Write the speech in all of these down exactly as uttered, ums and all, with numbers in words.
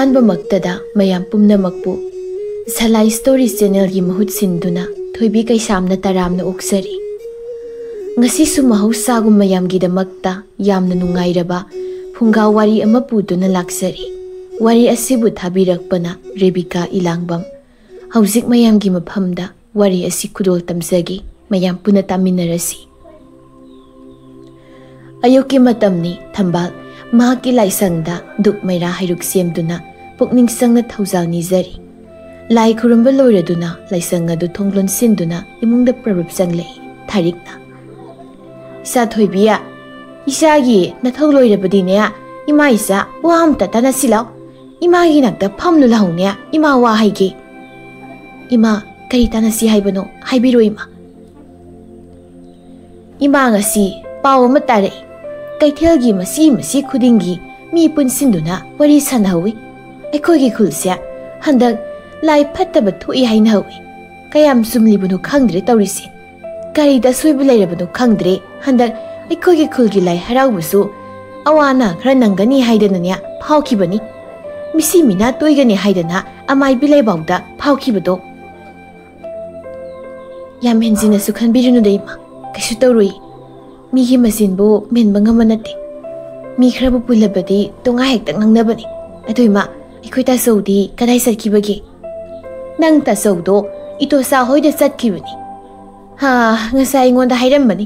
ꯑꯍꯥꯟꯕꯃꯛꯇꯗ ꯃꯌꯥꯝ ꯄꯨꯝꯅꯃꯛꯄꯨ ꯁꯂꯥꯏ ꯁ꯭ꯇꯣꯔꯤ ꯆꯦꯅꯦꯜꯒꯤ ꯃꯍꯨꯠ ꯁꯤꯟꯗꯨꯅ ꯊꯣꯏꯕꯤ ꯀꯩꯁꯥꯝꯅ ꯇꯔꯥꯝꯅ ꯑꯣꯛꯆꯔꯤ꯫ ꯉꯁꯤꯁꯨ ꯃꯍꯧꯁꯥꯒꯨꯝ ꯃꯌꯥꯝꯒꯤꯗꯃꯛꯇ ꯌꯥꯝꯅ ꯅꯨꯡꯉꯥꯏꯔꯕ ꯐꯨꯡꯒꯥ ꯋꯥꯔꯤ ꯑꯃ ꯄꯨꯗꯨꯅ ꯂꯥꯛꯆꯔꯤ꯫ ꯋꯥꯔꯤ ꯑꯁꯤꯕꯨ ꯊꯥꯕꯤꯔꯛꯄꯅ ꯔꯦꯕꯤꯀꯥ ꯏꯂꯥꯡꯕꯝ꯫ ꯍꯧꯖꯤꯛ ꯃꯌꯥꯝꯒꯤ ꯃꯐꯝꯗ ꯋꯥꯔꯤ ꯑꯁꯤ ꯈꯨꯗꯣꯜ ꯇꯝꯖꯒꯦ꯫ ꯃꯌꯥꯝ ꯄꯨꯟꯅ ꯇꯥꯃꯤꯟꯅꯔꯁꯤ꯫ ꯑꯌꯨꯛꯀꯤ ꯃꯇꯝꯅꯤ꯫ ꯊꯝꯕꯥꯜ ꯃꯍꯥꯛꯀꯤ ꯂꯥꯏꯁꯪꯗ ꯙꯨꯞ ꯃꯩꯔꯥ ꯍꯩꯔꯨꯛ ꯁꯦꯝꯗꯨꯅ ꯄꯨꯛꯅꯤꯡ ꯆꯪꯅ ꯊꯧꯖꯥꯜ ꯅꯤꯖꯔꯤ꯫ ꯂꯥꯏ ꯈꯨꯔꯨꯝꯕ ꯂꯣꯏꯔꯗꯨꯅ ꯂꯥꯏꯁꯪ ꯑꯗꯨ ꯊꯣꯡ ꯂꯣꯟꯁꯤꯟꯗꯨꯅ ꯏꯃꯨꯡꯗ ꯄ꯭ꯔꯔꯨꯞ ꯆꯪꯂꯛꯏ꯫ ꯊꯥꯔꯤꯛꯅ, "ꯏꯆꯥ ꯊꯣꯏꯕꯤ, ꯏꯆꯥꯒꯤ ꯅꯊꯧ ꯂꯣꯏꯔꯕꯗꯤꯅꯦ, ꯏꯃꯥ ꯏꯆꯥ ꯋꯥ ꯑꯝꯇ ꯇꯥꯟꯅꯁꯤ ꯂꯥꯎ꯫ ꯏꯃꯥꯒꯤ ꯅꯥꯛꯇ ꯐꯝꯂꯨ ꯂꯥꯎꯅꯦ, ꯏꯃꯥ ꯋꯥ ꯍꯥꯏꯒꯦ꯫" "ꯏꯃꯥ, ꯀꯔꯤ ꯇꯥꯟꯅꯁꯤ ꯍꯥꯏꯕꯅꯣ? ꯍꯥꯏꯕꯤꯔꯣ ꯏꯃꯥ꯫" "ꯏꯃꯥ, ꯉꯁꯤ ꯄꯥꯎ ꯑꯃ ꯇꯥꯔꯛꯏ꯫ ꯀꯩꯊꯦꯜꯒꯤ ꯃꯆꯤ ꯃꯆꯤ ꯈꯨꯗꯤꯡꯒꯤ ꯃꯤ ꯄꯨꯟꯁꯤꯟꯗꯨꯅ ꯋꯥꯔꯤ ꯁꯥꯟꯅꯍꯧꯏ꯫ ꯑꯩꯈꯣꯏꯒꯤ ꯈꯨꯜꯁꯦ ꯍꯟꯗꯛ ꯂꯥꯏ ꯐꯠꯇꯕ ꯊꯣꯛꯏ ꯍꯥꯏꯅꯍꯧꯏ꯫ ꯀꯌꯥꯝ ꯆꯨꯝꯂꯤꯕꯅꯣ ꯈꯪꯗ꯭ꯔꯦ ꯇꯧꯔꯤꯁꯦ꯫ ꯀꯔꯤꯗ ꯑꯁꯣꯏꯕ ꯂꯩꯔꯕꯅꯣ ꯈꯪꯗ꯭ꯔꯦ꯫ ꯍꯟꯗꯛ ꯑꯩꯈꯣꯏꯒꯤ ꯈꯨꯜꯒꯤ ꯂꯥꯏ ꯍꯔꯥꯎꯕꯁꯨ ꯑꯋꯥ ꯑꯅꯥ ꯈꯔ ꯅꯪꯒꯅꯤ ꯍꯥꯏꯗꯅꯅꯦ ꯐꯥꯎꯈꯤꯕꯅꯤ꯫ ꯃꯤꯁꯤ ꯃꯤꯅꯥ ꯇꯣꯏꯒꯅꯤ ꯍꯥꯏꯗꯅ ꯑꯃꯥꯏꯕꯤ ꯂꯩꯕꯥꯎꯗ ꯐꯥꯎꯈꯤꯕꯗꯣ꯫" "ꯌꯥꯝ ꯍꯦꯟꯖꯤꯟꯅꯁꯨ ꯈꯟꯕꯤꯔꯨꯅꯨꯗ ꯏꯃꯥ, ꯀꯩꯁꯨ ꯇꯧꯔꯣꯏ꯫ ꯃꯤꯒꯤ ꯃꯆꯤꯟꯕꯨ ꯃꯦꯟꯕ ꯉꯝꯕ ꯅꯠꯇꯦ꯫ ꯃꯤ ꯈꯔꯕꯨ ꯄꯨꯜꯂꯕꯗꯤ ꯇꯣꯉꯥ ꯍꯦꯛꯇ ꯉꯥꯡꯅꯕꯅꯤ꯫ ꯑꯗꯨ ꯏꯃꯥ, ꯑꯩꯈꯣꯏ ꯇꯥꯆꯧꯗꯤ ꯀꯗꯥꯏ ꯆꯠꯈꯤꯕꯒꯦ?" "ꯅꯪ ꯇꯥꯆꯧꯗꯣ ꯏꯇꯣꯆꯥ ꯍꯣꯏꯗ ꯆꯠꯈꯤꯕꯅꯤ꯫ ꯍꯥ, ꯉꯁꯥꯏ ꯑꯩꯉꯣꯟꯗ ꯍꯥꯏꯔꯝꯕꯅꯤ꯫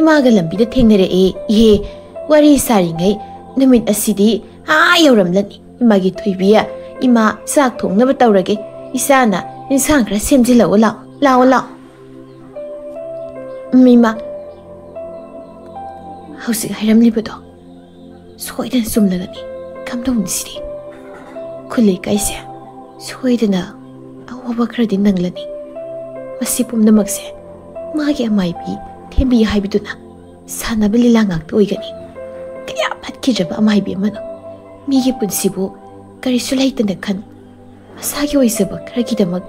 ꯏꯃꯥꯒ ꯂꯝꯕꯤꯗ ꯊꯦꯡꯅꯔꯛꯑꯦ꯫ ꯏꯍꯦ, ꯋꯥꯔꯤ ꯁꯥꯔꯤꯉꯩ ꯅꯨꯃꯤꯠ ꯑꯁꯤꯗꯤ ꯑꯥ ꯌꯧꯔꯝꯂꯅꯤ꯫ ꯏꯃꯥꯒꯤ ꯊꯣꯏꯕꯤ, ꯏꯃꯥ ꯆꯥꯛ ꯊꯣꯡꯅꯕ ꯇꯧꯔꯒꯦ꯫ ꯏꯆꯥꯅ ꯏꯟꯁꯥꯡ ꯈꯔ ꯁꯦꯝꯖꯤꯜꯂꯛꯑꯣ ꯂꯥꯛꯑꯣ, ꯂꯥꯛꯑꯣ, ꯂꯥꯛꯑꯣ꯫" "ꯎꯝ, ꯏꯃꯥ, ꯍꯧꯖꯤꯛ ꯍꯥꯏꯔꯝꯂꯤꯕꯗꯣ ꯁꯣꯏꯗꯅ ꯆꯨꯝꯂꯒꯅꯤ꯫ ꯀꯝꯗꯧꯅꯤ ꯁꯤꯗꯤ? ꯈꯨꯜ ꯂꯩꯀꯥꯏꯁꯦ ꯁꯣꯏꯗꯅ ꯑꯋꯥꯕ ꯈꯔꯗꯤ ꯅꯪꯂꯅꯤ꯫ ꯃꯁꯤ ꯄꯨꯝꯅꯃꯛꯁꯦ ꯃꯥꯒꯤ ꯑꯃꯥꯏꯕꯤ ꯊꯦꯝꯕꯤ ꯍꯥꯏꯕꯗꯨꯅ ꯁꯥꯟꯅꯕ ꯂꯤꯂꯥ ꯉꯥꯛꯇ ꯑꯣꯏꯒꯅꯤ꯫ ꯀꯌꯥ ꯐꯠꯈꯤꯗ꯭ꯔꯕ ꯑꯃꯥꯏꯕꯤ ꯑꯃꯅꯣ꯫ ꯃꯤꯒꯤ ꯄꯨꯟꯁꯤꯕꯨ ꯀꯔꯤꯁꯨ ꯂꯩꯇꯅ ꯈꯟ, ꯃꯁꯥꯒꯤ ꯑꯣꯏꯖꯕ ꯈꯔꯒꯤꯗꯃꯛ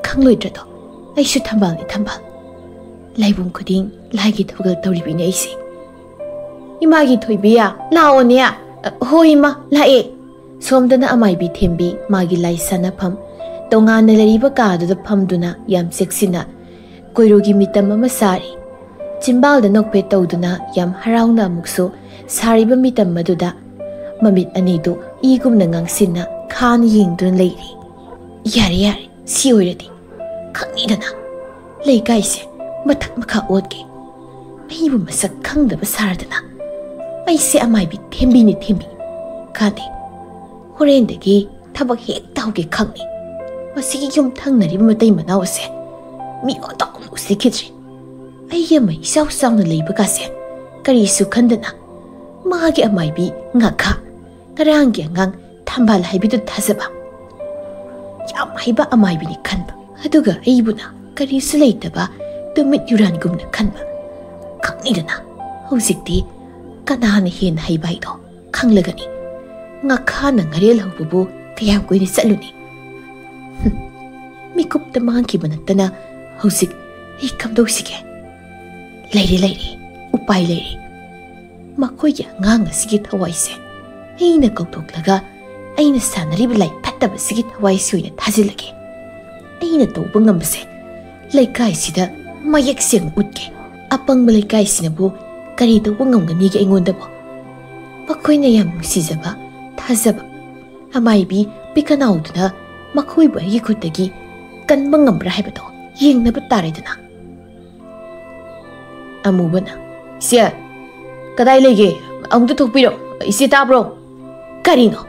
ꯈꯪꯂꯣꯏꯗ꯭ꯔꯗꯣ? ꯑꯩꯁꯨ ꯊꯝꯕꯥꯜꯅꯤ, ꯊꯝꯕꯥꯜ꯫ ꯂꯥꯏꯕꯨꯡ ꯈꯨꯗꯤꯡ ꯂꯥꯏꯒꯤ ꯊꯧꯒꯜ ꯇꯧꯔꯤꯕꯤꯅꯤ ꯑꯩꯁꯦ꯫" "ꯏꯃꯥꯒꯤ ꯊꯣꯏꯕꯤ, ꯂꯥꯛꯑꯣꯅꯦ꯫" "ꯑ, ꯍꯣꯏ ꯏꯃꯥ, ꯂꯥꯛꯑꯦ꯫" ꯁꯣꯝꯗꯅ ꯑꯃꯥꯏꯕꯤ ꯊꯦꯝꯕꯤ ꯃꯥꯒꯤ ꯂꯥꯏ ꯁꯥꯟꯅꯐꯝ ꯇꯣꯉꯥꯟꯅ ꯂꯩꯔꯤꯕ ꯀꯥꯗꯨꯗ ꯐꯝꯗꯨꯅ ꯌꯥꯝ ꯆꯦꯛꯁꯤꯟꯅ ꯀꯣꯏꯔꯨꯒꯤ ꯃꯤꯇꯝ ꯑꯃ ꯁꯥꯔꯤ꯫ ꯆꯤꯝꯕꯥꯜꯗ ꯅꯣꯛꯐꯦꯠ ꯇꯧꯗꯨꯅ ꯌꯥꯝ ꯍꯔꯥꯎꯅ ꯑꯃꯨꯛꯁꯨ ꯁꯥꯔꯤꯕ ꯃꯤꯇꯝ ꯑꯗꯨꯗ ꯃꯃꯤꯠ ꯑꯅꯤꯗꯨ ꯏꯒꯨꯝꯅ ꯉꯥꯡꯁꯤꯟꯅ ꯈꯥꯅ ꯌꯦꯡꯗꯨꯅ ꯂꯩꯔꯤ꯫ "ꯌꯥꯔꯦ, ꯌꯥꯔꯦ, ꯁꯤ ꯑꯣꯏꯔꯗꯤ ꯈꯪꯉꯤꯗꯅ꯫ ꯂꯩꯀꯥꯏꯁꯦ ꯃꯊꯛ ꯃꯈꯥ ꯑꯣꯠꯀꯦ꯫ ꯑꯩꯕꯨ ꯃꯁꯛ ꯈꯪꯗꯕ ꯁꯥꯔꯗꯅ꯫ ꯑꯩꯁꯦ ꯑꯃꯥꯏꯕꯤ ꯊꯦꯝꯕꯤꯅꯤ, ꯊꯦꯝꯕꯤ꯫ ꯀꯥꯟꯗꯦ, ꯍꯣꯔꯦꯟꯗꯒꯤ ꯊꯕꯛ ꯍꯦꯛ ꯇꯧꯒꯦ ꯈꯪꯉꯤ꯫ ꯃꯁꯤꯒꯤ ꯌꯨꯝ ꯊꯪꯅꯔꯤꯕ ꯃꯇꯩ ꯃꯅꯥꯎ ꯑꯁꯦ ꯃꯤ ꯑꯣꯟꯊꯣꯛꯅ ꯎꯁꯤꯠꯈꯤꯗ꯭ꯔꯦ꯫ ꯑꯩꯒꯤ ꯑꯃ ꯏꯆꯥꯎ ꯆꯥꯎꯅ ꯂꯩꯕꯒꯥꯁꯦ ꯀꯔꯤꯁꯨ ꯈꯟꯗꯅ ꯃꯥꯒꯤ ꯑꯃꯥꯏꯕꯤ ꯉꯥꯈꯥ, ꯉꯔꯥꯡꯒꯤ ꯑꯉꯥꯡ ꯊꯝꯕꯥꯜ ꯍꯥꯏꯕꯤꯗꯨ ꯊꯥꯖꯕ꯫ ꯌꯥꯝ ꯍꯩꯕ ꯑꯃꯥꯏꯕꯤꯅꯤ ꯈꯟꯕ꯫ ꯑꯗꯨꯒ ꯑꯩꯕꯨꯅ ꯀꯔꯤꯁꯨ ꯂꯩꯇꯕ ꯇꯨꯃꯤꯠ ꯌꯨꯔꯥꯟꯒꯨꯝꯅ ꯈꯟꯕ꯫ ꯈꯪꯉꯤꯗꯅ, ꯍꯧꯖꯤꯛꯇꯤ ꯀꯅꯥꯅ ꯍꯦꯟꯅ ꯍꯩꯕ ꯍꯥꯏꯗꯣ ꯈꯪꯂꯒꯅꯤ꯫ ꯉꯥꯈꯥꯅ ꯉꯥꯔꯦꯜ ꯍꯧꯕꯕꯨ ꯀꯌꯥꯝ ꯀꯨꯏꯅ ꯆꯠꯂꯨꯅꯤ?" ꯍꯨꯝ, ꯃꯤꯀꯨꯞꯇ ꯃꯥꯡꯈꯤꯕ ꯅꯠꯇꯅ ꯍꯧꯖꯤꯛ ꯑꯩ ꯀꯝꯗꯧꯁꯤꯒꯦ? ꯂꯩꯔꯦ, ꯂꯩꯔꯦ, ꯎꯄꯥꯏ ꯂꯩꯔꯦ꯫ ꯃꯈꯣꯏꯒꯤ ꯑꯉꯥꯡ ꯑꯁꯤꯒꯤ ꯊꯋꯥꯏꯁꯦ ꯑꯩꯅ ꯀꯧꯊꯣꯛꯂꯒ ꯑꯩꯅ ꯁꯥꯟꯅꯔꯤꯕ ꯂꯥꯏ ꯐꯠꯇꯕꯁꯤꯒꯤ ꯊꯋꯥꯏꯁꯤ ꯑꯣꯏꯅ ꯊꯥꯖꯤꯜꯂꯒꯦ꯫ ꯑꯩꯅ ꯇꯧꯕ ꯉꯝꯕꯁꯦ ꯂꯩꯀꯥꯏꯁꯤꯗ ꯃꯌꯦꯛ ꯁꯦꯡꯅ ꯎꯠꯀꯦ꯫ ꯑꯄꯪꯕ ꯂꯩꯀꯥꯏꯁꯤꯅꯕꯨ ꯀꯔꯤ ꯇꯧꯕ ꯉꯝꯒꯅꯤꯒꯦ ꯑꯩꯉꯣꯟꯗꯕꯨ? ꯃꯈꯣꯏꯅ ꯌꯥꯝ ꯅꯨꯡꯁꯤꯖꯕ, ꯊꯥꯖꯕ ꯑꯃꯥꯏꯕꯤ ꯄꯤꯀꯅꯥꯎꯗꯨꯅ ꯃꯈꯣꯏꯕꯨ ꯑꯩꯒꯤ ꯈꯨꯠꯇꯒꯤ ꯀꯟꯕ ꯉꯝꯕ꯭ꯔꯥ ꯍꯥꯏꯕꯗꯣ ꯌꯦꯡꯅꯕ ꯇꯥꯔꯦꯗꯅ꯫ ꯑꯃꯨꯕꯅ, "ꯏꯆꯦ, ꯀꯗꯥꯏ ꯂꯩꯒꯦ? ꯑꯃꯨꯛꯇ ꯊꯣꯛꯄꯤꯔꯣ꯫ ꯏꯆꯦ ꯇꯥꯕ꯭ꯔꯣ?" "ꯀꯔꯤꯅꯣ?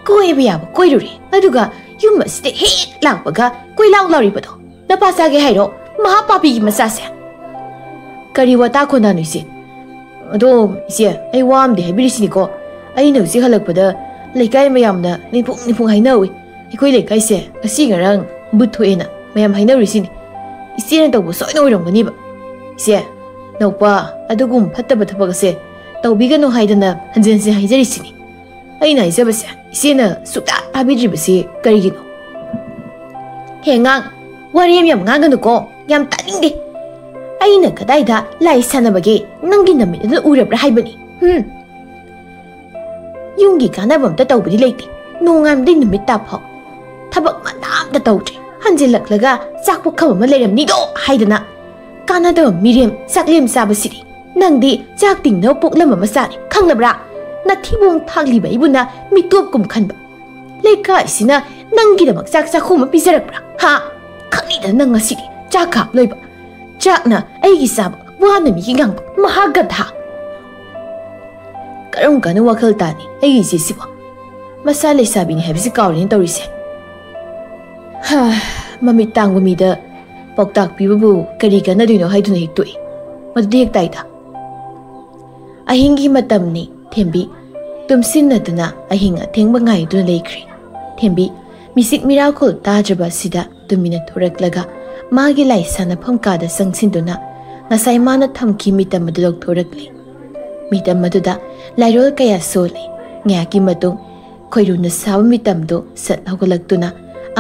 ꯀꯣꯏꯕ ꯌꯥꯕ ꯀꯣꯏꯔꯨꯔꯦ, ꯑꯗꯨꯒ ꯌꯨꯝ ꯑꯁꯤꯗ ꯍꯦꯛ ꯂꯥꯛꯄꯒ ꯀꯣꯏꯂꯥꯎ ꯂꯥꯎꯔꯤꯕꯗꯣ ꯅꯄꯥ ꯆꯥꯒꯦ ꯍꯥꯏꯔꯣ? ꯃꯍꯥ ꯄꯥꯄꯤꯒꯤ ꯃꯆꯥꯁꯦ!" "ꯀꯔꯤ ꯋꯥꯇꯥ ꯈꯣꯟꯗꯥꯅꯣ ꯏꯆꯦ? ꯑꯗꯣ ꯏꯆꯦ, ꯑꯩ ꯋꯥ ꯑꯃꯗꯤ ꯍꯥꯏꯕꯤꯔꯤꯁꯤꯅꯤꯀꯣ꯫ ꯑꯩꯅ ꯍꯧꯖꯤꯛ ꯍꯜꯂꯛꯄꯗ ꯂꯩꯀꯥꯏ ꯃꯌꯥꯝꯅ ꯅꯤꯡꯐꯨꯡ ꯅꯤꯡꯐꯨꯡ ꯍꯥꯏꯅꯍꯧꯏ꯫ ꯑꯩꯈꯣꯏ ꯂꯩꯀꯥꯏꯁꯦ ꯉꯁꯤ ꯉꯔꯥꯡ ꯕꯨꯠ ꯊꯣꯛꯑꯦꯅ ꯃꯌꯥꯝ ꯍꯥꯏꯅꯔꯤꯁꯤꯅꯤ꯫ ꯏꯆꯦꯅ ꯇꯧꯕ ꯁꯣꯏꯅ ꯑꯣꯏꯔꯝꯒꯅꯤꯕ꯫ ꯏꯆꯦ, ꯅꯧꯄꯥ, ꯑꯗꯨꯒꯨꯝꯕ ꯐꯠꯇꯕ ꯊꯕꯛ ꯑꯁꯦ ꯇꯧꯕꯤꯒꯅꯨ ꯍꯥꯏꯗꯅ ꯍꯟꯖꯤꯟ ꯍꯟꯖꯤꯟ ꯍꯥꯏꯖꯔꯤꯁꯤꯅꯤ꯫ ꯑꯩꯅ ꯍꯥꯏꯖꯕꯁꯦ ꯏꯆꯦꯅ ꯁꯨꯛꯇꯥ ꯇꯥꯕꯤꯗ꯭ꯔꯤꯕꯁꯤ ꯀꯔꯤꯒꯤꯅꯣ?" "ꯍꯦ ꯑꯉꯥꯡ, ꯋꯥꯔꯤ ꯌꯥꯝ ꯉꯥꯡꯒꯅꯨꯀꯣ, ꯌꯥꯝ ꯇꯥꯅꯤꯡꯗꯦ꯫ ꯑꯩꯅ ꯀꯗꯥꯏꯗ ꯂꯥꯏ ꯁꯥꯟꯅꯕꯒꯦ? ꯅꯪꯒꯤ ꯅꯃꯤꯠ ꯑꯗꯨꯅ ꯎꯔꯕ꯭ꯔꯥ ꯍꯥꯏꯕꯅꯤ? ꯍꯨꯝ꯫ ꯌꯨꯝꯒꯤ ꯀꯥꯟꯅꯕ ꯑꯝꯇ ꯇꯧꯕꯗꯤ ꯂꯩꯇꯦ꯫ ꯅꯣꯡꯉꯥꯟꯕꯗꯩ ꯅꯨꯃꯤꯠ ꯇꯥꯐꯥꯎ ꯊꯕꯛ ꯃꯅꯥ ꯑꯝꯇ ꯇꯧꯗ꯭ꯔꯦ꯫ ꯍꯟꯖꯤꯜꯂꯛꯂꯒ ꯆꯥꯛ ꯄꯨꯈꯝ ꯑꯃ ꯂꯩꯔꯝꯅꯤꯗꯣ ꯍꯥꯏꯗꯅ ꯀꯥꯟꯅꯗꯕ ꯃꯤꯔꯦꯝ ꯆꯥꯛꯂꯦꯝ ꯆꯥꯕꯁꯤꯗꯤ꯫ ꯅꯪꯗꯤ ꯆꯥꯛ ꯇꯤꯡꯅꯕ ꯄꯣꯛꯂꯝꯕ ꯃꯆꯥꯅꯤ, ꯈꯪꯂꯕ꯭ꯔꯥ? ꯅꯊꯤꯕꯣꯡ ꯊꯥꯛꯂꯤꯕ ꯑꯩꯕꯨꯅ ꯃꯤꯇꯣꯞꯀꯨꯝ ꯈꯟꯕ꯫ ꯂꯩꯀꯥꯏꯁꯤꯅ ꯅꯪꯒꯤꯗꯃꯛ ꯆꯥꯛ ꯆꯥꯛꯈꯣꯝ ꯑꯃ ꯄꯤꯖꯔꯛꯄ꯭ꯔꯥ? ꯍꯥ? ꯈꯪꯅꯤꯗꯅ ꯅꯪ ꯉꯁꯤꯗꯤ ꯆꯥꯛ ꯀꯥꯞ ꯂꯣꯏꯕ꯫ ꯆꯥꯛꯅ ꯑꯩꯒꯤ ꯆꯥꯕ, ꯋꯥꯅ ꯃꯤꯒꯤ ꯉꯥꯡꯕ, ꯃꯍꯥ ꯒꯙꯥ꯫ ꯀꯔꯝ ꯀꯥꯟꯗ ꯋꯥꯈꯜ ꯇꯥꯅꯤ ꯑꯩꯒꯤ ꯏꯆꯦꯁꯤꯕꯣ? ꯃꯆꯥ ꯂꯩꯁꯥꯕꯤꯅꯤ ꯍꯥꯏꯕꯁꯤ ꯀꯥꯎꯔꯦꯅꯦ ꯇꯧꯔꯤꯁꯦ꯫ ꯍꯥ, ꯃꯃꯤꯠ ꯇꯥꯡꯕ ꯃꯤꯗ ꯄꯥꯎꯇꯥꯛ ꯄꯤꯕꯕꯨ ꯀꯔꯤ ꯀꯥꯟꯅꯗꯣꯏꯅꯣ ꯍꯥꯏꯗꯨꯅ ꯍꯦꯛ ꯇꯣꯛꯏ꯫ ꯃꯗꯨꯗꯤ ꯍꯦꯛ ꯇꯥꯏꯗ꯫ ꯑꯍꯤꯡꯒꯤ ꯃꯇꯝꯅꯤ꯫ ꯊꯦꯝꯕꯤ ꯇꯨꯝꯁꯤꯟꯅꯗꯨꯅ ꯑꯍꯤꯡ ꯑꯊꯦꯡꯕ ꯉꯥꯏꯗꯨꯅ ꯂꯩꯈ꯭ꯔꯦ꯫ ꯊꯦꯝꯕꯤ ꯃꯤꯆꯤꯛ ꯃꯤꯔꯥꯎꯈꯣꯜ ꯇꯥꯗ꯭ꯔꯕ ꯑꯁꯤꯗ ꯇꯨꯃꯤꯟꯅ ꯊꯣꯔꯛꯂꯒ ꯃꯥꯒꯤ ꯂꯥꯏ ꯁꯥꯟꯅꯐꯝ ꯀꯥꯗ ꯆꯪꯁꯤꯟꯗꯨꯅ ꯉꯁꯥꯏ ꯃꯥꯅ ꯊꯝꯈꯤ ꯃꯤꯇꯝ ꯑꯗꯨ ꯂꯧꯊꯣꯔꯛꯂꯦ꯫ ꯃꯤꯇꯝ ꯑꯗꯨꯗ ꯂꯥꯏꯔꯣꯜ ꯀꯌꯥ ꯁꯣꯜꯂꯤ꯫ ꯉꯥꯏꯍꯥꯛꯀꯤ ꯃꯇꯨꯡ ꯈꯣꯏꯔꯨꯅ ꯁꯥꯕ ꯃꯤꯇꯝꯗꯨ ꯁꯠ ꯍꯧꯒꯠꯂꯛꯇꯨꯅ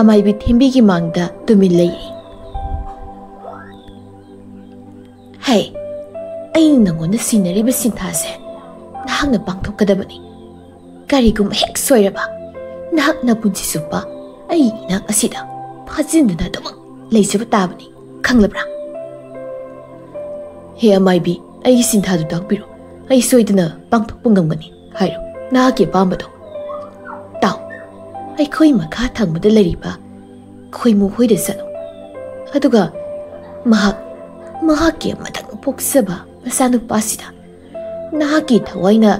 ꯑꯃꯥꯏꯕꯤ ꯊꯦꯝꯕꯤꯒꯤ ꯃꯥꯡꯗ ꯇꯨꯃꯤꯟ ꯂꯩꯔꯤ꯫ ꯍꯩ, ꯑꯩꯅ ꯅꯪꯉꯣꯟꯗ ꯁꯤꯟꯅꯔꯤꯕ ꯁꯤꯟꯊꯥꯁꯦ ꯅꯍꯥꯛꯅ ꯄꯥꯡꯊꯣꯛꯀꯗꯕꯅꯤ꯫ ꯀꯔꯤꯒꯨꯝꯕ ꯍꯦꯛ ꯁꯣꯏꯔꯕ, ꯅꯍꯥꯛ ꯅꯄꯨꯟꯁꯤ ꯆꯨꯞꯄ ꯑꯩ ꯏꯅꯥꯛ ꯑꯁꯤꯗ ꯐꯥꯖꯤꯟꯗꯨꯅ ꯑꯗꯨꯃꯛ ꯂꯩꯖꯕ ꯇꯥꯕꯅꯤ, ꯈꯪꯂꯕ꯭ꯔꯥ? ꯍꯦ ꯑꯃꯥꯏꯕꯤ, ꯑꯩꯒꯤ ꯁꯤꯟꯊꯥꯗꯨ ꯇꯥꯛꯄꯤꯔꯣ꯫ ꯑꯩ ꯁꯣꯏꯗꯅ ꯄꯥꯡꯊꯣꯛꯄ ꯉꯝꯒꯅꯤ꯫ ꯍꯥꯏꯔꯣ, ꯅꯍꯥꯛꯀꯤ ꯑꯄꯥꯝꯕꯗꯣ꯫ ꯇꯥꯎ, ꯑꯩꯈꯣꯏ ꯃꯈꯥ ꯊꯪꯕꯗ ꯂꯩꯔꯤꯕ ꯈꯣꯏꯃꯨ ꯍꯣꯏꯗ ꯆꯠꯂꯨ꯫ ꯑꯗꯨꯒ ꯃꯍꯥꯛ, ꯃꯍꯥꯛꯀꯤ ꯑꯃꯇꯪ ꯄꯣꯛꯆꯕ ꯃꯆꯥꯅꯨꯄꯥꯁꯤꯗ ꯅꯍꯥꯛꯀꯤ ꯊꯋꯥꯏꯅ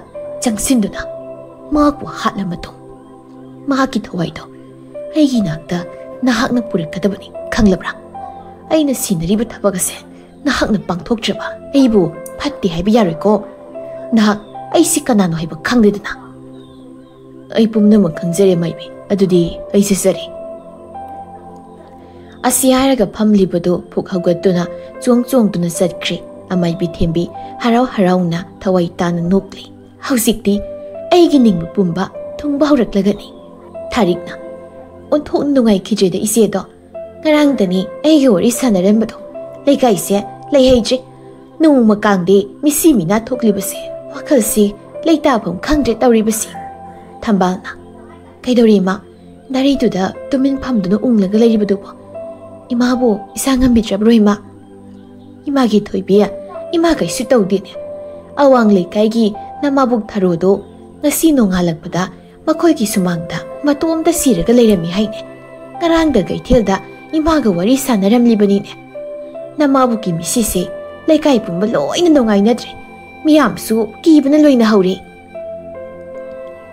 ꯆꯪꯁꯤꯟꯗꯨꯅ ꯃꯍꯥꯛꯄꯨ ꯍꯥꯠꯂ ꯃꯇꯨꯡ, ꯃꯍꯥꯛꯀꯤ ꯊꯋꯥꯏꯗꯣ ꯑꯩꯒꯤ ꯅꯥꯛꯇ ꯅꯍꯥꯛꯅ ꯄꯨꯔꯛꯀꯗꯕꯅꯤ, ꯈꯪꯂꯕ꯭ꯔꯥ? ꯑꯩꯅ ꯁꯤꯟꯅꯔꯤꯕ ꯊꯕꯛ ꯑꯁꯦ ꯅꯍꯥꯛꯅ ꯄꯥꯡꯊꯣꯛꯇ꯭ꯔꯕ ꯑꯩꯕꯨ ꯐꯠꯇꯦ ꯍꯥꯏꯕ ꯌꯥꯔꯣꯏꯀꯣ꯫ ꯅꯍꯥꯛ ꯑꯩꯁꯤ ꯀꯅꯥꯅꯣ ꯍꯥꯏꯕ ꯈꯪꯗꯦꯗꯅ꯫ ꯑꯩ ꯄꯨꯝꯅꯃꯛ ꯈꯪꯖꯔꯦ, ꯃꯥꯏꯕꯤ꯫ ꯑꯗꯨꯗꯤ ꯑꯩ ꯆꯠꯆꯔꯦ꯫ ꯑꯁꯤ ꯍꯥꯏꯔꯒ ꯐꯝꯂꯤꯕꯗꯨ ꯐꯨꯛ ꯍꯧꯒꯠꯇꯨꯅ ꯆꯣꯡ ꯆꯣꯡꯗꯨꯅ ꯆꯠꯈ꯭ꯔꯦ꯫ ꯑꯃꯥꯏꯕꯤ ꯊꯦꯝꯕꯤ ꯍꯔꯥꯎ ꯍꯔꯥꯎꯅ ꯊꯋꯥꯏ ꯇꯥꯅ ꯅꯣꯛꯂꯤ꯫ ꯍꯧꯖꯤꯛꯇꯤ ꯑꯩꯒꯤ ꯅꯤꯡꯕ ꯄꯨꯝꯕ ꯊꯨꯡꯕ ꯍꯧꯔꯛꯂꯒꯅꯤ꯫ ꯊꯥꯔꯤꯛꯅ, "ꯑꯣꯟꯊꯣꯛꯅ ꯅꯨꯡꯉꯥꯏꯈꯤꯗ꯭ꯔꯦꯗ ꯏꯆꯦꯗꯣ꯫ ꯉꯔꯥꯡꯗꯅꯤ ꯑꯩꯒ ꯋꯥꯔꯤ ꯁꯥꯟꯅꯔꯝꯕꯗꯣ꯫ ꯂꯩꯀꯥꯏꯁꯦ ꯂꯩꯍꯩꯗ꯭ꯔꯦ꯫ ꯅꯣꯡꯃ ꯀꯥꯡꯗꯦ ꯃꯤꯁꯤ ꯃꯤꯅꯥ ꯊꯣꯛꯂꯤꯕꯁꯦ, ꯋꯥꯈꯜꯁꯤ ꯂꯩꯇꯥꯐꯝ ꯈꯪꯗ꯭ꯔꯦ ꯇꯧꯔꯤꯕꯁꯤ"꯫ ꯊꯝꯕꯥꯜꯅ, "ꯀꯩꯗꯧꯔꯦ ꯏꯃꯥ? ꯅꯥꯔꯩꯗꯨꯗ ꯇꯨꯃꯤꯟ ꯐꯝꯗꯨꯅ ꯎꯪꯂꯒ ꯂꯩꯔꯤꯕꯗꯨꯕꯣ? ꯏꯃꯥꯕꯨ ꯏꯁꯥ ꯉꯝꯕꯤꯗ꯭ꯔꯕ꯭ꯔꯣ ꯏꯃꯥ?" "ꯏꯃꯥꯒꯤ ꯊꯣꯏꯕꯤ, ꯏꯃꯥ ꯀꯩꯁꯨ ꯇꯧꯗꯦꯅꯦ꯫ ꯑꯋꯥꯡ ꯂꯩꯀꯥꯏꯒꯤ ꯅꯃꯥꯕꯨꯛ ꯊꯔꯣꯗꯣ ꯉꯁꯤ ꯅꯣꯡꯉꯥꯜꯂꯛꯄꯗ ꯃꯈꯣꯏꯒꯤ ꯁꯨꯃꯥꯡꯗ ꯃꯇꯣꯝꯇ ꯁꯤꯔꯒ ꯂꯩꯔꯝꯃꯤ ꯍꯥꯏꯅꯦ꯫ ꯉꯔꯥꯡꯗ ꯀꯩꯊꯦꯜꯗ ꯏꯃꯥꯒ ꯋꯥꯔꯤ ꯁꯥꯟꯅꯔꯝꯂꯤꯕꯅꯤꯅꯦ꯫ ꯅꯃꯥꯕꯨꯛꯀꯤ ꯃꯤꯁꯤꯁꯦ ꯂꯩꯀꯥꯏ ꯄꯨꯝꯕ ꯂꯣꯏꯅ ꯅꯨꯡꯉꯥꯏꯅꯗ꯭ꯔꯦ꯫ ꯃꯤꯌꯥꯝꯁꯨ ꯀꯤꯕꯅ ꯂꯣꯏꯅ ꯍꯧꯔꯦ꯫"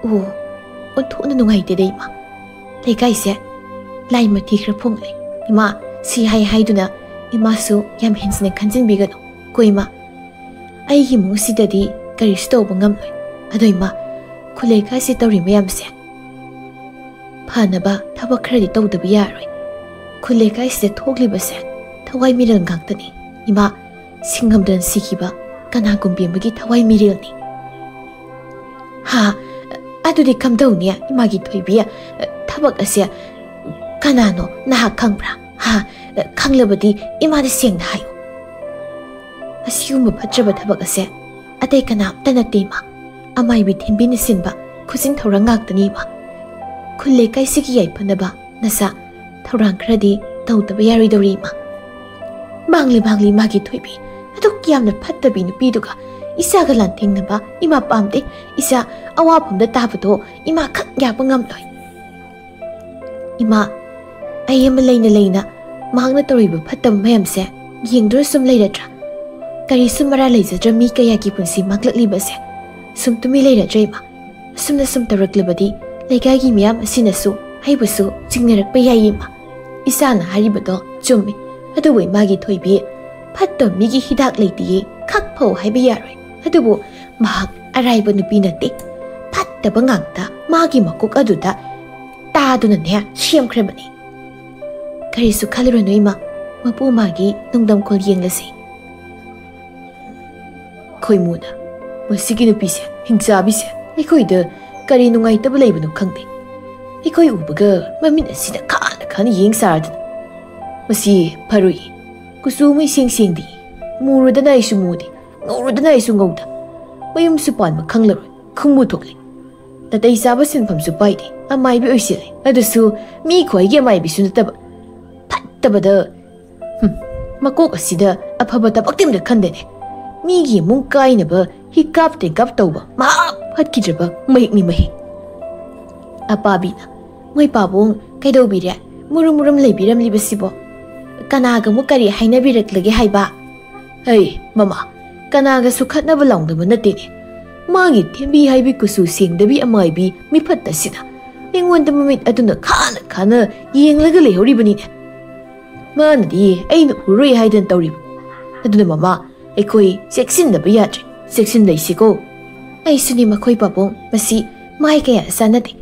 "ꯑꯣ, ꯑꯣꯟꯊꯣꯛꯅ ꯅꯨꯡꯉꯥꯏꯇꯦꯗ ꯏꯃꯥ꯫ ꯂꯩꯀꯥꯏꯁꯦ ꯂꯥꯏ ꯃꯊꯤ ꯈꯔ ꯐꯣꯡꯂꯦ꯫ ꯏꯃꯥ, ꯁꯤ ꯍꯥꯏ ꯍꯥꯏꯗꯨꯅ ꯏꯃꯥꯁꯨ ꯌꯥꯝ ꯍꯦꯟꯖꯤꯟꯅ ꯈꯟꯖꯤꯟꯕꯤꯒꯅꯨ ꯀꯣ ꯏꯃꯥ꯫ ꯑꯩꯒꯤ ꯏꯃꯨꯡꯁꯤꯗꯗꯤ ꯀꯔꯤꯁꯨ ꯇꯧꯕ ꯉꯝꯂꯣꯏ꯫ ꯑꯗꯣ ꯏꯃꯥ, ꯈꯨꯜ ꯂꯩꯀꯥꯏꯁꯦ ꯇꯧꯔꯤ ꯃꯌꯥꯝꯁꯦ ꯐꯅꯕ ꯊꯕꯛ ꯈꯔꯗꯤ ꯇꯧꯗꯕ ꯌꯥꯔꯣꯏ꯫ ꯈꯨꯜ ꯂꯩꯀꯥꯏꯁꯤꯗ ꯊꯣꯛꯂꯤꯕꯁꯦ ꯊꯋꯥꯏ ꯃꯤꯔꯦꯜ ꯉꯥꯛꯇꯅꯤ꯫ ꯏꯃꯥ, ꯁꯤꯡꯉꯝꯗꯅ ꯁꯤꯈꯤꯕ ꯀꯅꯥꯒꯨꯝꯕꯤ ꯑꯃꯒꯤ ꯊꯋꯥꯏ ꯃꯤꯔꯦꯜꯅꯤ꯫" "ꯍꯥ? ꯑꯗꯨꯗꯤ ꯀꯝꯗꯧꯅꯤ ꯏꯃꯥꯒꯤ ꯊꯣꯏꯕꯤ? ꯊꯕꯛ ꯑꯁꯦ ꯀꯅꯥꯅꯣ ꯅꯍꯥꯛ ꯈꯪꯕ꯭ꯔꯥ? ꯍꯥ? ꯈꯪꯂꯕꯗꯤ ꯏꯃꯥꯗ ꯁꯦꯡꯅ ꯍꯥꯏꯌꯨ꯫" "ꯑꯁꯤꯒꯨꯝꯕ ꯐꯠꯇ꯭ꯔꯕ ꯊꯕꯛ ꯑꯁꯦ ꯑꯇꯩ ꯀꯅꯥꯝꯇ ꯅꯠꯇꯦ ꯏꯃꯥ꯫ ꯑꯃꯥꯏꯕꯤ ꯊꯦꯝꯕꯤꯅ ꯁꯤꯟꯕ ꯈꯨꯖꯤꯟ ꯊꯧꯔꯥꯡ ꯉꯥꯛꯇꯅꯤ ꯏꯃꯥ꯫ ꯈꯨꯜ ꯂꯩꯀꯥꯏꯁꯤꯒꯤ ꯌꯥꯏꯐꯅꯕ ꯅꯁꯥ ꯊꯧꯔꯥꯡ ꯈꯔꯗꯤ ꯇꯧꯗꯕ ꯌꯥꯔꯣꯏꯗꯧꯔꯤ ꯏꯃꯥ꯫" "ꯃꯥꯡꯂꯤ ꯃꯥꯡꯂꯤ ꯃꯥꯒꯤ ꯊꯣꯏꯕꯤ, ꯑꯗꯨꯛ ꯌꯥꯝꯅ ꯐꯠꯇꯕꯤ ꯅꯨꯄꯤꯗꯨꯒ ꯏꯆꯥꯒ ꯂꯥꯟꯊꯦꯡꯅꯕ ꯏꯃꯥ ꯄꯥꯝꯗꯦ꯫ ꯏꯆꯥ ꯑꯋꯥꯐꯝꯗ ꯇꯥꯕꯗꯣ ꯏꯃꯥ ꯈꯛ ꯌꯥꯕ ꯉꯝꯂꯣꯏ꯫" "ꯏꯃꯥ, ꯑꯩ ꯑꯃ ꯂꯩꯅ ꯂꯩꯅ ꯃꯍꯥꯛꯅ ꯇꯧꯔꯤꯕ ꯐꯠꯇꯕ ꯃꯌꯥꯝꯁꯦ ꯌꯦꯡꯗꯨꯅ ꯁꯨꯝ ꯂꯩꯔꯗ꯭ꯔꯥ? ꯀꯔꯤꯁꯨ ꯃꯔꯥ ꯂꯩꯖꯗ꯭ꯔ ꯃꯤ ꯀꯌꯥꯒꯤ ꯄꯨꯟꯁꯤ ꯃꯥꯡꯂꯛꯂꯤꯕꯁꯦ ꯁꯨꯝ ꯇꯨꯃꯤꯟ ꯂꯩꯔꯗ꯭ꯔꯥ ꯏꯃꯥ? ꯑꯁꯨꯝꯅ ꯁꯨꯝ ꯇꯧꯔꯛꯂꯕꯗꯤ ꯂꯩꯀꯥꯏꯒꯤ ꯃꯤꯌꯥꯝ ꯑꯁꯤꯅꯁꯨ ꯑꯩꯕꯨꯁꯨ ꯆꯤꯡꯅꯔꯛꯄ ꯌꯥꯏ ꯏꯃꯥ꯫ ꯏꯆꯥꯅ ꯍꯥꯏꯔꯤꯕꯗꯣ ꯆꯨꯝꯃꯤ꯫ ꯑꯗꯨꯕꯨ ꯏꯃꯥꯒꯤ ꯊꯣꯏꯕꯤ, ꯐꯠꯇꯕ ꯃꯤꯒꯤ ꯍꯤꯗꯥꯛ ꯂꯩꯇꯤꯌꯦ, ꯈꯛ ꯐꯧ ꯍꯥꯏꯕ ꯌꯥꯔꯣꯏ꯫ ꯑꯗꯨꯕꯨ ꯃꯍꯥꯛ ꯑꯔꯥꯏꯕ ꯅꯨꯄꯤ ꯅꯠꯇꯦ꯫ ꯐꯠꯇꯕ ꯉꯥꯛꯇ ꯃꯥꯒꯤ ꯃꯀꯣꯛ ꯑꯗꯨꯗ ꯇꯥꯗꯨꯅꯅꯦ ꯁꯦꯝꯈ꯭ꯔꯕꯅꯤ꯫" "ꯀꯔꯤꯁꯨ ꯈꯜꯂꯨꯔꯅꯨ ꯏꯃꯥ, ꯃꯄꯨ ꯃꯥꯒꯤ ꯅꯨꯡꯗꯝꯈꯣꯜ ꯌꯦꯡꯂꯁꯤ꯫" "ꯈꯣꯏꯃꯨꯅ, ꯃꯁꯤꯒꯤ ꯅꯨꯄꯤꯁꯦ, ꯍꯤꯡꯆꯥꯕꯤꯁꯦ, ꯑꯩꯈꯣꯏꯗ ꯀꯔꯤ ꯅꯨꯡꯉꯥꯏꯇꯕ ꯂꯩꯕꯅꯣ ꯈꯪꯗꯦ꯫ ꯑꯩꯈꯣꯏ ꯎꯕꯒ ꯃꯃꯤꯠ ꯑꯁꯤꯗ ꯈꯥꯅ ꯈꯥꯅ ꯌꯦꯡ ꯁꯥꯔꯗꯅ꯫ ꯃꯁꯤ ꯐꯔꯣꯏꯌꯦ꯫ ꯀꯨꯆꯨ ꯑꯃ ꯏꯁꯦꯡ ꯁꯦꯡꯗꯦ꯫ ꯃꯨꯔꯨꯗꯅ ꯑꯩꯁꯨ ꯃꯨꯗꯦ, ꯉꯧꯔꯨꯗꯅ ꯑꯩꯁꯨ ꯉꯧꯗ꯫ ꯃꯌꯨꯝꯁꯨ ꯄꯥꯟꯕ ꯈꯪꯂꯔꯣꯏ, ꯈꯨꯝꯃꯨ ꯊꯣꯛꯂꯤ꯫" ꯅꯥꯇꯩ ꯆꯥꯕ ꯁꯤꯟꯐꯝꯁꯨ ꯄꯥꯏꯗꯦ꯫ ꯑꯃꯥꯏꯕꯤ ꯑꯣꯏꯁꯤꯜꯂꯦ꯫ ꯑꯗꯨꯁꯨ ꯃꯤ ꯈ꯭ꯋꯥꯏꯒꯤ ꯑꯃꯥꯏꯕꯤꯁꯨ ꯅꯠꯇꯕ꯫ ꯐꯠꯇꯕꯗ꯫ ꯍꯨꯝ, ꯃꯀꯣꯛ ꯑꯁꯤꯗ ꯑꯐꯕ ꯊꯕꯛꯇꯤ ꯑꯃꯇ ꯈꯟꯗꯦꯅꯦ꯫ ꯃꯤꯒꯤ ꯏꯃꯨꯡ ꯀꯥꯏꯅꯕ ꯍꯤꯀꯥꯞ ꯇꯦꯡꯀꯥꯞ ꯇꯧꯕ ꯃꯍꯥꯛ ꯐꯠꯈꯤꯗ꯭ꯔꯕ ꯃꯍꯤꯛꯅꯤ ꯃꯍꯤꯛ꯫ ꯑꯄꯥꯕꯤꯅ, "ꯃꯣꯏ ꯄꯥꯕꯨꯡ ꯀꯩꯗꯧꯕꯤꯔꯦ? ꯃꯨꯔꯨꯝ ꯃꯨꯔꯨꯝ ꯂꯩꯕꯤꯔꯝꯂꯤꯕꯁꯤꯕꯣ? ꯀꯅꯥꯒ ꯑꯃꯨꯛ ꯀꯔꯤ ꯍꯥꯏꯅꯕꯤꯔꯛꯂꯒꯦ ꯍꯥꯏꯕ?" "ꯍꯩ, ꯃꯃꯥ, ꯀꯅꯥꯒꯁꯨ ꯈꯠꯅꯕ ꯂꯥꯎꯅꯕ ꯅꯠꯇꯦꯅꯦ꯫ ꯃꯥꯒꯤ ꯊꯦꯝꯕꯤ ꯍꯥꯏꯕꯤ ꯀꯨꯆꯨ ꯁꯦꯡꯗꯕꯤ ꯑꯃꯥꯏꯕꯤ ꯃꯤꯐꯠ ꯑꯁꯤꯅ ꯑꯩꯉꯣꯟꯗ ꯃꯃꯤꯠ ꯑꯗꯨꯅ ꯈꯥꯅ ꯈꯥꯅ ꯌꯦꯡꯂꯒ ꯂꯩꯍꯧꯔꯤꯕꯅꯤꯅꯦ꯫ ꯃꯥꯅꯗꯤ ꯑꯩꯅ ꯎꯔꯣꯏ ꯍꯥꯏꯗꯅ ꯇꯧꯔꯤꯕ꯫ ꯑꯗꯨꯅ ꯃꯃꯥ, ꯑꯩꯈꯣꯏ ꯆꯦꯛꯁꯤꯟꯗꯕ ꯌꯥꯗ꯭ꯔꯦ꯫ ꯆꯦꯛꯁꯤꯟ ꯂꯩꯁꯤꯀꯣ꯫ ꯑꯩꯁꯨꯅꯤ ꯃꯈꯣꯏ ꯄꯥꯕꯨꯡ, ꯃꯁꯤ ꯃꯥꯏ ꯀꯌꯥ ꯆꯥꯟꯅꯗꯦ꯫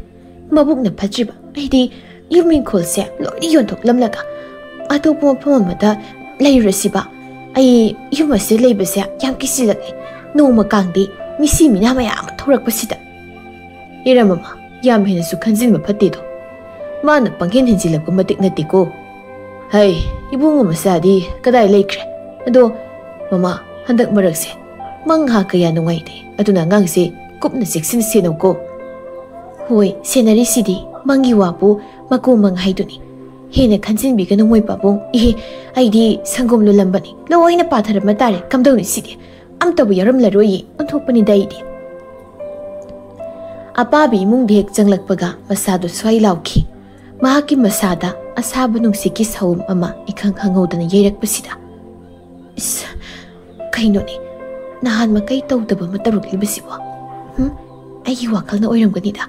ꯃꯕꯨꯛꯅ ꯐꯠꯇ꯭ꯔꯤꯕ꯫ ꯑꯩꯗꯤ ꯌꯨꯝ ꯏꯪꯈꯣꯜꯁꯦ ꯂꯣꯏꯅ ꯌꯣꯟꯊꯣꯛꯂꯝꯂꯒ ꯑꯇꯣꯞꯄ ꯃꯐꯝ ꯑꯃꯗ ꯂꯩꯔꯨꯔꯁꯤꯕ꯫ ꯑꯩ ꯌꯨꯝ ꯑꯁꯤꯗ ꯂꯩꯕꯁꯦ ꯌꯥꯝ ꯀꯤꯁꯤꯜꯂꯛꯂꯦ꯫ ꯅꯣꯡꯃ ꯀꯥꯡꯗꯤ ꯃꯤꯁꯤ ꯃꯤꯅꯥ ꯃꯌꯥꯝ ꯑꯃ ꯊꯣꯔꯛꯄꯁꯤꯗ꯫" "ꯏꯔꯝ ꯃꯃꯥ, ꯌꯥꯝ ꯍꯦꯟꯅꯁꯨ ꯈꯟꯖꯤꯟꯕ ꯐꯠꯇꯦꯗꯣ꯫ ꯃꯥꯅ ꯄꯪꯍꯦꯟ ꯍꯦꯟꯖꯤꯜꯂꯛꯄ ꯃꯇꯤꯛ ꯅꯠꯇꯦꯀꯣ꯫ ꯍꯩ, ꯏꯕꯨꯡꯉꯣ ꯃꯆꯥꯗꯤ ꯀꯗꯥꯏ ꯂꯩꯈ꯭ꯔꯦ? ꯑꯗꯣ ꯃꯃꯥ, ꯍꯟꯗꯛ ꯃꯔꯛꯁꯦ ꯃꯪ ꯍꯥ ꯀꯌꯥ ꯅꯨꯡꯉꯥꯏꯇꯦ꯫ ꯑꯗꯨꯅ ꯑꯉꯥꯡꯁꯦ ꯀꯨꯞꯅ ꯆꯦꯛꯁꯤꯟ ꯁꯦꯟꯅꯧꯀꯣ꯫" "ꯍꯣꯏ, ꯁꯦꯟꯅꯔꯤꯁꯤꯗꯤ꯫ ꯃꯪꯒꯤ ꯋꯥꯕꯨ ꯃꯀꯨ ꯃꯪ ꯍꯥꯏꯗꯨꯅꯤ꯫ ꯍꯦꯟꯅ ꯈꯟꯖꯤꯟꯕꯤꯒꯅꯨ ꯃꯣꯏ ꯄꯥꯕꯨꯡ꯫ ꯏꯍꯦ, ꯑꯩꯗꯤ ꯁꯪꯒꯣꯝ ꯂꯣꯜꯂꯝꯕꯅꯤ꯫ ꯂꯣꯏꯅ ꯄꯥꯊꯔꯝꯕ ꯇꯥꯔꯦ꯫ ꯀꯝꯗꯧꯅꯤ ꯁꯤꯗꯤ? ꯑꯝꯇꯕꯨ ꯌꯥꯎꯔꯝꯂꯔꯣꯏꯌꯦ꯫ ꯑꯣꯟꯊꯣꯛꯄꯅꯤꯗ ꯑꯩꯗꯤ꯫" ꯑꯄꯥꯕꯤ ꯏꯃꯨꯡꯗ ꯍꯦꯛ ꯆꯪꯂꯛꯄꯒ ꯃꯁꯥꯗꯨ ꯁ꯭ꯋꯥꯏ ꯂꯥꯎꯈꯤ꯫ ꯃꯍꯥꯛꯀꯤ ꯃꯁꯥꯗ ꯑꯁꯥꯕ ꯅꯨꯡꯁꯤꯠꯀꯤ ꯁꯍꯨꯝ ꯑꯃ ꯏꯈꯪ ꯈꯪꯍꯧꯗꯅ ꯌꯩꯔꯛꯄꯁꯤꯗ, "ꯏꯁ, ꯀꯩꯅꯣꯅꯦ? ꯅꯍꯥꯟ ꯃꯈꯩ ꯇꯧꯗꯕ ꯑꯃ ꯇꯧꯔꯛꯂꯤꯕꯁꯤꯕꯣ? ꯍꯨꯝ? ꯑꯩꯒꯤ ꯋꯥꯈꯜꯅ ꯑꯣꯏꯔꯝꯒꯅꯤꯗ꯫"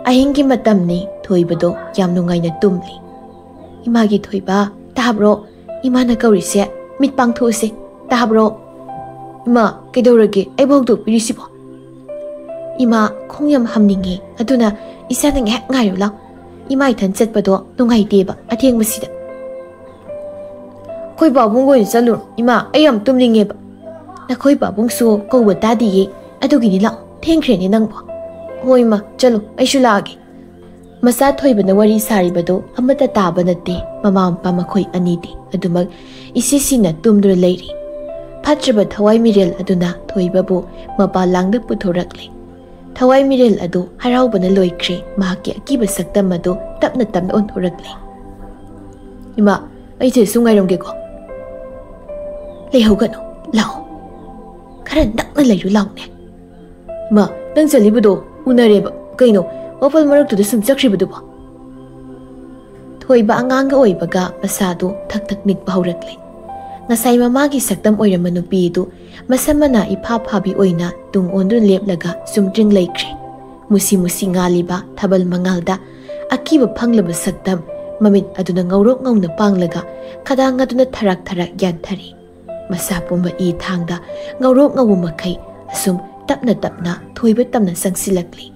ꯑꯍꯤꯡꯒꯤ ꯃꯇꯝꯅꯤ꯫ ꯊꯣꯏꯕꯗꯣ ꯌꯥꯝ ꯅꯨꯡꯉꯥꯏꯅ ꯇꯨꯝꯂꯤ꯫ "ꯏꯃꯥꯒꯤ ꯊꯣꯏꯕ, ꯇꯥꯕ꯭ꯔꯣ? ꯏꯃꯥꯅ ꯀꯧꯔꯤꯁꯦ꯫ ꯃꯤꯠ ꯄꯥꯡꯊꯣꯛꯎꯁꯦ꯫ ꯇꯥꯕ꯭ꯔꯣ? ꯏꯃꯥ, ꯀꯩꯗꯧꯔꯒꯦ? ꯑꯩꯕꯨ ꯍꯧꯗꯣꯛꯄꯤꯔꯤꯁꯤꯕꯣ?" "ꯏꯃꯥ, ꯈꯣꯡ ꯌꯥꯝ ꯍꯥꯝꯅꯤꯡꯉꯦ꯫ ꯑꯗꯨꯅ ꯏꯆꯥꯅ ꯉꯥꯏꯍꯥꯛ ꯉꯥꯏꯔꯨ ꯂꯥꯎ꯫ ꯏꯃꯥ ꯏꯊꯟ ꯆꯠꯄꯗꯣ ꯅꯨꯡꯉꯥꯏꯇꯦꯕ ꯑꯊꯦꯡꯕꯁꯤꯗ꯫" "ꯑꯩꯈꯣꯏ ꯄꯥꯕꯨꯡꯒ ꯑꯣꯏꯅ ꯆꯠꯂꯨꯔꯣ꯫ ꯏꯃꯥ, ꯑꯩ ꯌꯥꯝ ꯇꯨꯝꯅꯤꯡꯉꯦꯕ꯫" "ꯅꯈꯣꯏ ꯄꯥꯕꯨꯡꯁꯨ ꯀꯧꯕ ꯇꯥꯗꯤꯌꯦ꯫ ꯑꯗꯨꯒꯤꯅꯤ ꯂꯥꯛꯑꯣ꯫ ꯊꯦꯡꯈ꯭ꯔꯦꯅꯦ ꯅꯪꯕꯣ꯫" "ꯍꯣꯏ ꯏꯃꯥ, ꯆꯠꯂꯣ꯫ ꯑꯩꯁꯨ ꯂꯥꯛꯑꯒꯦ꯫" ꯃꯆꯥ ꯊꯣꯏꯕꯅ ꯋꯥꯔꯤ ꯁꯥꯔꯤꯕꯗꯨ ꯑꯃꯠꯇ ꯇꯥꯕ ꯅꯠꯇꯦ꯫ ꯃꯃꯥ ꯃꯄꯥ ꯃꯈꯣꯏ ꯑꯅꯤꯗꯤ ꯑꯗꯨꯃꯛ ꯏꯁꯤꯁꯤꯅ ꯇꯨꯝꯗꯨꯅ ꯂꯩꯔꯤ꯫ ꯐꯠꯇ꯭ꯔꯕ ꯊꯋꯥꯏ ꯃꯤꯔꯦꯜ ꯑꯗꯨꯅ ꯊꯣꯏꯕꯕꯨ ꯃꯄꯥꯟ ꯂꯥꯡꯗ ꯄꯨꯊꯣꯔꯛꯂꯦ꯫ ꯊꯋꯥꯏ ꯃꯤꯔꯦꯜ ꯑꯗꯨ ꯍꯔꯥꯎꯕꯅ ꯂꯣꯏꯈ꯭ꯔꯦ꯫ ꯃꯍꯥꯛꯀꯤ ꯑꯀꯤꯕ ꯁꯛꯇꯝ ꯑꯗꯨ ꯇꯞꯅ ꯇꯞꯅ ꯑꯣꯟꯊꯣꯔꯛꯂꯦ꯫ "ꯏꯃꯥ, ꯑꯩꯁꯦ ꯁꯨꯝ ꯉꯥꯏꯔꯝꯒꯦꯀꯣ꯫ ꯂꯩꯍꯧꯒꯅꯨ, ꯂꯥꯛꯑꯣ꯫ ꯈꯔ ꯅꯛꯅ ꯂꯩꯔꯨ ꯂꯥꯎꯅꯦ꯫ ꯏꯃꯥ, ꯅꯪ ꯆꯠꯂꯤꯕꯗꯣ ꯎꯅꯔꯦꯕ꯫ ꯀꯩꯅꯣ, ꯋꯥꯄꯜ ꯃꯔꯛꯇꯨꯗ ꯁꯨꯝ ꯆꯠꯈ꯭ꯔꯤꯕꯗꯨꯕꯣ?" ꯊꯣꯏꯕ ꯑꯉꯥꯡꯒ ꯑꯣꯏꯕꯒ ꯃꯁꯥꯗꯨ ꯊꯛ ꯊꯛ ꯅꯤꯛꯄ ꯍꯧꯔꯛꯂꯦ꯫ ꯉꯁꯥꯏ ꯃꯃꯥꯒꯤ ꯁꯛꯇꯝ ꯑꯣꯏꯔꯝꯕ ꯅꯨꯄꯤꯗꯨ ꯃꯁꯝ ꯃꯅꯥ ꯏꯐꯥ ꯐꯥꯕꯤ ꯑꯣꯏꯅ ꯇꯨꯡ ꯑꯣꯟꯗꯨꯅ ꯂꯦꯞꯂꯒ ꯁꯨꯝ ꯇ꯭ꯔꯤꯡ ꯂꯩꯈ꯭ꯔꯦ꯫ ꯃꯨꯁꯤ ꯃꯨꯁꯤ ꯉꯥꯜꯂꯤꯕ ꯊꯥꯕꯜ ꯃꯉꯥꯜꯗ ꯑꯀꯤꯕ ꯐꯪꯂꯕ ꯁꯛꯇꯝ, ꯃꯃꯤꯠ ꯑꯗꯨꯅ ꯉꯧꯔꯣꯛ ꯉꯧꯅ ꯄꯥꯡꯂꯒ ꯈꯗꯥꯡ ꯑꯗꯨꯅ ꯊꯔꯥꯛ ꯊꯔꯥꯛ ꯌꯥꯟꯊꯔꯤ꯫ ꯃꯁꯥ ꯄꯨꯝꯕ ꯏ ꯊꯥꯡꯗ ꯉꯧꯔꯣꯛ ꯉꯧꯕ ꯃꯈꯩ ꯑꯁꯨꯝ ꯇꯞꯅ ꯇꯞꯅ ꯊꯣꯏꯕ ꯇꯝꯅ ꯆꯪꯁꯤꯜꯂꯛꯂꯤ꯫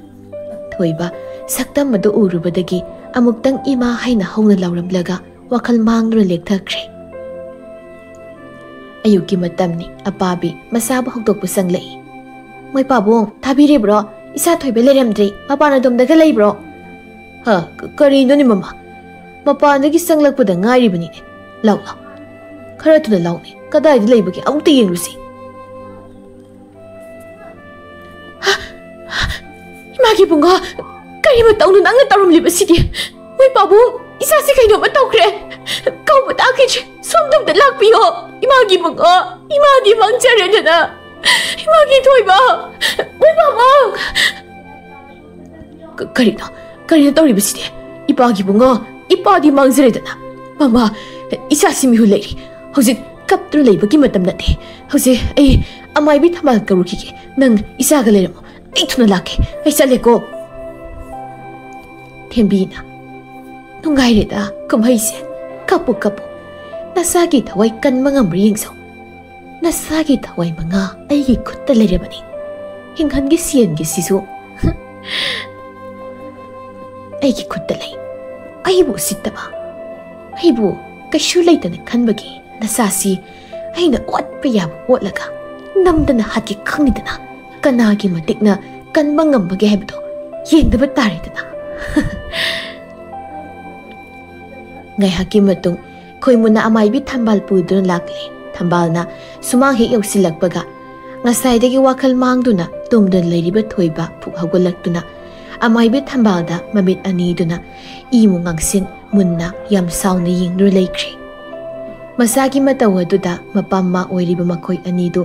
ꯊꯣꯏꯕ ꯁꯛꯇꯝ ꯑꯗꯨ ꯎꯔꯨꯕꯗꯒꯤ ꯑꯃꯨꯛꯇꯪ ꯏꯃꯥ ꯍꯥꯏꯅ ꯍꯧꯅ ꯂꯥꯎꯔꯝꯂꯒ ꯋꯥꯈꯜ ꯃꯥꯡꯗꯨꯅ ꯂꯦꯛꯊꯈ꯭ꯔꯦ꯫ ꯑꯌꯨꯛꯀꯤ ꯃꯇꯝꯅꯤ꯫ ꯑꯄꯥꯕꯤ ꯃꯁꯥꯕꯨ ꯍꯧꯗꯣꯛꯄ ꯆꯪꯂꯛꯏ꯫ "ꯃꯣꯏ ꯄꯥꯕꯨꯡ, ꯊꯥꯕꯤꯔꯤꯕ꯭ꯔꯣ? ꯏꯆꯥ ꯊꯣꯏꯕ ꯂꯩꯔꯝꯗ꯭ꯔꯦ꯫ ꯃꯄꯥꯟ ꯑꯗꯣꯝꯗꯒ ꯂꯩꯕ꯭ꯔꯣ?" "ꯍ, ꯀ-, ꯀꯔꯤꯅꯣꯅꯦ ꯃꯃꯥ? ꯃꯄꯥꯟꯗꯒꯤ ꯆꯪꯂꯛꯄꯗ ꯉꯥꯏꯔꯤꯕꯅꯤꯅꯦ꯫ ꯂꯥꯎ, ꯂꯥꯎ꯫ ꯈꯔ ꯊꯨꯅ ꯂꯥꯎꯅꯦ꯫ ꯀꯗꯥꯏꯗ ꯂꯩꯕꯒꯦ? ꯑꯃꯨꯛꯇ ꯌꯦꯡꯂꯨꯁꯤ꯫" "ꯏꯃꯥꯒꯤ ꯏꯕꯨꯡꯉꯣ, ꯀꯔꯤ ꯃꯇꯧꯅꯣ ꯅꯪꯅ ꯇꯧꯔꯝꯂꯤꯕꯁꯤꯗꯤ? ꯃꯣꯏ ꯄꯥꯕꯨꯡ, ꯏꯆꯥꯁꯤ ꯀꯩꯅꯣꯝꯃ ꯇꯧꯈ꯭ꯔꯦ꯫ ꯀꯧꯕ ꯇꯥꯈꯤꯗ꯭ꯔꯦ꯫ ꯁꯣꯝꯗ ꯑꯝꯇ ꯂꯥꯛꯄꯤꯌꯣ꯫ ꯏꯃꯥꯒꯤ ꯏꯕꯨꯡꯉꯣ, ꯏꯃꯥꯗꯤ ꯃꯥꯡꯖꯔꯦꯗꯅ꯫ ꯏꯃꯥꯒꯤ ꯊꯣꯏꯕ, ꯃꯣꯏ ꯄꯥꯕꯨꯡ꯫" "ꯀ-, ꯀꯔꯤꯅꯣ? ꯀꯔꯤꯅꯣ ꯇꯧꯔꯤꯕꯁꯤꯗꯤ? ꯏꯄꯥꯒꯤ ꯏꯕꯨꯡꯉꯣ, ꯏꯄꯥꯗꯤ ꯃꯥꯡꯖꯔꯦꯗꯅ꯫ ꯃꯃꯥ, ꯏꯆꯥꯁꯤ ꯃꯤꯍꯨ ꯂꯩꯔꯤ꯫ ꯍꯧꯖꯤꯛ ꯀꯞꯇꯨꯅ ꯂꯩꯕꯒꯤ ꯃꯇꯝ ꯅꯠꯇꯦ꯫ ꯍꯧꯖꯤꯛ ꯑꯩ ꯑꯃꯥꯏꯕꯤ ꯊꯝꯕꯥꯜ ꯀꯧꯔꯨꯈꯤꯒꯦ꯫ ꯅꯪ ꯏꯆꯥꯒ ꯂꯩꯔꯝꯃꯣ꯫ ꯑꯩ ꯊꯨꯅ ꯂꯥꯛꯀꯦ꯫ ꯑꯩ ꯆꯠꯂꯦꯀꯣ꯫" ꯊꯦꯝꯕꯤꯅ, "ꯅꯨꯡꯉꯥꯏꯔꯦꯗ ꯀꯨꯝꯍꯩꯁꯦ꯫ ꯀꯞꯄꯨ, ꯀꯞꯄꯨ꯫ ꯅꯁꯥꯒꯤ ꯊꯋꯥꯏ ꯀꯟꯕ ꯉꯝꯕ꯭ꯔꯥ ꯌꯦꯡꯖꯧ꯫ ꯅꯁꯥꯒꯤ ꯊꯋꯥꯏ ꯃꯉꯥ ꯑꯩꯒꯤ ꯈꯨꯠꯇ ꯂꯩꯔꯕꯅꯤ꯫ ꯍꯤꯡꯍꯟꯒꯦ ꯁꯤꯍꯟꯒꯦ ꯁꯤꯁꯨ ꯑꯩꯒꯤ ꯈꯨꯠꯇ ꯂꯩ꯫ ꯑꯩꯕꯨ ꯎꯁꯤꯠꯇꯕ, ꯑꯩꯕꯨ ꯀꯩꯁꯨ ꯂꯩꯇꯅ ꯈꯟꯕꯒꯤ ꯅꯁꯥꯁꯤ ꯑꯩꯅ ꯑꯣꯠꯄ ꯌꯥꯕ ꯑꯣꯠꯂꯒ ꯅꯝꯗꯅ ꯍꯥꯠꯀꯦ ꯈꯪꯉꯤꯗꯅ꯫ ꯀꯅꯥꯒꯤ ꯃꯇꯤꯛꯅ ꯀꯟꯕ ꯉꯝꯕꯒꯦ ꯍꯥꯏꯕꯗꯣ ꯌꯦꯡꯗꯕ ꯇꯥꯔꯦꯗꯅ꯫" ꯉꯥꯏꯍꯥꯛꯀꯤ ꯃꯇꯨꯡ ꯈꯣꯏꯃꯨꯅ ꯑꯃꯥꯏꯕꯤ ꯊꯝꯕꯥꯜ ꯄꯨꯗꯨꯅ ꯂꯥꯛꯂꯦ꯫ ꯊꯝꯕꯥꯜꯅ ꯁꯨꯃꯥꯡ ꯍꯦꯛ ꯌꯧꯁꯤꯜꯂꯛꯄꯒ ꯉꯁꯥꯏꯗꯒꯤ ꯋꯥꯈꯜ ꯃꯥꯡꯗꯨꯅ ꯇꯨꯝꯗꯨꯅ ꯂꯩꯔꯤꯕ ꯊꯣꯏꯕ ꯐꯨꯛ ꯍꯧꯒꯠꯂꯛꯇꯨꯅ ꯑꯃꯥꯏꯕꯤ ꯊꯝꯕꯥꯜꯗ ꯃꯃꯤꯠ ꯑꯅꯤꯗꯨꯅ ꯏꯃꯨ ꯉꯥꯡꯁꯤꯟ ꯃꯨꯟꯅ ꯌꯥꯝ ꯁꯥꯎꯅ ꯌꯦꯡꯗꯨꯅ ꯂꯩꯈ꯭ꯔꯦ꯫ ꯃꯁꯥꯒꯤ ꯃꯇꯧ ꯑꯗꯨꯗ ꯃꯄꯥ ꯃꯃꯥ ꯑꯣꯏꯔꯤꯕ ꯃꯈꯣꯏ ꯑꯅꯤꯗꯨ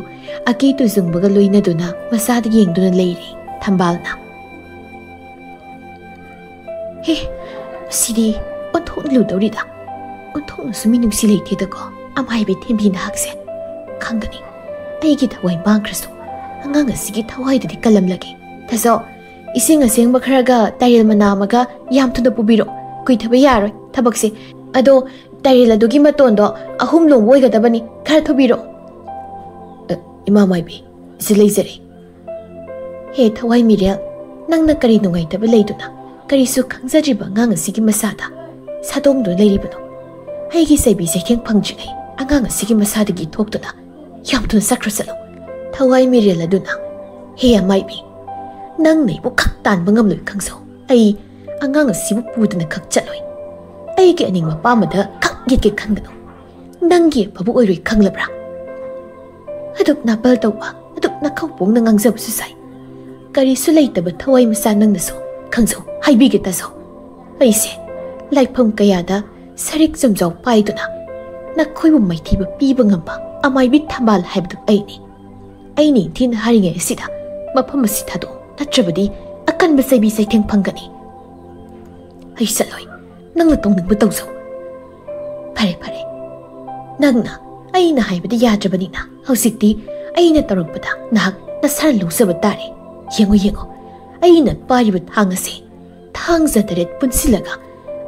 ꯑꯀꯤ ꯇꯨꯖꯨꯡꯕꯒ ꯂꯣꯏꯅꯗꯨꯅ ꯃꯁꯥꯗ ꯌꯦꯡꯗꯨꯅ ꯂꯩꯔꯤ꯫ ꯊꯝꯕꯥꯜꯅ, "ꯍꯦ, ꯑꯁꯤꯗꯤ ꯑꯣꯟꯊꯣꯛꯅ ꯂꯨꯗꯧꯔꯤꯗ꯫ ꯑꯣꯟꯊꯣꯛꯅꯁꯨ ꯃꯤꯅꯨꯡꯁꯤ ꯂꯩꯇꯦꯗꯀꯣ, ꯑꯃꯥꯏꯕꯤ ꯊꯦꯝꯕꯤ ꯅꯍꯥꯛꯁꯦ꯫ ꯈꯪꯒꯅꯤ, ꯑꯩꯒꯤ ꯊꯋꯥꯏ ꯃꯥꯡꯈ꯭ꯔꯁꯨ ꯑꯉꯥꯡ ꯑꯁꯤꯒꯤ ꯊꯋꯥꯏꯗꯗꯤ ꯀꯜꯂꯝꯂꯒꯦ꯫ ꯇꯥꯖꯧ, ꯏꯁꯤꯡ ꯑꯁꯦꯡꯕ ꯈꯔꯒ ꯇꯥꯏꯔꯦꯜ ꯃꯅꯥ ꯑꯃꯒ ꯌꯥꯝ ꯊꯨꯅ ꯄꯨꯕꯤꯔꯣ꯫ ꯀꯨꯏꯊꯕ ꯌꯥꯔꯣꯏ ꯊꯕꯛꯁꯦ꯫ ꯑꯗꯣ ꯇꯥꯏꯔꯦꯜ ꯑꯗꯨꯒꯤ ꯃꯇꯣꯟꯗꯣ ꯑꯍꯨꯝ ꯂꯣꯝꯕ ꯑꯣꯏꯒꯗꯕꯅꯤ꯫ ꯈꯔ ꯊꯨꯕꯤꯔꯣ꯫" "ꯑ, ꯏꯃꯥ ꯃꯥꯏꯕꯤ, ꯁꯤ ꯂꯩꯖꯔꯦ꯫" "ꯍꯦ ꯊꯋꯥꯏ ꯃꯤꯔꯦꯜ, ꯅꯪꯅ ꯀꯔꯤ ꯅꯨꯡꯉꯥꯏꯇꯕ ꯂꯩꯗꯨꯅ ꯀꯔꯤꯁꯨ ꯈꯪꯖꯗ꯭ꯔꯤꯕ ꯑꯉꯥꯡ ꯑꯁꯤꯒꯤ ꯃꯁꯥꯗ ꯁꯥꯗꯣꯡꯗꯨꯅ ꯂꯩꯔꯤꯕꯅꯣ? ꯑꯩꯒꯤ ꯆꯩꯕꯤ ꯆꯩꯊꯦꯡ ꯐꯪꯗ꯭ꯔꯤꯉꯩ ꯑꯉꯥꯡ ꯑꯁꯤꯒꯤ ꯃꯁꯥꯗꯒꯤ ꯊꯣꯛꯇꯨꯅ ꯌꯥꯝ ꯊꯨꯅ ꯆꯠꯈ꯭ꯔꯣ ꯆꯠꯂꯣ, ꯊꯋꯥꯏ ꯃꯤꯔꯦꯜ ꯑꯗꯨꯅ꯫" "ꯍꯦ ꯑꯃꯥꯏꯕꯤ, ꯅꯪꯅ ꯑꯩꯕꯨ ꯈꯛ ꯇꯥꯟꯕ ꯉꯝꯂꯣꯏ ꯈꯪꯖꯧ꯫ ꯑꯩ ꯑꯉꯥꯡ ꯑꯁꯤꯕꯨ ꯄꯨꯗꯅ ꯈꯛ ꯆꯠꯂꯣꯏ꯫ ꯑꯩꯒꯤ ꯑꯅꯤꯡꯕ ꯑꯄꯥꯝꯕꯗ ꯈꯛ ꯌꯦꯠꯀꯦ ꯈꯟꯒꯅꯨ꯫ ꯅꯪꯒꯤ ꯑꯐꯕ ꯑꯣꯏꯔꯣꯏ ꯈꯪꯂꯕ꯭ꯔꯥ?" ꯑꯗꯨꯛ ꯅꯥꯄꯜ ꯇꯧꯕ, ꯑꯗꯨꯛ ꯅꯈꯧ ꯄꯣꯡꯅ ꯉꯥꯡꯖꯕꯁꯨ ꯁꯥꯏ꯫ ꯀꯔꯤꯁꯨ ꯂꯩꯇꯕ ꯊꯋꯥꯏ ꯃꯆꯥ ꯅꯪꯅꯁꯨ ꯈꯪꯖꯧ, ꯍꯥꯏꯕꯤꯒꯦ ꯇꯥꯖꯧ꯫ ꯑꯩꯁꯦ ꯂꯥꯏꯐꯝ ꯀꯌꯥꯗ ꯁꯔꯤꯛ ꯆꯝꯖꯥꯎ ꯄꯥꯏꯗꯨꯅ ꯅꯈꯣꯏꯕꯨ ꯃꯥꯏꯊꯤꯕ ꯄꯤꯕ ꯉꯝꯕ ꯑꯃꯥꯏꯕꯤ ꯊꯝꯕꯥꯜ ꯍꯥꯏꯕꯗꯨ ꯑꯩꯅꯤ꯫ ꯑꯩꯅ ꯅꯤꯡꯊꯤꯅ ꯍꯥꯏꯔꯤꯉꯩ ꯑꯁꯤꯗ ꯃꯐꯝ ꯑꯁꯤ ꯊꯥꯗꯣꯛꯎ, ꯅꯠꯇ꯭ꯔꯕꯗꯤ ꯑꯀꯟꯕ ꯆꯩꯕꯤ ꯆꯩꯊꯦꯡ ꯐꯪꯒꯅꯤ꯫ ꯑꯩ ꯆꯠꯂꯣꯏ, ꯅꯪꯅ ꯇꯧꯅꯤꯡꯕ ꯇꯧꯖꯧ꯫ ꯐꯔꯦ, ꯐꯔꯦ, ꯅꯪꯅ ꯑꯩꯅ ꯍꯥꯏꯕꯗ ꯌꯥꯗ꯭ꯔꯕꯅꯤꯅ ꯍꯧꯖꯤꯛꯇꯤ ꯑꯩꯅ ꯇꯧꯔꯛꯄꯗ ꯅꯍꯥꯛ ꯅꯁꯥꯅ ꯂꯧꯖꯕ ꯇꯥꯔꯦ꯫ ꯌꯦꯡꯉꯨ, ꯌꯦꯡꯉꯨ, ꯑꯩꯅ ꯄꯥꯏꯔꯤꯕ ꯊꯥꯡ ꯑꯁꯦ ꯊꯥꯡꯖ ꯇꯔꯦꯠ ꯄꯨꯟꯁꯤꯜꯂꯒ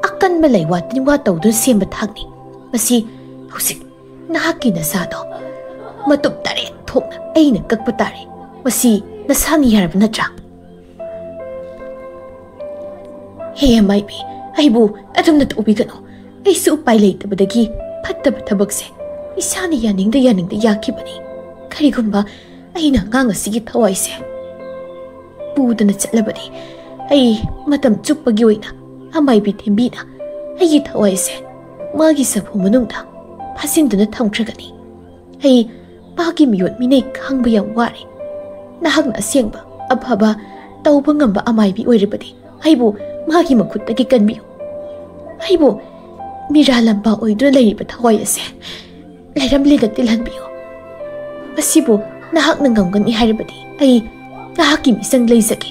ꯑꯀꯟꯕ ꯂꯩꯋꯥ ꯇꯤꯟꯋꯥ ꯇꯧꯗꯨꯅ ꯁꯦꯝꯕ ꯊꯥꯡꯅꯤ꯫ ꯃꯁꯤ ꯍꯧꯖꯤꯛ ꯅꯍꯥꯛꯀꯤ ꯅꯁꯥꯗꯣ ꯃꯇꯨꯞ ꯇꯔꯦꯠ ꯊꯣꯛꯅ ꯑꯩꯅ ꯀꯛꯄ ꯇꯥꯔꯦ꯫ ꯃꯁꯤ ꯅꯁꯥꯅ ꯌꯥꯔꯕ ꯅꯠꯇ꯭ꯔꯥ?" "ꯍꯦ ꯑꯃꯥꯏꯕꯤ, ꯑꯩꯕꯨ ꯑꯗꯨꯝꯅ ꯇꯧꯕꯤꯒꯅꯨ꯫ ꯑꯩꯁꯨ ꯎꯄꯥꯏ ꯂꯩꯇꯕꯗꯒꯤ ꯐꯠꯇꯕ ꯊꯕꯛꯁꯦ ꯏꯁꯥꯅ ꯌꯥꯅꯤꯡꯗ ꯌꯥꯅꯤꯡꯗ ꯌꯥꯈꯤꯕꯅꯤ꯫ ꯀꯔꯤꯒꯨꯝꯕ ꯑꯩꯅ ꯑꯉꯥꯡ ꯑꯁꯤꯒꯤ ꯊꯋꯥꯏꯁꯦ ꯄꯨꯗꯅ ꯆꯠꯂꯕꯗꯤ ꯑꯩ ꯃꯇꯝ ꯆꯨꯞꯄꯒꯤ ꯑꯣꯏꯅ ꯑꯃꯥꯏꯕꯤ ꯊꯦꯝꯕꯤꯅ ꯑꯩꯒꯤ ꯊꯋꯥꯏꯁꯦ ꯃꯥꯒꯤ ꯁꯥꯐꯨ ꯃꯅꯨꯡꯗ ꯐꯥꯖꯤꯟꯗꯨꯅ ꯊꯝꯈ꯭ꯔꯒꯅꯤ꯫ ꯑꯩ ꯃꯥꯒꯤ ꯃꯤꯑꯣꯠ ꯃꯤꯅꯩ ꯈꯥꯡꯕ ꯌꯥꯝ ꯋꯥꯔꯦ꯫ ꯅꯍꯥꯛꯅ ꯑꯁꯦꯡꯕ, ꯑꯐꯕ, ꯇꯧꯕ ꯉꯝꯕ ꯑꯃꯥꯏꯕꯤ ꯑꯣꯏꯔꯕꯗꯤ ꯑꯩꯕꯨ ꯃꯍꯥꯛꯀꯤ ꯃꯈꯨꯠꯇꯒꯤ ꯀꯟꯕꯤꯌꯨ꯫ ꯑꯩꯕꯨ ꯃꯤꯔꯥ ꯂꯝꯕꯥ ꯑꯣꯏꯗꯨꯅ ꯂꯩꯔꯤꯕ ꯊꯋꯥꯏ ꯑꯁꯦ ꯂꯩꯔꯝꯂꯦꯟꯗ ꯇꯤꯜꯍꯟꯕꯤꯌꯨ꯫ ꯃꯁꯤꯕꯨ ꯅꯍꯥꯛꯅ ꯉꯝꯒꯅꯤ ꯍꯥꯏꯔꯕꯗꯤ ꯑꯩ ꯅꯍꯥꯛꯀꯤ ꯃꯤꯆꯪ ꯂꯩꯖꯒꯦ꯫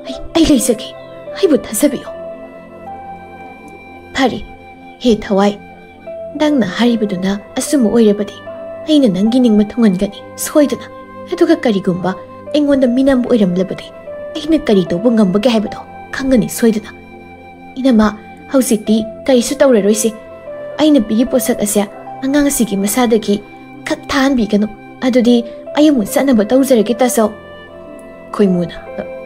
ꯑꯩ, ꯑꯩ ꯂꯩꯖꯒꯦ꯫ ꯑꯩꯕꯨ ꯊꯥꯖꯕꯤꯌꯨ꯫ ꯐꯔꯦ, ꯍꯦ ꯊꯋꯥꯏ, ꯅꯪꯅ ꯍꯥꯏꯔꯤꯕꯗꯨꯅ ꯑꯆꯨꯝꯕ ꯑꯣꯏꯔꯕꯗꯤ ꯑꯩꯅ ꯅꯪꯒꯤ ꯅꯤꯡꯕ ꯊꯨꯡꯍꯟꯒꯅꯤ ꯁꯣꯏꯗꯅ꯫ ꯑꯗꯨꯒ ꯀꯔꯤꯒꯨꯝꯕ ꯑꯩꯉꯣꯟꯗ ꯃꯤꯅꯝꯕ ꯑꯣꯏꯔꯝꯂꯕꯗꯤ ꯑꯩꯅ ꯀꯔꯤ ꯇꯧꯕ ꯉꯝꯕꯒꯦ ꯍꯥꯏꯕꯗꯣ ꯈꯪꯒꯅꯤ ꯁꯣꯏꯗꯅ꯫ ꯏꯅꯝꯃ, ꯍꯧꯖꯤꯛꯇꯤ ꯀꯔꯤꯁꯨ ꯇꯧꯔꯔꯣꯏꯁꯦ꯫ ꯑꯩꯅ ꯄꯤꯔꯤ ꯄꯣꯠꯁꯛ ꯑꯁꯦ ꯑꯉꯥꯡꯁꯤꯒꯤ ꯃꯁꯥꯗꯒꯤ ꯈꯛ ꯊꯥꯍꯟꯕꯤꯒꯅꯨ꯫ ꯑꯗꯨꯗꯤ ꯑꯩ ꯑꯃꯨꯛ ꯆꯠꯅꯕ ꯇꯧꯖꯔꯒꯦ, ꯇꯥꯆꯧ꯫ ꯈꯣꯏꯃꯨꯅ,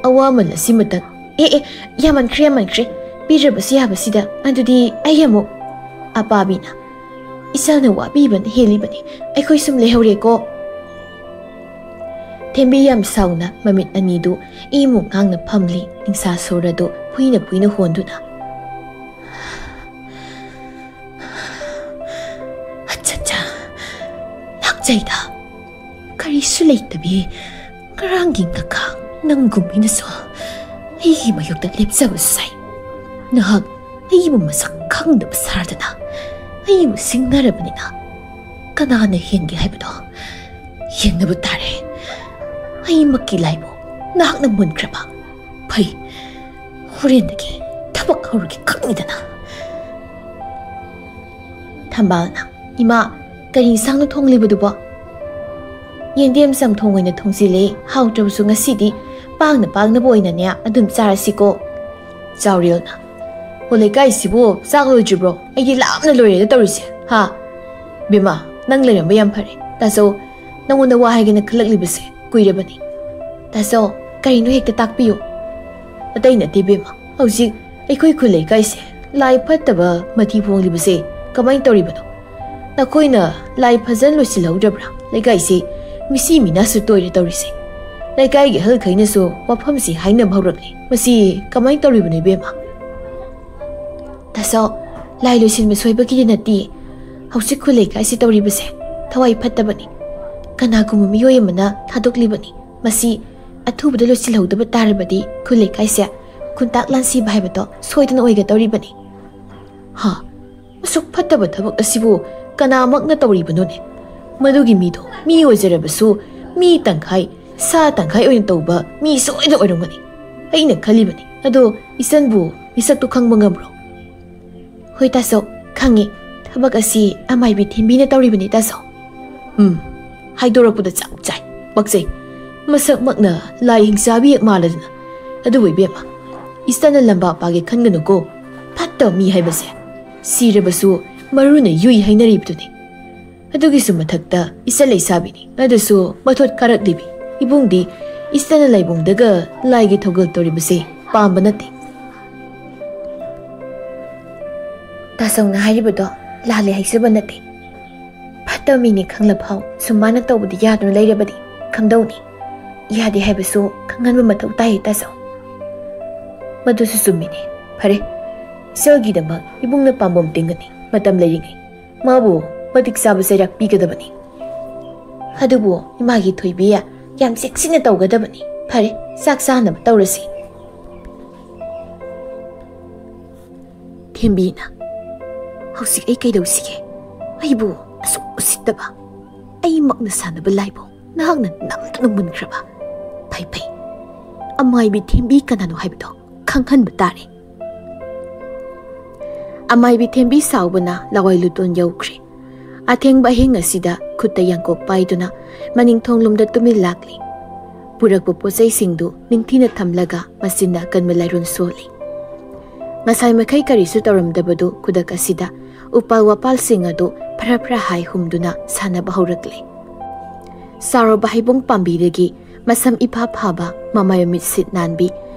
"ꯑꯋꯥꯃꯜ ꯑꯁꯤꯃꯇꯪ꯫ ꯑꯦ, ꯑꯦ, ꯌꯥꯝꯃꯟꯈ꯭ꯔꯦ, ꯌꯥꯝꯃꯟꯈ꯭ꯔꯦ꯫ ꯄꯤꯗ꯭ꯔꯕꯁꯨ ꯌꯥꯕꯁꯤꯗ꯫ ꯑꯗꯨꯗꯤ ꯑꯩ ꯑꯃꯨꯛ꯫" ꯑꯄꯥꯕꯤꯅ, "ꯏꯆꯥꯅ ꯋꯥꯕꯤꯕꯅ ꯍꯦꯜꯂꯤꯕꯅꯤ꯫ ꯑꯩꯈꯣꯏ ꯁꯨꯝ ꯂꯩꯍꯧꯔꯦꯀꯣ꯫" ꯊꯦꯝꯕꯤ ꯌꯥꯝ ꯁꯥꯎꯅ ꯃꯃꯤꯠ ꯑꯅꯤꯗꯨ ꯏꯃꯨ ꯉꯥꯡꯅ ꯐꯝꯂꯤ, ꯅꯤꯡꯁꯥ ꯁꯣꯔ ꯑꯗꯨ ꯐꯨꯏꯅ ꯐꯨꯏꯅ ꯍꯣꯟꯗꯨꯅ꯫ "ꯑꯠꯆꯥ, ꯂꯥꯛꯆꯩꯗ꯫ ꯀꯔꯤꯁꯨ ꯂꯩꯇꯕꯤ ꯉꯔꯥꯡꯒꯤ ꯉꯈꯥ ꯅꯪꯒꯨꯝ ꯃꯤꯅꯁꯨ ꯑꯩꯒꯤ ꯃꯥꯌꯣꯛꯇ ꯂꯦꯞꯆꯕꯁꯨ ꯁꯥꯏ꯫ ꯅꯍꯥꯛ ꯑꯩꯕꯨ ꯃꯁꯛ ꯈꯪꯗꯕ ꯁꯥꯔꯗꯅ ꯑꯩꯕꯨ ꯁꯤꯡꯅꯔꯕꯅꯤꯅ ꯀꯅꯥꯅ ꯍꯦꯟꯒꯦ ꯍꯥꯏꯕꯗꯣ ꯌꯦꯡꯅꯕ ꯇꯥꯔꯦ꯫ ꯑꯩꯃꯛꯀꯤ ꯂꯥꯏꯕꯨ ꯅꯍꯥꯛꯅ ꯃꯨꯟꯈ꯭ꯔꯕ꯫ ꯐꯩ, ꯍꯣꯔꯦꯟꯗꯒꯤ ꯊꯕꯛ ꯍꯧꯔꯒꯦ ꯈꯪꯉꯤꯗꯅ꯫" ꯊꯝꯕꯥꯜꯅ, "ꯏꯃꯥ, ꯀꯔꯤ ꯏꯟꯁꯥꯡꯅꯣ ꯊꯣꯡꯂꯤꯕꯗꯨꯕꯣ?" "ꯌꯦꯟꯗꯦꯝ ꯆꯝꯊꯣꯡ ꯑꯣꯏꯅ ꯊꯣꯡꯖꯤꯜꯂꯦ꯫ ꯍꯥꯎꯇ꯭ꯔꯕꯁꯨ ꯉꯁꯤꯗꯤ ꯄꯥꯡꯅ ꯄꯥꯡꯅꯕ ꯑꯣꯏꯅꯅꯦ ꯑꯗꯨꯝ ꯆꯥꯔꯁꯤꯀꯣ꯫" ꯆꯥꯎꯔꯦꯜꯅ, "ꯑꯣ, ꯂꯩꯀꯥꯏꯁꯤꯕꯨ ꯆꯥꯛ ꯂꯣꯏꯗ꯭ꯔꯤꯕ꯭ꯔꯣ? ꯑꯩꯗꯤ ꯂꯥꯝꯅ ꯂꯣꯏꯔꯦꯗ ꯇꯧꯔꯤꯁꯦ, ꯍꯥ?" "ꯕꯦꯝꯃ, ꯅꯪ ꯂꯩꯔꯝꯕ ꯌꯥꯝ ꯐꯔꯦ꯫ ꯇꯥꯆꯧ, ꯅꯪꯉꯣꯟꯗ ꯋꯥ ꯍꯥꯏꯒꯦꯅ ꯈꯜꯂꯛꯂꯤꯕꯁꯦ ꯀꯨꯏꯔꯕꯅꯤ꯫" "ꯇꯥꯆꯧ, ꯀꯔꯤꯅꯣ ꯍꯦꯛꯇ ꯇꯥꯛꯄꯤꯌꯨ꯫" "ꯑꯇꯩ ꯅꯠꯇꯦ ꯕꯦꯝꯃ, ꯍꯧꯖꯤꯛ ꯑꯩꯈꯣꯏ ꯈꯨꯜ ꯂꯩꯀꯥꯏꯁꯦ ꯂꯥꯏ ꯐꯠꯇꯕ ꯃꯊꯤ ꯐꯣꯡꯂꯤꯕꯁꯦ ꯀꯃꯥꯏꯅ ꯇꯧꯔꯤꯕꯅꯣ? ꯅꯈꯣꯏꯅ ꯂꯥꯏ ꯐꯖꯅ ꯂꯣꯏꯁꯤꯜꯍꯧꯗ꯭ꯔꯕ꯭ꯔꯥ? ꯂꯩꯀꯥꯏꯁꯤ ꯃꯤꯁꯤ ꯃꯤꯅꯥꯁꯨ ꯇꯣꯏꯔꯦ ꯇꯧꯔꯤꯁꯦ꯫ ꯂꯩꯀꯥꯏꯒꯤ ꯑꯍꯜꯈꯩꯅꯁꯨ ꯋꯥꯐꯝꯁꯤ ꯍꯥꯏꯅꯕ ꯍꯧꯔꯛꯂꯦ꯫ ꯃꯁꯤ ꯀꯃꯥꯏꯅ ꯇꯧꯔꯤꯕꯅꯣ ꯏꯕꯦꯝꯃ?" "ꯇꯥꯆꯧ, ꯂꯥꯏ ꯂꯣꯏꯁꯤꯟꯕ ꯁꯣꯏꯕꯒꯤꯗꯤ ꯅꯠꯇꯦ꯫ ꯍꯧꯖꯤꯛ ꯈꯨꯜ ꯂꯩꯀꯥꯏꯁꯤ ꯇꯧꯔꯤꯕꯁꯦ ꯊꯋꯥꯏ ꯐꯠꯇꯕꯅꯤ꯫ ꯀꯅꯥꯒꯨꯝꯕ ꯃꯤꯑꯣꯏ ꯑꯃꯅ ꯊꯥꯗꯣꯛꯂꯤꯕꯅꯤ꯫ ꯃꯁꯤ ꯑꯊꯨꯕꯗ ꯂꯣꯏꯁꯤꯜꯍꯧꯗꯕ ꯇꯥꯔꯕꯗꯤ ꯈꯨꯜ ꯂꯩꯀꯥꯏꯁꯦ ꯈꯨꯟꯇꯥꯛ ꯂꯥꯟꯁꯤꯕ ꯍꯥꯏꯕꯗꯣ ꯁꯣꯏꯗꯅ ꯑꯣꯏꯒꯗꯧꯔꯤꯕꯅꯤ꯫ ꯍꯥ? ꯑꯁꯨꯛ ꯐꯠꯇꯕ ꯊꯕꯛ ꯑꯁꯤꯕꯨ ꯀꯅꯥꯃꯛꯅ ꯇꯧꯔꯤꯕꯅꯣꯅꯦ? ꯃꯗꯨꯒꯤ ꯃꯤꯗꯣ ꯃꯤ ꯑꯣꯏꯖꯔꯕꯁꯨ, ꯃꯤ ꯇꯪꯈꯥꯏ, ꯁꯥ ꯇꯪꯈꯥꯏ ꯑꯣꯏꯅ ꯇꯧꯕ ꯃꯤ ꯁꯣꯏꯗꯅ ꯑꯣꯏꯔꯝꯒꯅꯤ꯫ ꯑꯩꯅ ꯈꯜꯂꯤꯕꯅꯤ, ꯑꯗꯣ ꯏꯆꯟꯕꯨ ꯃꯤꯁꯛꯇꯨ ꯈꯪꯕ ꯉꯝꯕ꯭ꯔꯣ? ꯍꯣꯏ ꯇꯥꯆꯧ, ꯈꯪꯉꯤ꯫ ꯊꯕꯛ ꯑꯁꯤ ꯑꯃꯥꯏꯕꯤ ꯊꯦꯝꯕꯤꯅ ꯇꯧꯔꯤꯕꯅꯤ ꯇꯥꯆꯧ꯫ ꯎꯝ, ꯍꯥꯏꯗꯣꯔꯛꯄꯗ ꯆꯞ ꯆꯥꯏ꯫ ꯄꯛꯆꯩ꯫ ꯃꯁꯛꯃꯛꯅ ꯂꯥꯏ ꯍꯤꯡꯆꯥꯕꯤ ꯍꯦꯛ ꯃꯥꯜꯂꯗꯅ꯫ ꯑꯗꯨꯕꯨ ꯏꯕꯦꯝꯃ, ꯏꯆꯟꯅ ꯂꯝꯕꯥ ꯄꯥꯒꯦ ꯈꯟꯒꯅꯨꯀꯣ꯫ ꯐꯠꯇꯕ ꯃꯤ ꯍꯥꯏꯕꯁꯦ ꯁꯤꯔꯕꯁꯨ ꯃꯔꯨꯅ ꯌꯨꯏ ꯍꯥꯏꯅꯔꯤꯕꯗꯨꯅꯤ꯫ ꯑꯗꯨꯒꯤꯁꯨ ꯃꯊꯛꯇ ꯏꯆꯟ ꯂꯩꯁꯥꯕꯤꯅꯤ꯫ ꯑꯗꯨꯁꯨ ꯃꯊꯣꯠ ꯀꯥꯔꯛꯂꯤꯕꯤ꯫ ꯏꯕꯨꯡꯗꯤ ꯏꯆꯟꯅ ꯂꯥꯏꯕꯨꯡꯗꯒ ꯂꯥꯏꯒꯤ ꯊꯧꯒꯜ ꯇꯧꯔꯤꯕꯁꯦ ꯄꯥꯝꯕ ꯅꯠꯇꯦ꯫ ꯇꯥꯆꯧꯅ ꯍꯥꯏꯔꯤꯕꯗꯣ ꯂꯥꯜꯂꯦ ꯍꯥꯏꯖꯕ ꯅꯠꯇꯦ꯫ ꯐꯠꯇꯕ ꯃꯤꯅꯤ ꯈꯪꯂꯐꯥꯎ ꯁꯨꯝ ꯃꯥꯅ ꯇꯧꯕꯗꯤ ꯌꯥꯗꯨꯅ ꯂꯩꯔꯕꯗꯤ ꯀꯝꯗꯧꯅꯤ? ꯌꯥꯗꯦ ꯍꯥꯏꯕꯁꯨ ꯈꯪꯍꯟꯕ ꯃꯊꯧ ꯇꯥꯏ ꯇꯥꯆꯧ꯫ ꯃꯗꯨꯁꯨ ꯆꯨꯝꯃꯤꯅꯦ꯫ ꯐꯔꯦ, ꯏꯆꯜꯒꯤꯗꯃꯛ ꯏꯕꯨꯡꯅ ꯄꯥꯝꯕꯣꯝ ꯇꯤꯡꯒꯅꯤ꯫ ꯃꯇꯝ ꯂꯩꯔꯤꯉꯩ ꯃꯥꯕꯨ ꯃꯇꯤꯛ ꯆꯥꯕ ꯆꯩꯔꯥꯛ ꯄꯤꯒꯗꯕꯅꯤ꯫ ꯑꯗꯨꯕꯨ ꯏꯃꯥꯒꯤ ꯊꯣꯏꯕꯤ, ꯌꯥꯝ ꯆꯦꯛꯁꯤꯟꯅ ꯇꯧꯒꯗꯕꯅꯤ꯫ ꯐꯔꯦ, ꯆꯥꯛ ꯆꯥꯅꯕ ꯇꯧꯔꯁꯤ꯫ ꯊꯦꯝꯕꯤꯅ, ꯍꯧꯖꯤꯛ ꯑꯩ ꯀꯩꯗꯧꯁꯤꯒꯦ? ꯑꯩꯕꯨ ꯑꯁꯨꯛ ꯎꯁꯤꯠꯇꯕ, ꯑꯩꯃꯛꯅ ꯁꯥꯟꯅꯕ ꯂꯥꯏꯕꯨ ꯅꯍꯥꯛꯅ ꯅꯝꯗꯨꯅ ꯃꯨꯟꯈ꯭ꯔꯕ꯫ ꯐꯩ ꯐꯩ, ꯑꯃꯥꯏꯕꯤ ꯊꯦꯝꯕꯤ ꯀꯅꯥꯅꯣ ꯍꯥꯏꯕꯗꯣ ꯈꯪꯍꯟꯕ ꯇꯥꯔꯦ꯫ ꯑꯃꯥꯏꯕꯤ ꯊꯦꯝꯕꯤ ꯁꯥꯎꯕꯅ ꯂꯋꯥꯏ ꯂꯨꯇꯣꯟ ꯌꯧꯈ꯭ꯔꯦ꯫ ꯑꯊꯦꯡꯕ ꯑꯍꯤꯡ ꯑꯁꯤꯗ ꯈꯨꯠꯇ ꯌꯥꯡꯀꯣꯛ ꯄꯥꯏꯗꯨꯅ ꯃꯅꯤꯡꯊꯣꯡꯂꯣꯝꯗ ꯇꯨꯃꯤꯟ ꯂꯥꯛꯂꯤ꯫ ꯄꯨꯔꯛꯄ ꯄꯣꯠꯆꯩꯁꯤꯡꯗꯨ ꯅꯤꯡꯊꯤꯅ ꯊꯝꯂꯒ ꯃꯆꯤꯟꯅ ꯑꯀꯟꯕ ꯂꯥꯏꯔꯣꯟ ꯁꯣꯜꯂꯤ꯫ ꯉꯁꯥꯏ ꯃꯈꯩ ꯀꯔꯤꯁꯨ ꯇꯧꯔꯝꯗꯕꯗꯨ ꯈꯨꯗꯛ ꯑꯁꯤꯗ ꯎꯄꯥꯜ ꯋꯥꯄꯥꯜꯁꯤꯡ ꯑꯗꯨ ꯐꯔꯥ ꯐꯔꯥ ꯍꯥꯏ ꯍꯨꯝꯗꯨꯅ ꯁꯥꯟꯅꯕ ꯍꯧꯔꯛꯂꯦ꯫ ꯆꯥꯎꯔꯕ ꯍꯩꯕꯣꯡ ꯄꯥꯝꯕꯤꯗꯒꯤ ꯃꯁꯝ ꯏꯐꯥ ꯐꯥꯕ, ꯃꯃꯥꯏ ꯃꯃꯤꯠ ꯁꯤꯠ ꯅꯥꯟꯕꯤ,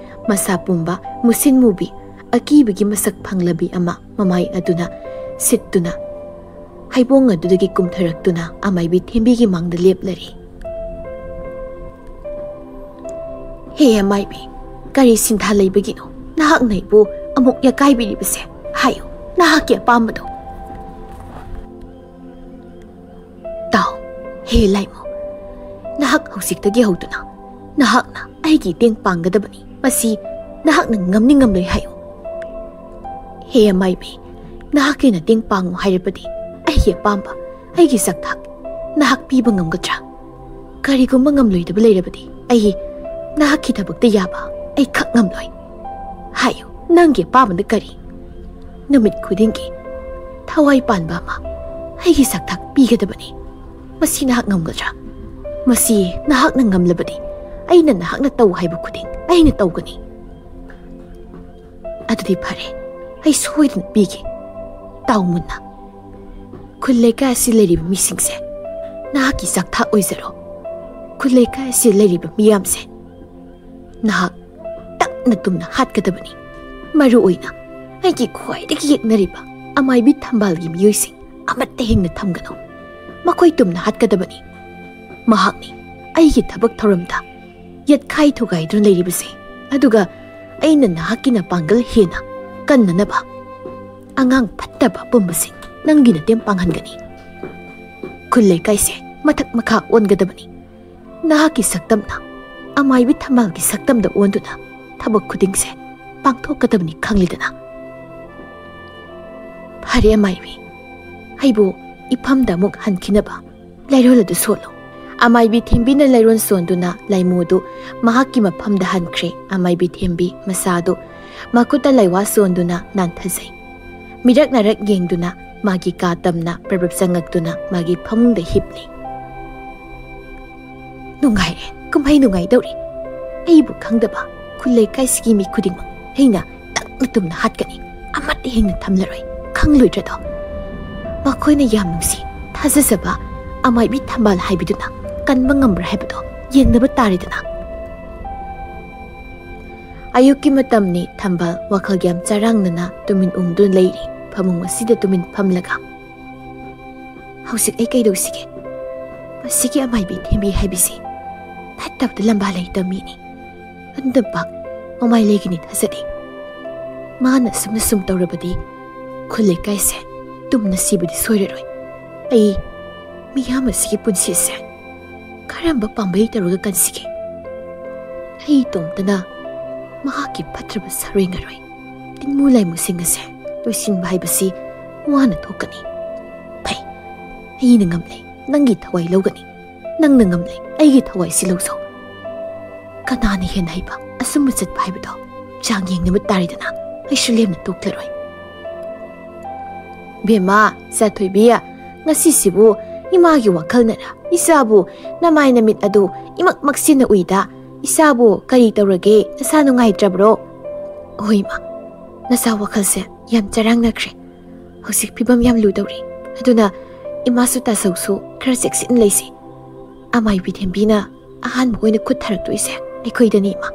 ꯃꯁꯥ ꯄꯨꯝꯕ ꯃꯨꯁꯤꯟ ꯃꯨꯕꯤ, ꯑꯀꯤꯕꯒꯤ ꯃꯁꯛ ꯐꯪꯂꯕꯤ ꯑꯃ ꯃꯃꯥꯏ ꯑꯗꯨꯅ ꯁꯤꯠꯇꯨꯅ ꯍꯩꯕꯣꯡ ꯑꯗꯨꯗꯒꯤ ꯀꯨꯝꯊꯔꯛꯇꯨꯅ ꯑꯃꯥꯏꯕꯤ ꯊꯦꯝꯕꯤꯒꯤ ꯃꯥꯡꯗ ꯂꯦꯞꯂꯔꯦ꯫ "ꯍꯦ ꯑꯃꯥꯏꯕꯤ, ꯀꯔꯤ ꯁꯤꯟꯊꯥ ꯂꯩꯕꯒꯤꯅꯣ? ꯅꯍꯥꯛꯅ ꯑꯩꯕꯨ ꯑꯃꯨꯛ ꯌꯥꯀꯥꯏꯕꯤꯔꯤꯕꯁꯦ? ꯍꯥꯏꯌꯨ, ꯅꯍꯥꯛꯀꯤ ꯑꯄꯥꯝꯕꯗꯣ꯫" "ꯇꯥꯎ, ꯍꯦ ꯂꯥꯏꯃꯣ, ꯅꯍꯥꯛ ꯍꯧꯖꯤꯛꯇꯒꯤ ꯍꯧꯗꯨꯅ ꯅꯍꯥꯛꯅ ꯑꯩꯒꯤ ꯏꯇꯦꯡ ꯄꯥꯡꯒꯗꯕꯅꯤ꯫ ꯃꯁꯤ ꯅꯍꯥꯛꯅ ꯉꯝꯅꯤ ꯉꯝꯂꯣꯏ ꯍꯥꯏꯌꯨ꯫ ꯍꯦ ꯑꯃꯥꯏꯕꯤ, ꯅꯍꯥꯛꯀꯤ ꯃꯇꯦꯡ ꯄꯥꯡꯉꯨ ꯍꯥꯏꯔꯕꯗꯤ ꯑꯩꯒꯤ ꯑꯄꯥꯝꯕ, ꯑꯩꯒꯤ ꯁꯛꯊꯥꯛ ꯅꯍꯥꯛ ꯄꯤꯕ ꯉꯝꯒꯗ꯭ꯔꯥ? ꯀꯔꯤꯒꯨꯝꯕ ꯉꯝꯂꯣꯏꯗꯕ ꯂꯩꯔꯕꯗꯤ ꯑꯩ ꯅꯍꯥꯛꯀꯤ ꯊꯕꯛꯇ ꯌꯥꯕ ꯑꯩ ꯈꯛ ꯉꯝꯂꯣꯏ꯫ ꯍꯥꯏꯌꯨ, ꯅꯪꯒꯤ ꯑꯄꯥꯝꯕꯅ ꯀꯔꯤ? ꯅꯨꯃꯤꯠ ꯈꯨꯗꯤꯡꯒꯤ ꯊꯋꯥꯏ ꯄꯥꯟꯕ ꯑꯃ ꯑꯩꯒꯤ ꯁꯛꯊꯥꯛ ꯄꯤꯒꯗꯕꯅꯤ꯫ ꯃꯁꯤ ꯅꯍꯥꯛ ꯉꯝꯒꯗ꯭ꯔꯥ? ꯃꯁꯤ ꯅꯍꯥꯛꯅ ꯉꯝꯂꯕꯗꯤ ꯑꯩꯅ ꯅꯍꯥꯛꯅ ꯇꯧ ꯍꯥꯏꯕ ꯈꯨꯗꯤꯡ ꯑꯩꯅ ꯇꯧꯒꯅꯤ꯫ ꯑꯗꯨꯗꯤ ꯐꯔꯦ, ꯑꯩ ꯁꯣꯏꯗꯅ ꯄꯤꯒꯦ꯫ ꯇꯥꯎ ꯃꯨꯟꯅ꯫ ꯈꯨꯜ ꯂꯩꯀꯥꯏ ꯑꯁꯤ ꯂꯩꯔꯤꯕ ꯃꯤꯁꯤꯡꯁꯦ ꯅꯍꯥꯛꯀꯤ ꯆꯥꯛꯊꯥꯛ ꯑꯣꯏꯖꯔꯣ꯫ ꯈꯨꯜ ꯂꯩꯀꯥꯏ ꯑꯁꯤ ꯂꯩꯔꯤꯕ ꯃꯤꯌꯥꯝꯁꯦ ꯅꯍꯥꯛ ꯇꯛꯅ ꯇꯨꯝꯅ ꯍꯥꯠꯀꯗꯕꯅꯤ꯫ ꯃꯔꯨ ꯑꯣꯏꯅ ꯑꯩꯒꯤ ꯈ꯭ꯋꯥꯏꯗꯒꯤ ꯌꯦꯛꯅꯔꯤꯕ ꯑꯃꯥꯏꯕꯤ ꯊꯝꯕꯥꯜꯒꯤ ꯃꯤꯑꯣꯏꯁꯤꯡ ꯑꯃꯠꯇ ꯍꯤꯡꯅ ꯊꯝꯒꯅꯨ꯫ ꯃꯈꯣꯏ ꯇꯨꯝꯅ ꯍꯥꯠꯀꯗꯕꯅꯤ꯫ ꯃꯍꯥꯛꯅꯤ ꯑꯩꯒꯤ ꯊꯕꯛ ꯊꯧꯔꯝꯗ ꯌꯦꯠꯈꯥꯏ ꯊꯨꯒꯥꯏꯗꯨꯅ ꯂꯩꯔꯤꯕꯁꯦ꯫ ꯑꯗꯨꯒ ꯑꯩꯅ ꯅꯍꯥꯛꯀꯤ ꯅꯄꯥꯡꯒꯜ ꯍꯦꯟꯅ ꯀꯟꯅꯅꯕ ꯑꯉꯥꯡ ꯐꯠꯇꯕ ꯄꯨꯝꯕꯁꯤꯡ ꯅꯪꯒꯤ ꯅꯇꯦꯡ ꯄꯥꯡꯍꯟꯒꯅꯤ꯫ ꯈꯨꯜ ꯂꯩꯀꯥꯏꯁꯦ ꯃꯊꯛ ꯃꯈꯥ ꯑꯣꯟꯒꯗꯕꯅꯤ꯫ ꯅꯍꯥꯛꯀꯤ ꯁꯛꯇꯝꯅ ꯑꯃꯥꯏꯕꯤ ꯊꯝꯕꯥꯜꯒꯤ ꯁꯛꯇꯝꯗ ꯑꯣꯟꯗꯨꯅ ꯊꯕꯛ ꯈꯨꯗꯤꯡꯁꯦ ꯄꯥꯡꯊꯣꯛꯀꯗꯕꯅꯤ ꯈꯪꯂꯤꯗꯅ꯫ ꯐꯔꯦ ꯑꯃꯥꯏꯕꯤ, ꯑꯩꯕꯨ ꯏꯐꯝꯗ ꯑꯃꯨꯛ ꯍꯟꯈꯤꯅꯕ ꯂꯩꯔꯣꯜ ꯑꯗꯨ ꯁꯣꯜꯂꯨ꯫ ꯑꯃꯥꯏꯕꯤ ꯊꯦꯝꯕꯤꯅ ꯂꯩꯔꯣꯜ ꯁꯣꯟꯗꯨꯅ ꯂꯥꯏꯃꯨꯗꯨ ꯃꯍꯥꯛꯀꯤ ꯃꯐꯝꯗ ꯍꯟꯈ꯭ꯔꯦ꯫ ꯑꯃꯥꯏꯕꯤ ꯊꯦꯝꯕꯤ ꯃꯁꯥꯗꯨ ꯃꯈꯨꯠꯇ ꯂꯩꯋꯥ ꯁꯣꯟꯗꯨꯅ ꯅꯥꯟꯊꯖꯩ꯫ ꯃꯤꯔꯛ ꯅꯥꯔꯛ ꯌꯦꯡꯗꯨꯅ ꯃꯥꯒꯤ ꯀꯥ ꯇꯝꯅ ꯄ꯭ꯔꯕꯞ ꯆꯪꯉꯛꯇꯨꯅ ꯃꯥꯒꯤ ꯐꯃꯨꯡꯗ ꯍꯤꯞꯂꯤ꯫ ꯅꯨꯡꯉꯥꯏꯔꯦ, ꯀꯨꯝꯍꯩ ꯅꯨꯡꯉꯥꯏꯗꯧꯔꯤ꯫ ꯑꯩꯕꯨ ꯈꯪꯗꯕ ꯈꯨꯜ ꯂꯩꯀꯥꯏꯁꯤꯒꯤ ꯃꯤ ꯈꯨꯗꯤꯡꯃꯛ ꯑꯩꯅ ꯇꯛꯅ ꯇꯨꯝꯅ ꯍꯥꯠꯀꯅꯤ꯫ ꯑꯃꯠꯇ ꯍꯤꯡꯅ ꯊꯝꯂꯔꯣꯏ꯫ ꯈꯪꯂꯣꯏꯗ꯭ꯔꯗꯣ? ꯃꯈꯣꯏꯅ ꯌꯥꯝ ꯅꯨꯡꯁꯤ, ꯊꯥꯖꯖꯕ ꯑꯃꯥꯏꯕꯤ ꯊꯝꯕꯥꯜ ꯍꯥꯏꯕꯤꯗꯨꯅ ꯀꯟꯕ ꯉꯝꯕ꯭ꯔꯥ ꯍꯥꯏꯕꯗꯣ ꯌꯦꯡꯅꯕ ꯇꯥꯔꯦꯗꯅ꯫ ꯑꯌꯨꯛꯀꯤ ꯃꯇꯝꯅꯤ꯫ ꯊꯝꯕꯥꯜ ꯋꯥꯈꯜ ꯌꯥꯝ ꯆꯔꯥꯡꯅꯅ ꯇꯨꯃꯤꯟ ꯎꯪꯗꯨꯅ ꯂꯩꯔꯤ꯫ ꯐꯃꯨꯡ ꯑꯁꯤꯗ ꯇꯨꯃꯤꯟ ꯐꯝꯂꯒ, "ꯍꯧꯖꯤꯛ ꯑꯩ ꯀꯩꯗꯧꯁꯤꯒꯦ? ꯃꯁꯤꯒꯤ ꯑꯃꯥꯏꯕꯤ ꯊꯦꯝꯕꯤ ꯍꯥꯏꯕꯤꯁꯤ ꯐꯠꯇꯕꯗ ꯂꯝꯕꯥ ꯂꯩꯇꯕ ꯃꯤꯅꯤ꯫ ꯑꯗꯨꯅ ꯄꯥꯛ ꯃꯃꯥꯏ ꯂꯩꯒꯅꯤ ꯊꯥꯖꯗꯦ꯫ ꯃꯥꯅ ꯑꯁꯨꯝꯅ ꯁꯨꯝ ꯇꯧꯔꯕꯗꯤ ꯈꯨꯜ ꯂꯩꯀꯥꯏꯁꯦ ꯇꯨꯝꯅ ꯁꯤꯕꯗꯤ ꯁꯣꯏꯔꯔꯣꯏ꯫ ꯑꯩ ꯃꯤꯌꯥꯝ ꯑꯁꯤꯒꯤ ꯄꯨꯟꯁꯤꯁꯦ ꯀꯔꯝꯕ ꯄꯥꯝꯕꯩ ꯇꯧꯔꯒ ꯀꯟꯁꯤꯒꯦ?" ꯑꯩ ꯏꯇꯣꯝꯇꯅ ꯃꯍꯥꯛꯀꯤ ꯐꯠꯇ꯭ꯔꯕ ꯁꯥꯔꯣꯏ ꯉꯥꯔꯣꯏ, ꯇꯤꯟꯃꯨ ꯂꯥꯏꯃꯨꯁꯤꯡ ꯑꯁꯦ ꯂꯣꯏꯁꯤꯟꯕ ꯍꯥꯏꯕꯁꯤ ꯋꯥꯅ ꯊꯣꯛꯀꯅꯤ꯫ ꯐꯩ, ꯑꯩꯅ ꯉꯝꯂꯦ, ꯅꯪꯒꯤ ꯊꯋꯥꯏ ꯂꯧꯒꯅꯤ꯫ ꯅꯪꯅ ꯉꯝꯂꯦ, ꯑꯩꯒꯤ ꯊꯋꯥꯏꯁꯤ ꯂꯧꯖꯧ꯫ ꯀꯅꯥꯅ ꯍꯦꯟꯅ ꯍꯩꯕ? ꯑꯆꯨꯝꯕ ꯆꯠꯄ ꯍꯥꯏꯕꯗꯣ ꯆꯥꯡ ꯌꯦꯡꯅꯕ ꯇꯥꯔꯦꯗꯅ꯫ ꯑꯩꯁꯨ ꯂꯦꯝꯅ ꯇꯣꯛꯂꯔꯣꯏ꯫ ꯕꯦꯝꯃ, ꯆꯥꯊꯣꯏꯕꯤ, ꯉꯁꯤꯁꯤꯕꯨ ꯏꯃꯥꯒꯤ ꯋꯥꯈꯜꯅꯔ? ꯏꯆꯥꯕꯨ ꯅꯃꯥꯏ ꯅꯃꯤꯠ ꯑꯗꯨ ꯏꯃꯛ ꯃꯛꯁꯤꯟꯅ ꯎꯏꯗ꯫ ꯏꯆꯥꯕꯨ ꯀꯔꯤ ꯇꯧꯔꯒꯦ? ꯅꯁꯥ ꯅꯨꯡꯉꯥꯏꯇ꯭ꯔꯕ꯭ꯔꯣ? ꯍꯣꯏ, ꯏꯃꯥ, ꯅꯆꯥ ꯋꯥꯈꯜꯁꯦ ꯌꯥꯝ ꯆꯔꯥꯡꯅꯈ꯭ꯔꯦ꯫ ꯍꯧꯖꯤꯛ ꯐꯤꯕꯝ ꯌꯥꯝ ꯂꯨꯗꯧꯔꯤ꯫ ꯑꯗꯨꯅ ꯏꯃꯥꯁꯨ ꯇꯥꯆꯧꯁꯨ ꯈꯔ ꯆꯦꯛꯁꯤꯟꯅ ꯂꯩꯁꯤ꯫ ꯑꯃꯥꯏꯕꯤ ꯊꯦꯝꯕꯤꯅ ꯑꯍꯥꯟꯕ ꯑꯣꯏꯅ ꯈꯨꯠ ꯊꯥꯔꯛꯇꯣꯏꯁꯦ ꯑꯩꯈꯣꯏꯗꯅꯤ, ꯏꯃꯥ꯫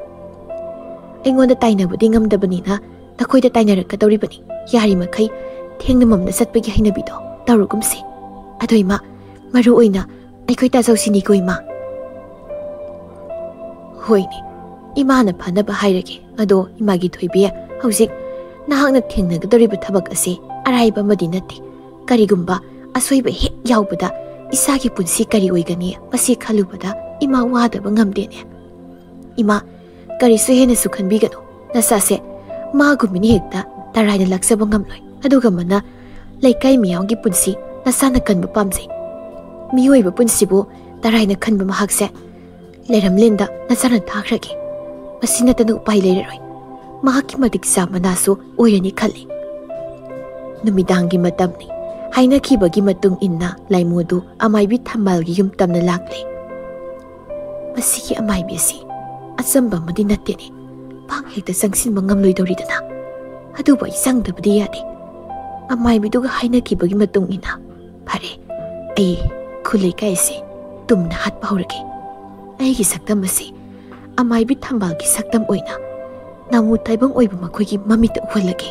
ꯑꯩꯉꯣꯟꯗ ꯇꯥꯏꯅꯕꯗꯤ ꯉꯝꯗꯕꯅꯤꯅ ꯅꯈꯣꯏꯗ ꯇꯥꯏꯅꯔꯛꯀꯗꯧꯔꯤꯕꯅꯤ꯫ ꯌꯥꯔꯤꯃꯈꯩ ꯊꯦꯡꯅ ꯃꯝꯅ ꯆꯠꯄꯒꯤ ꯍꯩꯅꯕꯤꯗꯣ ꯇꯧꯔꯒꯨꯝꯁꯤ꯫ ꯑꯗꯣ ꯏꯃꯥ, ꯃꯔꯨ ꯑꯣꯏꯅ ꯑꯩꯈꯣꯏ ꯇꯥꯆꯧꯁꯤꯅꯤꯀꯣ, ꯏꯃꯥ꯫ ꯍꯣꯏꯅꯦ, ꯏꯃꯥꯅ ꯐꯅꯕ ꯍꯥꯏꯔꯒꯦ꯫ ꯑꯗꯣ ꯏꯃꯥꯒꯤ ꯊꯣꯏꯕꯤ, ꯍꯧꯖꯤꯛ ꯅꯍꯥꯛꯅ ꯊꯦꯡꯅꯒꯗꯧꯔꯤꯕ ꯊꯕꯛ ꯑꯁꯤ ꯑꯔꯥꯏꯕ ꯑꯃꯗꯤ ꯅꯠꯇꯦ꯫ ꯀꯔꯤꯒꯨꯝꯕ ꯑꯁꯣꯏꯕ ꯍꯦꯛ ꯌꯥꯎꯕꯗ ꯏꯆꯥꯒꯤ ꯄꯨꯟꯁꯤ ꯀꯔꯤ ꯑꯣꯏꯒꯅꯤ? ꯃꯁꯤ ꯈꯜꯂꯨꯕꯗ ꯏꯃꯥ ꯋꯥꯗꯕ ꯉꯝꯗꯦꯅꯦ꯫ ꯏꯃꯥ, ꯀꯔꯤꯁꯨ ꯍꯦꯟꯅꯁꯨ ꯈꯟꯕꯤꯒꯅꯨ꯫ ꯅꯆꯥꯁꯦ ꯃꯥꯒꯨꯝꯕꯅꯤ ꯍꯦꯛꯇ ꯇꯔꯥꯏꯅ ꯂꯥꯛꯆꯕ ꯉꯝꯂꯣꯏ꯫ ꯑꯗꯨꯒ ꯃꯅ ꯂꯩꯀꯥꯏ ꯃꯤꯌꯥꯝꯒꯤ ꯄꯨꯟꯁꯤ ꯅꯆꯥꯅ ꯀꯟꯕ ꯄꯥꯝꯖꯩ꯫ ꯃꯤꯑꯣꯏꯕ ꯄꯨꯟꯁꯤꯕꯨ ꯇꯔꯥꯏꯅ ꯈꯟꯕ ꯃꯍꯥꯛꯁꯦ ꯂꯩꯔꯝꯂꯦꯟꯗ ꯅꯆꯥꯅ ꯊꯥꯈ꯭ꯔꯒꯦ꯫ ꯃꯁꯤ ꯅꯠꯇꯅ ꯎꯄꯥꯏ ꯂꯩꯔꯔꯣꯏ꯫ ꯃꯍꯥꯛꯀꯤ ꯃꯇꯤꯛ ꯆꯥꯕ ꯃꯅꯥꯁꯨ ꯑꯣꯏꯔꯅꯤ ꯈꯜꯂꯤ꯫ ꯅꯨꯃꯤꯗꯥꯡꯒꯤ ꯃꯇꯝꯅꯤ꯫ ꯍꯥꯏꯅꯈꯤꯕꯒꯤ ꯃꯇꯨꯡ ꯏꯟꯅ ꯂꯥꯏꯃꯨꯗꯨ ꯑꯃꯥꯏꯕꯤ ꯊꯝꯕꯥꯜꯒꯤ ꯌꯨꯝ ꯇꯝꯅ ꯂꯥꯛꯂꯦ꯫ ꯃꯁꯤꯒꯤ ꯑꯃꯥꯏꯕꯤ ꯑꯁꯤ ꯑꯆꯝꯕ ꯑꯃꯗꯤ ꯅꯠꯇꯦꯅꯦ꯫ ꯄꯥꯛ ꯍꯦꯛꯇ ꯆꯪꯁꯤꯟꯕ ꯉꯝꯂꯣꯏꯗꯧꯔꯤꯗꯅ꯫ ꯑꯗꯨꯕꯨ ꯑꯩ ꯆꯪꯗꯕꯗꯤ ꯌꯥꯗꯦ꯫ ꯑꯃꯥꯏꯕꯤꯗꯨꯒ ꯍꯥꯏꯅꯈꯤꯕꯒꯤ ꯃꯇꯨꯡ ꯏꯟꯅ, ꯐꯔꯦ, ꯑꯩ ꯈꯨꯜ ꯂꯩꯀꯥꯏꯁꯦ ꯇꯨꯝꯅ ꯍꯥꯠꯄ ꯍꯧꯔꯒꯦ꯫ ꯑꯩꯒꯤ ꯁꯛꯇꯝ ꯑꯁꯤ ꯑꯃꯥꯏꯕꯤ ꯊꯝꯕꯥꯜꯒꯤ ꯁꯛꯇꯝ ꯑꯣꯏꯅ ꯅꯥꯃꯨ ꯇꯥꯏꯕꯪ ꯑꯣꯏꯕ ꯃꯈꯣꯏꯒꯤ ꯃꯃꯤꯠꯇ ꯎꯍꯜꯂꯒꯦ꯫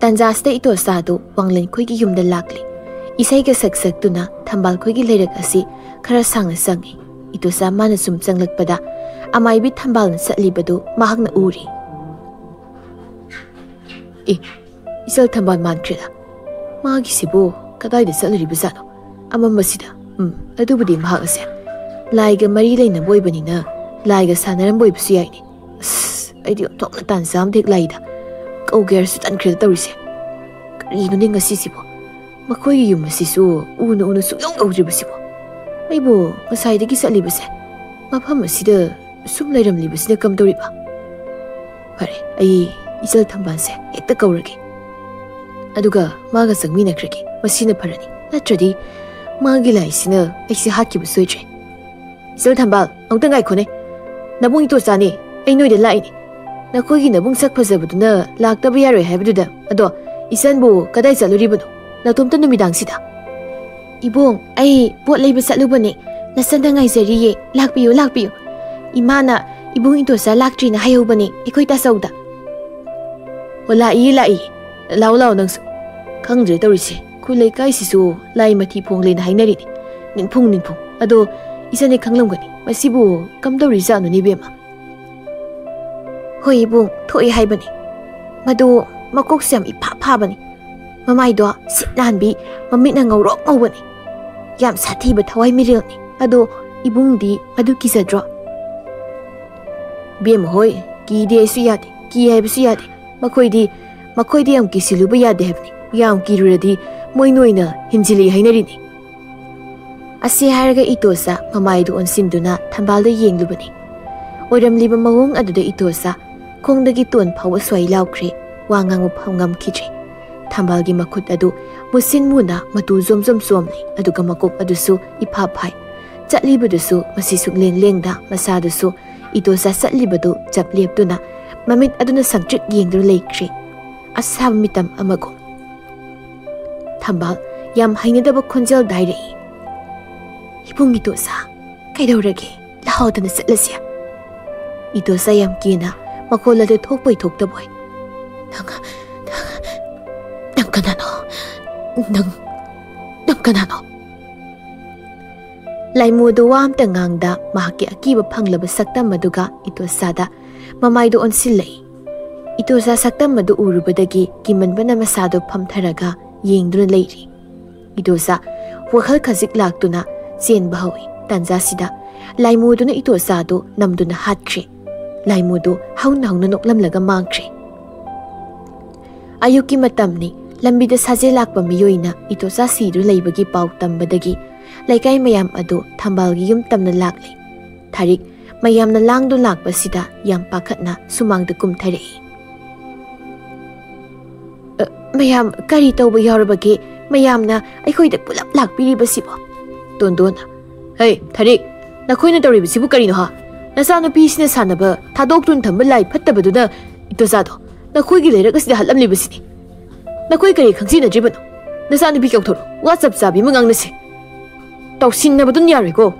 ꯇꯥꯟꯖꯥꯁꯤꯗ ꯏꯇꯣꯆꯥꯗꯨ ꯋꯥꯡꯂꯦꯟꯈꯣꯏꯒꯤ ꯌꯨꯝꯗ ꯂꯥꯛꯂꯦ꯫ ꯏꯁꯩꯒ ꯁꯛꯁꯛꯇꯨꯅ ꯊꯝꯕꯥꯜꯈꯣꯏꯒꯤ ꯂꯩꯔꯛ ꯑꯁꯤ ꯈꯔ ꯁꯥꯡꯅ ꯆꯪꯉꯤ꯫ ꯏꯇꯣꯆꯥ ꯃꯥꯅ ꯁꯨꯝ ꯆꯪꯂꯛꯄꯗ ꯑꯃꯥꯏꯕꯤ ꯊꯝꯕꯥꯜꯅ ꯆꯠꯂꯤꯕꯗꯨ ꯃꯍꯥꯛꯅ ꯎꯔꯦ꯫ ꯑꯦ, ꯏꯆꯜ ꯊꯝꯕꯥꯜ ꯃꯥꯟꯈ꯭ꯔꯦꯗ꯫ ꯃꯥꯒꯤꯁꯤꯕꯨ ꯀꯗꯥꯏꯗ ꯆꯠꯂꯨꯔꯤꯕꯖꯥꯠꯅꯣ? ꯑꯃꯝꯕꯁꯤꯗ꯫ ꯎꯝ, ꯑꯗꯨꯕꯨꯗꯤ ꯃꯍꯥꯛ ꯑꯁꯦ ꯂꯥꯏꯒ ꯃꯔꯤ ꯂꯩꯅꯕ ꯑꯣꯏꯕꯅꯤꯅ ꯂꯥꯏꯒ ꯁꯥꯟꯅꯔꯝꯕ ꯑꯣꯏꯕꯁꯨ ꯌꯥꯏꯅꯦ꯫ ꯑꯁ, ꯑꯩꯗꯤ ꯑꯣꯟꯊꯣꯛꯅ ꯇꯥꯟ ꯆꯥ ꯑꯃ ꯍꯦꯛ ꯂꯥꯛꯏꯗ꯫ ꯀꯧꯒꯦ ꯍꯥꯏꯔꯁꯨ ꯇꯟꯈ꯭ꯔꯦꯗ ꯇꯧꯔꯤꯁꯦ꯫ ꯀꯔꯤꯅꯣꯅꯦ ꯉꯁꯤꯁꯤꯕꯣ? ꯃꯈꯣꯏꯒꯤ ꯌꯨꯝ ꯑꯁꯤꯁꯨ ꯎꯅ ꯎꯅ ꯁꯨꯛꯌꯧ ꯌꯧꯗ꯭ꯔꯤꯕꯁꯤꯕꯣ? ꯑꯩꯕꯨ ꯉꯁꯥꯏꯗꯒꯤ ꯆꯠꯂꯤꯕꯁꯦ, ꯃꯐꯝ ꯑꯁꯤꯗ ꯁꯨꯝ ꯂꯩꯔꯝꯂꯤꯕꯁꯤꯅ ꯀꯝꯗꯧꯔꯤꯕ? ꯐꯔꯦ, ꯑꯩ ꯏꯆꯜ ꯊꯝꯕꯥꯜꯁꯦ ꯍꯦꯛꯇ ꯀꯧꯔꯒꯦ꯫ ꯑꯗꯨꯒ ꯃꯥꯒ ꯆꯪꯃꯤꯟꯅꯈ꯭ꯔꯒꯦ꯫ ꯃꯁꯤꯅ ꯐꯔꯅꯤ꯫ ꯅꯠꯇ꯭ꯔꯗꯤ ꯃꯥꯒꯤ ꯂꯥꯏꯁꯤꯅ ꯑꯩꯁꯦ ꯍꯥꯠꯈꯤꯕ ꯁꯣꯏꯗ꯭ꯔꯦ꯫ ꯏꯆꯜ ꯊꯝꯕꯥꯜ, ꯑꯃꯨꯛꯇ ꯉꯥꯏꯈꯣꯅꯦ꯫ ꯅꯕꯨꯡ ꯏꯇꯣꯆꯥꯅꯦ, ꯑꯩ ꯅꯣꯏꯗ ꯂꯥꯛꯏꯅꯦ꯫ ꯅꯈꯣꯏꯒꯤ ꯅꯕꯨꯡ ꯁꯛ ꯐꯖꯕꯗꯨꯅ ꯂꯥꯛꯇꯕ ꯌꯥꯔꯣꯏ ꯍꯥꯏꯕꯗꯨꯗ꯫ ꯑꯗꯣ ꯏꯆꯟꯕꯨ ꯀꯗꯥꯏ ꯆꯠꯂꯨꯔꯤꯕꯅꯣ? ꯅꯇꯣꯝꯇ ꯅꯨꯃꯤꯗꯥꯡꯁꯤꯗ? ꯏꯕꯨꯡ, ꯑꯩ ꯄꯣꯠ ꯂꯩꯕ ꯆꯠꯂꯨꯕꯅꯦ꯫ ꯅꯆꯟꯗ ꯉꯥꯏꯖꯔꯤꯌꯦ꯫ ꯂꯥꯛꯄꯤꯌꯨ, ꯂꯥꯛꯄꯤꯌꯨ꯫ ꯏꯃꯥꯅ ꯏꯕꯨꯡ ꯏꯇꯣꯆꯥ ꯂꯥꯛꯇ꯭ꯔꯤꯅ ꯍꯥꯏꯍꯧꯕꯅꯦ ꯑꯩꯈꯣꯏ ꯇꯥꯆꯧꯗ꯫ ꯑꯣ, ꯂꯥꯛꯏꯌꯦ, ꯂꯥꯛꯏꯌꯦ꯫ ꯂꯥꯛꯑꯣ, ꯂꯥꯛꯑꯣ ꯅꯪꯁꯨ꯫ ꯈꯪꯗ꯭ꯔꯦ ꯇꯧꯔꯤꯁꯦ꯫ ꯈꯨꯜ ꯂꯩꯀꯥꯏꯁꯤꯁꯨ ꯂꯥꯏ ꯃꯊꯤ ꯐꯣꯡꯂꯦꯅ ꯍꯥꯏꯅꯔꯤꯅꯦ꯫ ꯅꯤꯡꯐꯨꯡ, ꯅꯤꯡꯐꯨꯡ꯫ ꯑꯗꯣ ꯏꯆꯟꯗꯤ ꯈꯪꯂꯝꯒꯅꯤ꯫ ꯃꯁꯤꯕꯨ ꯀꯝꯗꯧꯔꯤꯖꯥꯠꯅꯣꯅꯦ ꯏꯕꯦꯝꯃ? ꯍꯣꯏ ꯏꯕꯨꯡ, ꯊꯣꯛꯑꯦ ꯍꯥꯏꯕꯅꯤ꯫ ꯃꯗꯨ ꯃꯀꯣꯛꯁꯨ ꯌꯥꯝ ꯏꯐꯥ ꯐꯥꯕꯅꯤ꯫ ꯃꯃꯥꯏꯗꯣ ꯁꯤꯠ ꯅꯥꯟꯕꯤ, ꯃꯃꯤꯠꯅ ꯉꯧꯔꯣꯛ ꯉꯧꯕꯅꯤ꯫ ꯌꯥꯝ ꯁꯥꯊꯤꯕ ꯊꯋꯥꯏ ꯃꯤꯔꯦꯜꯅꯤ꯫ ꯑꯗꯣ ꯏꯕꯨꯡꯗꯤ ꯃꯗꯨ ꯀꯤꯖꯗ꯭ꯔꯣ? ꯕꯦꯝꯃ ꯍꯣꯏ, ꯀꯤꯗꯦ ꯍꯥꯏꯁꯨ ꯌꯥꯗꯦ, ꯀꯤ ꯍꯥꯏꯕꯁꯨ ꯌꯥꯗꯦ꯫ ꯃꯈꯣꯏꯗꯤ, ꯃꯈꯣꯏꯗꯤ ꯌꯥꯝ ꯀꯤꯁꯤꯜꯂꯨꯕ ꯌꯥꯗꯦ ꯍꯥꯏꯕꯅꯤ꯫ ꯌꯥꯝ ꯀꯤꯔꯨꯔꯗꯤ ꯃꯣꯏ ꯅꯣꯏꯅ ꯍꯦꯟꯖꯤꯜꯂꯤ ꯍꯥꯏꯅꯔꯤꯅꯤ꯫ ꯑꯁꯤ ꯍꯥꯏꯔꯒ ꯏꯇꯣꯆꯥ ꯃꯃꯥꯏꯗꯨ ꯑꯣꯟꯁꯤꯟꯗꯨꯅ ꯊꯝꯕꯥꯜꯗ ꯌꯦꯡꯂꯨꯕꯅꯤ꯫ ꯑꯣꯏꯔꯝꯂꯤꯕ ꯃꯑꯣꯡ ꯑꯗꯨꯗ ꯏꯇꯣꯆꯥ ꯈꯣꯡꯗꯒꯤ ꯇꯣꯟ ꯐꯥꯎꯕ ꯁ꯭ꯋꯥꯏ ꯂꯥꯎꯈ꯭ꯔꯦ꯫ ꯋꯥ ꯉꯥꯡꯕ ꯐꯥꯎ ꯉꯝꯈꯤꯗ꯭ꯔꯦ꯫ ꯊꯝꯕꯥꯜꯒꯤ ꯃꯈꯨꯠ ꯑꯗꯨ ꯃꯨꯁꯤꯟ ꯃꯨꯅ ꯃꯇꯨ ꯖꯣꯝ ꯖꯣꯝ ꯆꯣꯝꯂꯤ, ꯑꯗꯨꯒ ꯃꯀꯣꯛ ꯑꯗꯨꯁꯨ ꯏꯐꯥ ꯐꯥꯏ꯫ ꯆꯠꯂꯤꯕꯗꯨꯁꯨ ꯃꯁꯤ ꯁꯨꯛꯂꯦꯡ ꯂꯦꯡꯗ, ꯃꯁꯥꯗꯨꯁꯨ ꯏꯇꯣꯆꯥ ꯆꯠꯂꯤꯕꯗꯨ ꯆꯞ ꯂꯦꯞꯇꯨꯅ ꯃꯃꯤꯠ ꯑꯗꯨꯅ ꯁꯪꯇ꯭ꯔꯤꯛ ꯌꯦꯡꯗꯨꯅ ꯂꯩꯈ꯭ꯔꯦ꯫ ꯑꯁꯥꯕ ꯃꯤꯇꯝ ꯑꯃꯒꯨꯝ꯫ ꯊꯝꯕꯥꯜ ꯌꯥꯝ ꯍꯩꯅꯗꯕ ꯈꯣꯟꯖꯦꯜꯗ ꯍꯥꯏꯔꯛꯏ, "ꯏꯕꯨꯡ ꯏꯇꯣꯆꯥ, ꯀꯩꯗꯧꯔꯒꯦ? ꯂꯥꯛꯑꯣꯗꯅ ꯆꯠꯂꯁꯦ꯫" ꯏꯇꯣꯆꯥ ꯌꯥꯝ ꯀꯤꯅ ꯃꯈꯣꯜ ꯑꯗꯨ ꯊꯣꯛꯄꯣꯏ ꯊꯣꯛꯇꯕꯣꯏ, "ꯅꯪ, ꯅꯪ, ꯅꯪ ꯀꯅꯥꯅꯣ? ꯅꯪ, ꯅꯪ ꯀꯅꯥꯅꯣ?" ꯂꯥꯏꯃꯨ ꯑꯗꯨ ꯋꯥ ꯑꯝꯇ ꯉꯥꯡꯗ ꯃꯍꯥꯛꯀꯤ ꯑꯀꯤꯕ ꯐꯪꯂꯕ ꯁꯛꯇꯝ ꯑꯗꯨꯒ ꯏꯇꯣꯆꯥꯗ ꯃꯃꯥꯏꯗꯨ ꯑꯣꯟꯁꯤꯜꯂꯛꯏ꯫ ꯏꯇꯣꯆꯥ ꯁꯛꯇꯝ ꯑꯗꯨ ꯎꯔꯨꯕꯗꯒꯤ ꯀꯤꯃꯟꯕꯅ ꯃꯁꯥꯗꯨ ꯐꯝꯊꯔꯒ ꯌꯦꯡꯗꯨꯅ ꯂꯩꯔꯤ꯫ ꯏꯇꯣꯆꯥ ꯋꯥꯈꯜ ꯈꯖꯤꯛ ꯂꯥꯛꯇꯨꯅ ꯆꯦꯟꯕ ꯍꯧꯏ꯫ ꯇꯥꯟꯖꯥꯁꯤꯗ ꯂꯥꯏꯃꯨꯗꯨꯅ ꯏꯇꯣꯆꯥꯗꯨ ꯅꯝꯗꯨꯅ ꯍꯥꯠꯈ꯭ꯔꯦ꯫ ꯂꯥꯏꯃꯨꯗꯨ ꯍꯧꯅ ꯍꯧꯅ ꯅꯣꯛꯂꯝꯂꯒ ꯃꯥꯡꯈ꯭ꯔꯦ꯫ ꯑꯌꯨꯛꯀꯤ ꯃꯇꯝꯅꯤ꯫ ꯂꯝꯕꯤꯗ ꯁꯥꯖꯦꯜ ꯂꯥꯛꯄ ꯃꯤꯑꯣꯏꯅ ꯏꯇꯣꯆꯥ ꯁꯤꯗꯨꯅ ꯂꯩꯕꯒꯤ ꯄꯥꯎ ꯇꯝꯕꯗꯒꯤ ꯂꯩꯀꯥꯏ ꯃꯌꯥꯝ ꯑꯗꯨ ꯊꯝꯕꯥꯜꯒꯤ ꯌꯨꯝ ꯇꯝꯅ ꯂꯥꯛꯂꯦ꯫ ꯊꯥꯔꯤꯛ ꯃꯌꯥꯝꯅ ꯂꯥꯡꯗꯨ ꯂꯥꯛꯄꯁꯤꯗ ꯌꯥꯝ ꯄꯥꯈꯠꯅ ꯁꯨꯃꯥꯡꯗ ꯀꯨꯝꯊꯔꯛꯏ꯫ "ꯑ, ꯃꯌꯥꯝ ꯀꯔꯤ ꯇꯧꯕ ꯌꯥꯎꯔꯕꯒꯦ? ꯃꯌꯥꯝꯅ ꯑꯩꯈꯣꯏꯗ ꯄꯨꯂꯞ ꯂꯥꯛꯄꯤꯔꯤꯕꯁꯤꯕꯣ?" ꯇꯣꯟꯗꯣꯟ, "ꯍꯩ, ꯊꯥꯔꯤꯛ, ꯅꯈꯣꯏꯅ ꯇꯧꯔꯤꯕꯁꯤꯕꯨ ꯀꯔꯤꯅꯣ ꯍꯥ? ꯅꯆꯥꯅꯨꯄꯤꯁꯤꯅ ꯁꯥꯟꯅꯕ ꯊꯥꯗꯣꯛꯇꯨꯅ ꯊꯝꯕ ꯂꯥꯏ ꯐꯠꯇꯕꯗꯨꯅ ꯏꯇꯣꯆꯥꯗꯣ ꯅꯈꯣꯏꯒꯤ ꯂꯩꯔꯛ ꯑꯁꯤꯗ ꯍꯥꯠꯂꯝꯂꯤꯕꯁꯤꯅꯤ꯫ ꯅꯈꯣꯏ ꯀꯔꯤ ꯈꯪꯖꯤꯟꯅꯗ꯭ꯔꯤꯕꯅꯣ? ꯅꯆꯥꯅꯨꯄꯤ ꯀꯧꯊꯣꯔꯛꯎ, ꯋꯥ ꯆꯞ ꯆꯥꯕꯤ ꯑꯃ ꯉꯥꯡꯅꯁꯤ꯫ ꯇꯧꯁꯤꯟꯅꯕꯗꯨꯅ ꯌꯥꯔꯣꯏꯀꯣ꯫"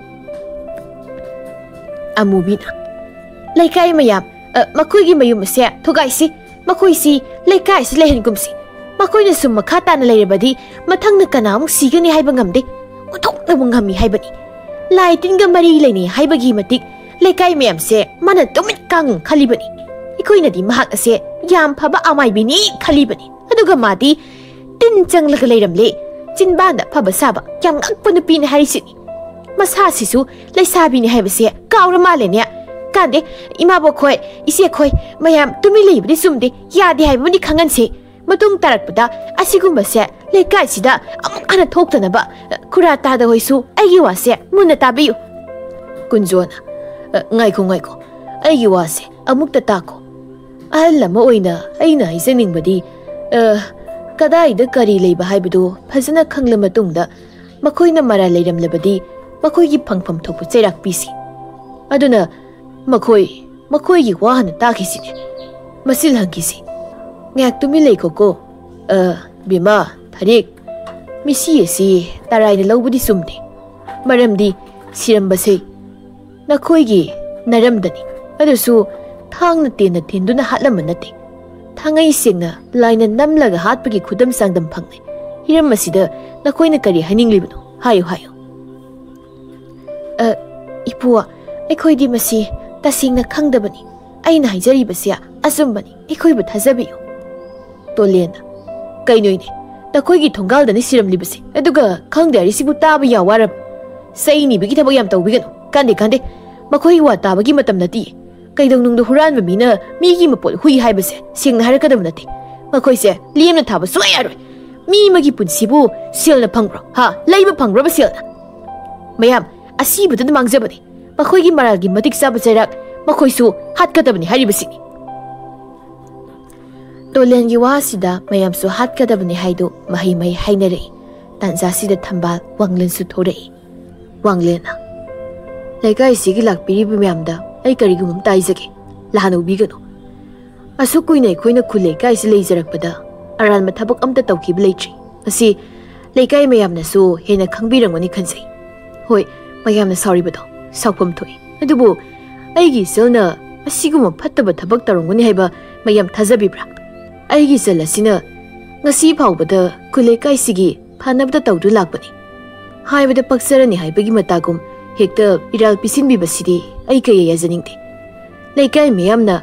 ꯑꯃꯨꯕꯤꯅ, "ꯂꯩꯀꯥꯏ ꯃꯌꯥꯝ, ꯑ, ꯃꯈꯣꯏꯒꯤ ꯃꯌꯨꯝ ꯑꯁꯦ ꯊꯨꯒꯥꯏꯁꯤ꯫ ꯃꯈꯣꯏꯁꯤ ꯂꯩꯀꯥꯏꯁꯤ ꯂꯩꯍꯟꯒꯨꯝꯁꯤ꯫ ꯃꯈꯣꯏꯅ ꯁꯨꯝ ꯃꯈꯥ ꯇꯥꯅ ꯂꯩꯔꯕꯗꯤ ꯃꯊꯪꯅ ꯀꯅꯥꯃꯨꯛ ꯁꯤꯒꯅꯤ ꯍꯥꯏꯕ ꯉꯝꯗꯦ꯫ ꯑꯣꯟꯊꯣꯛꯅꯕꯨ ꯉꯝꯃꯤ ꯍꯥꯏꯕꯅꯤ꯫ ꯂꯥꯏ ꯇꯤꯟꯒ ꯃꯔꯤ ꯂꯩꯅꯩ ꯍꯥꯏꯕꯒꯤ ꯃꯇꯤꯛ ꯂꯩꯀꯥꯏ ꯃꯌꯥꯝꯁꯦ ꯃꯥꯅ ꯇꯨꯃꯤꯠ ꯀꯥꯡꯉꯨ ꯈꯜꯂꯤꯕꯅꯤ꯫ ꯑꯩꯈꯣꯏꯅꯗꯤ ꯃꯍꯥꯛ ꯑꯁꯦ ꯌꯥꯝ ꯐꯕ ꯑꯃꯥꯏꯕꯤꯅꯤ ꯈꯜꯂꯤꯕꯅꯤ꯫ ꯑꯗꯨꯒ ꯃꯥꯗꯤ ꯇꯤꯟ ꯆꯪꯂꯒ ꯂꯩꯔꯝꯂꯦ꯫ ꯆꯤꯟꯕꯥꯟꯗ ꯐꯕ ꯁꯥꯕ ꯌꯥꯝ ꯉꯛꯄ ꯅꯨꯄꯤꯅꯤ ꯍꯥꯏꯔꯤꯁꯤꯅꯤ꯫ ꯃꯁꯥꯁꯤꯁꯨ ꯂꯩꯁꯥꯕꯤꯅꯤ ꯍꯥꯏꯕꯁꯦ ꯀꯥꯎꯔ ꯃꯥꯜꯂꯦꯅꯦ꯫ ꯀꯥꯟꯗꯦ, ꯏꯃꯥꯕꯣꯛ ꯈꯣꯏ, ꯏꯆꯦ ꯈꯣꯏ, ꯃꯌꯥꯝ ꯇꯨꯃꯤꯟ ꯂꯩꯕꯗꯤ ꯆꯨꯝꯗꯦ, ꯌꯥꯗꯦ ꯍꯥꯏꯕꯕꯨꯗꯤ ꯈꯪꯍꯟꯁꯦ꯫ ꯃꯇꯨꯡ ꯇꯥꯔꯛꯄꯗ ꯑꯁꯤꯒꯨꯝꯕꯁꯦ ꯂꯩꯀꯥꯏꯁꯤꯗ ꯑꯃꯨꯛ ꯍꯟꯅ ꯊꯣꯛꯇꯅꯕ, ꯈꯨꯔꯥ ꯇꯥꯗ ꯍꯣꯏꯁꯨ ꯑꯩꯒꯤ ꯋꯥꯁꯦ ꯃꯨꯟꯅ ꯇꯥꯕꯤꯌꯨ꯫" ꯀꯨꯟꯖꯣꯅ, "ꯑ, ꯉꯥꯏꯈꯣ, ꯉꯥꯏꯈꯣ, ꯑꯩꯒꯤ ꯋꯥꯁꯦ ꯑꯃꯨꯛꯇ ꯇꯥꯈꯣ꯫ ꯑꯍꯜ ꯑꯃ ꯑꯣꯏꯅ ꯑꯩꯅ ꯍꯥꯏꯖꯅꯤꯡꯕꯗꯤ, ꯑ, ꯀꯗꯥꯏꯗ ꯀꯔꯤ ꯂꯩꯕ ꯍꯥꯏꯕꯗꯨ ꯐꯖꯅ ꯈꯪꯂ ꯃꯇꯨꯡꯗ ꯃꯈꯣꯏꯅ ꯃꯔꯥꯜ ꯂꯩꯔꯝꯂꯕꯗꯤ ꯃꯈꯣꯏꯒꯤ ꯐꯪꯐꯝ ꯊꯣꯛꯄ ꯆꯩꯔꯥꯛ ꯄꯤꯁꯤ꯫ ꯑꯗꯨꯅ ꯃꯈꯣꯏ, ꯃꯈꯣꯏꯒꯤ ꯋꯥ ꯍꯥꯟꯅ ꯇꯥꯈꯤꯁꯤꯅꯦ꯫ ꯃꯆꯤꯜ ꯍꯪꯈꯤꯁꯤ꯫ ꯉꯥꯏꯍꯥꯛ ꯇꯨꯃꯤꯟ ꯂꯩꯈꯣꯀꯣ꯫ ꯑ, ꯕꯦꯝꯃ, ꯊꯥꯔꯤꯛ, ꯃꯤꯁꯤ ꯑꯁꯤ ꯇꯔꯥꯏꯅ ꯂꯧꯕꯗꯤ ꯆꯨꯝꯗꯦ꯫ ꯃꯔꯝꯗꯤ ꯁꯤꯔꯝꯕꯁꯦ ꯅꯈꯣꯏꯒꯤ ꯅꯔꯝꯗꯅꯤ꯫ ꯑꯗꯨꯁꯨ ꯊꯥꯡꯅ ꯇꯦꯟꯅ ꯊꯤꯟꯗꯨꯅ ꯍꯥꯠꯂꯝꯕ ꯅꯠꯇꯦ꯫ ꯊꯥꯡꯉꯩ ꯁꯦꯡꯅ ꯂꯥꯏꯅ ꯅꯝꯂꯒ ꯍꯥꯠꯄꯒꯤ ꯈꯨꯗꯝ ꯆꯥꯡꯗꯝ ꯐꯪꯂꯦ꯫ ꯍꯤꯔꯝ ꯑꯁꯤꯗ ꯅꯈꯣꯏꯅ ꯀꯔꯤ ꯍꯥꯏꯅꯤꯡꯂꯤꯕꯅꯣ? ꯍꯥꯏꯌꯨ, ꯍꯥꯏꯌꯨ꯫" "ꯑ, ꯏꯄꯨ, ꯑꯩꯈꯣꯏꯗꯤ ꯃꯁꯤ ꯇꯁꯦꯡꯅ ꯈꯪꯗꯕꯅꯤ꯫ ꯑꯩꯅ ꯍꯥꯏꯖꯔꯤꯕꯁꯦ ꯑꯆꯨꯝꯕꯅꯤ꯫ ꯑꯩꯈꯣꯏꯕꯨ ꯊꯥꯖꯕꯤꯌꯨ꯫" ꯇꯣꯂꯦꯟꯅ, "ꯀꯩꯅꯣꯅꯦ? ꯅꯈꯣꯏꯒꯤ ꯊꯣꯡꯒꯥꯜꯗꯅꯤ ꯁꯤꯔꯝꯂꯤꯕꯁꯦ, ꯑꯗꯨꯒ ꯈꯪꯗꯦ ꯍꯥꯏꯔꯤꯁꯤꯕꯨ ꯇꯥꯕ ꯌꯥ ꯋꯥꯔꯕ? ꯆꯩ ꯅꯤꯕꯒꯤ ꯊꯕꯛ ꯌꯥꯝ ꯇꯧꯕꯤꯒꯅꯨ꯫ ꯀꯥꯟꯗꯦ, ꯀꯥꯟꯗꯦ꯫ ꯃꯈꯣꯏꯒꯤ ꯋꯥ ꯇꯥꯕꯒꯤ ꯃꯇꯝ ꯅꯠꯇꯦ꯫ ꯀꯩꯗꯧꯅꯨꯡꯗ ꯍꯨꯔꯥꯟꯕ ꯃꯤꯅ ꯃꯤꯒꯤ ꯃꯄꯣꯠ ꯍꯨꯏ ꯍꯥꯏꯕꯁꯦ ꯁꯦꯡꯅ ꯍꯥꯏꯔꯛꯀꯗꯕ ꯅꯠꯇꯦ꯫ ꯃꯈꯣꯏꯁꯦ ꯂꯦꯝꯅ ꯊꯥꯕ ꯁꯨꯡꯌꯥ ꯌꯥꯔꯣꯏ꯫ ꯃꯤ ꯑꯃꯒꯤ ꯄꯨꯟꯁꯤꯕꯨ ꯁꯦꯜꯅ ꯐꯪꯕ꯭ꯔꯣ? ꯍꯥ? ꯂꯩꯕ ꯐꯪꯕ꯭ꯔꯕ ꯁꯦꯜꯅ? ꯃꯌꯥꯝ ꯑꯁꯤꯕꯗꯨꯅ ꯃꯥꯡꯖꯕꯅꯤ꯫ ꯃꯈꯣꯏꯒꯤ ꯃꯔꯥꯜꯒꯤ ꯃꯇꯤꯛ ꯆꯥꯕ ꯆꯩꯔꯥꯛ ꯃꯈꯣꯏꯁꯨ ꯍꯥꯠꯀꯗꯕꯅꯤ ꯍꯥꯏꯔꯤꯕꯁꯤꯅꯤ꯫ ꯇꯣꯂꯦꯟꯒꯤ ꯋꯥ ꯑꯁꯤꯗ ꯃꯌꯥꯝꯁꯨ ꯍꯥꯠꯀꯗꯕꯅꯤ ꯍꯥꯏꯗꯨ ꯃꯍꯩ ꯃꯍꯩ ꯍꯥꯏꯅꯔꯛꯏ꯫ ꯇꯥꯟꯖꯥꯁꯤꯗ ꯊꯝꯕꯥꯜ ꯋꯥꯡꯂꯦꯟꯁꯨ ꯊꯣꯔꯛꯏ꯫ ꯋꯥꯡꯂꯦꯟꯅ, "ꯂꯩꯀꯥꯏꯁꯤꯒꯤ ꯂꯥꯛꯄꯤꯔꯤꯕ ꯃꯌꯥꯝꯗ ꯑꯩ ꯀꯔꯤꯒꯨꯝꯕ ꯑꯃꯇ ꯍꯥꯏꯖꯒꯦ, ꯂꯥꯟꯅ ꯎꯕꯤꯒꯅꯨ꯫ ꯑꯁꯨꯛ ꯀꯨꯏꯅ ꯑꯩꯈꯣꯏꯅ ꯈꯨꯜ ꯂꯩꯀꯥꯏꯁꯤ ꯂꯩꯖꯔꯛꯄꯗ ꯑꯔꯥꯟꯕ ꯊꯕꯛ ꯑꯝꯇ ꯇꯧꯈꯤꯕ ꯂꯩꯇ꯭ꯔꯤ꯫ ꯃꯁꯤ ꯂꯩꯀꯥꯏ ꯃꯌꯥꯝꯅꯁꯨ ꯍꯦꯟꯅ ꯈꯪꯕꯤꯔꯝꯒꯅꯤ ꯈꯟꯖꯩ꯫ ꯍꯣꯏ, ꯃꯌꯥꯝꯅ ꯁꯥꯎꯔꯤꯕꯗꯣ ꯁꯥꯎꯐꯝ ꯊꯣꯛꯏ, ꯑꯗꯨꯕꯨ ꯑꯩꯒꯤ ꯏꯆꯜꯅ ꯑꯁꯤꯒꯨꯝꯕ ꯐꯠꯇꯕ ꯊꯕꯛ ꯇꯧꯔꯝꯒꯅꯤ ꯍꯥꯏꯕ ꯃꯌꯥꯝ ꯊꯥꯖꯕꯤꯕ꯭ꯔꯥ? ꯑꯩꯒꯤ ꯏꯆꯜ ꯑꯁꯤꯅ ꯉꯁꯤ ꯐꯥꯎꯕꯗ ꯈꯨꯜ ꯂꯩꯀꯥꯏꯁꯤꯒꯤ ꯐꯅꯕꯗ ꯇꯧꯗꯨꯅ ꯂꯥꯛꯄꯅꯤ꯫ ꯍꯥꯏꯕꯗ ꯄꯛꯆꯔꯅꯤ ꯍꯥꯏꯕꯒꯤ ꯃꯇꯥꯒꯨꯝ ꯍꯦꯛꯇ ꯏꯔꯥꯜ ꯄꯤꯁꯤꯟꯕꯤꯕꯁꯤꯗꯤ ꯑꯩ ꯀꯌꯥ ꯌꯥꯖꯅꯤꯡꯗꯦ꯫ ꯂꯩꯀꯥꯏ ꯃꯤꯌꯥꯝꯅ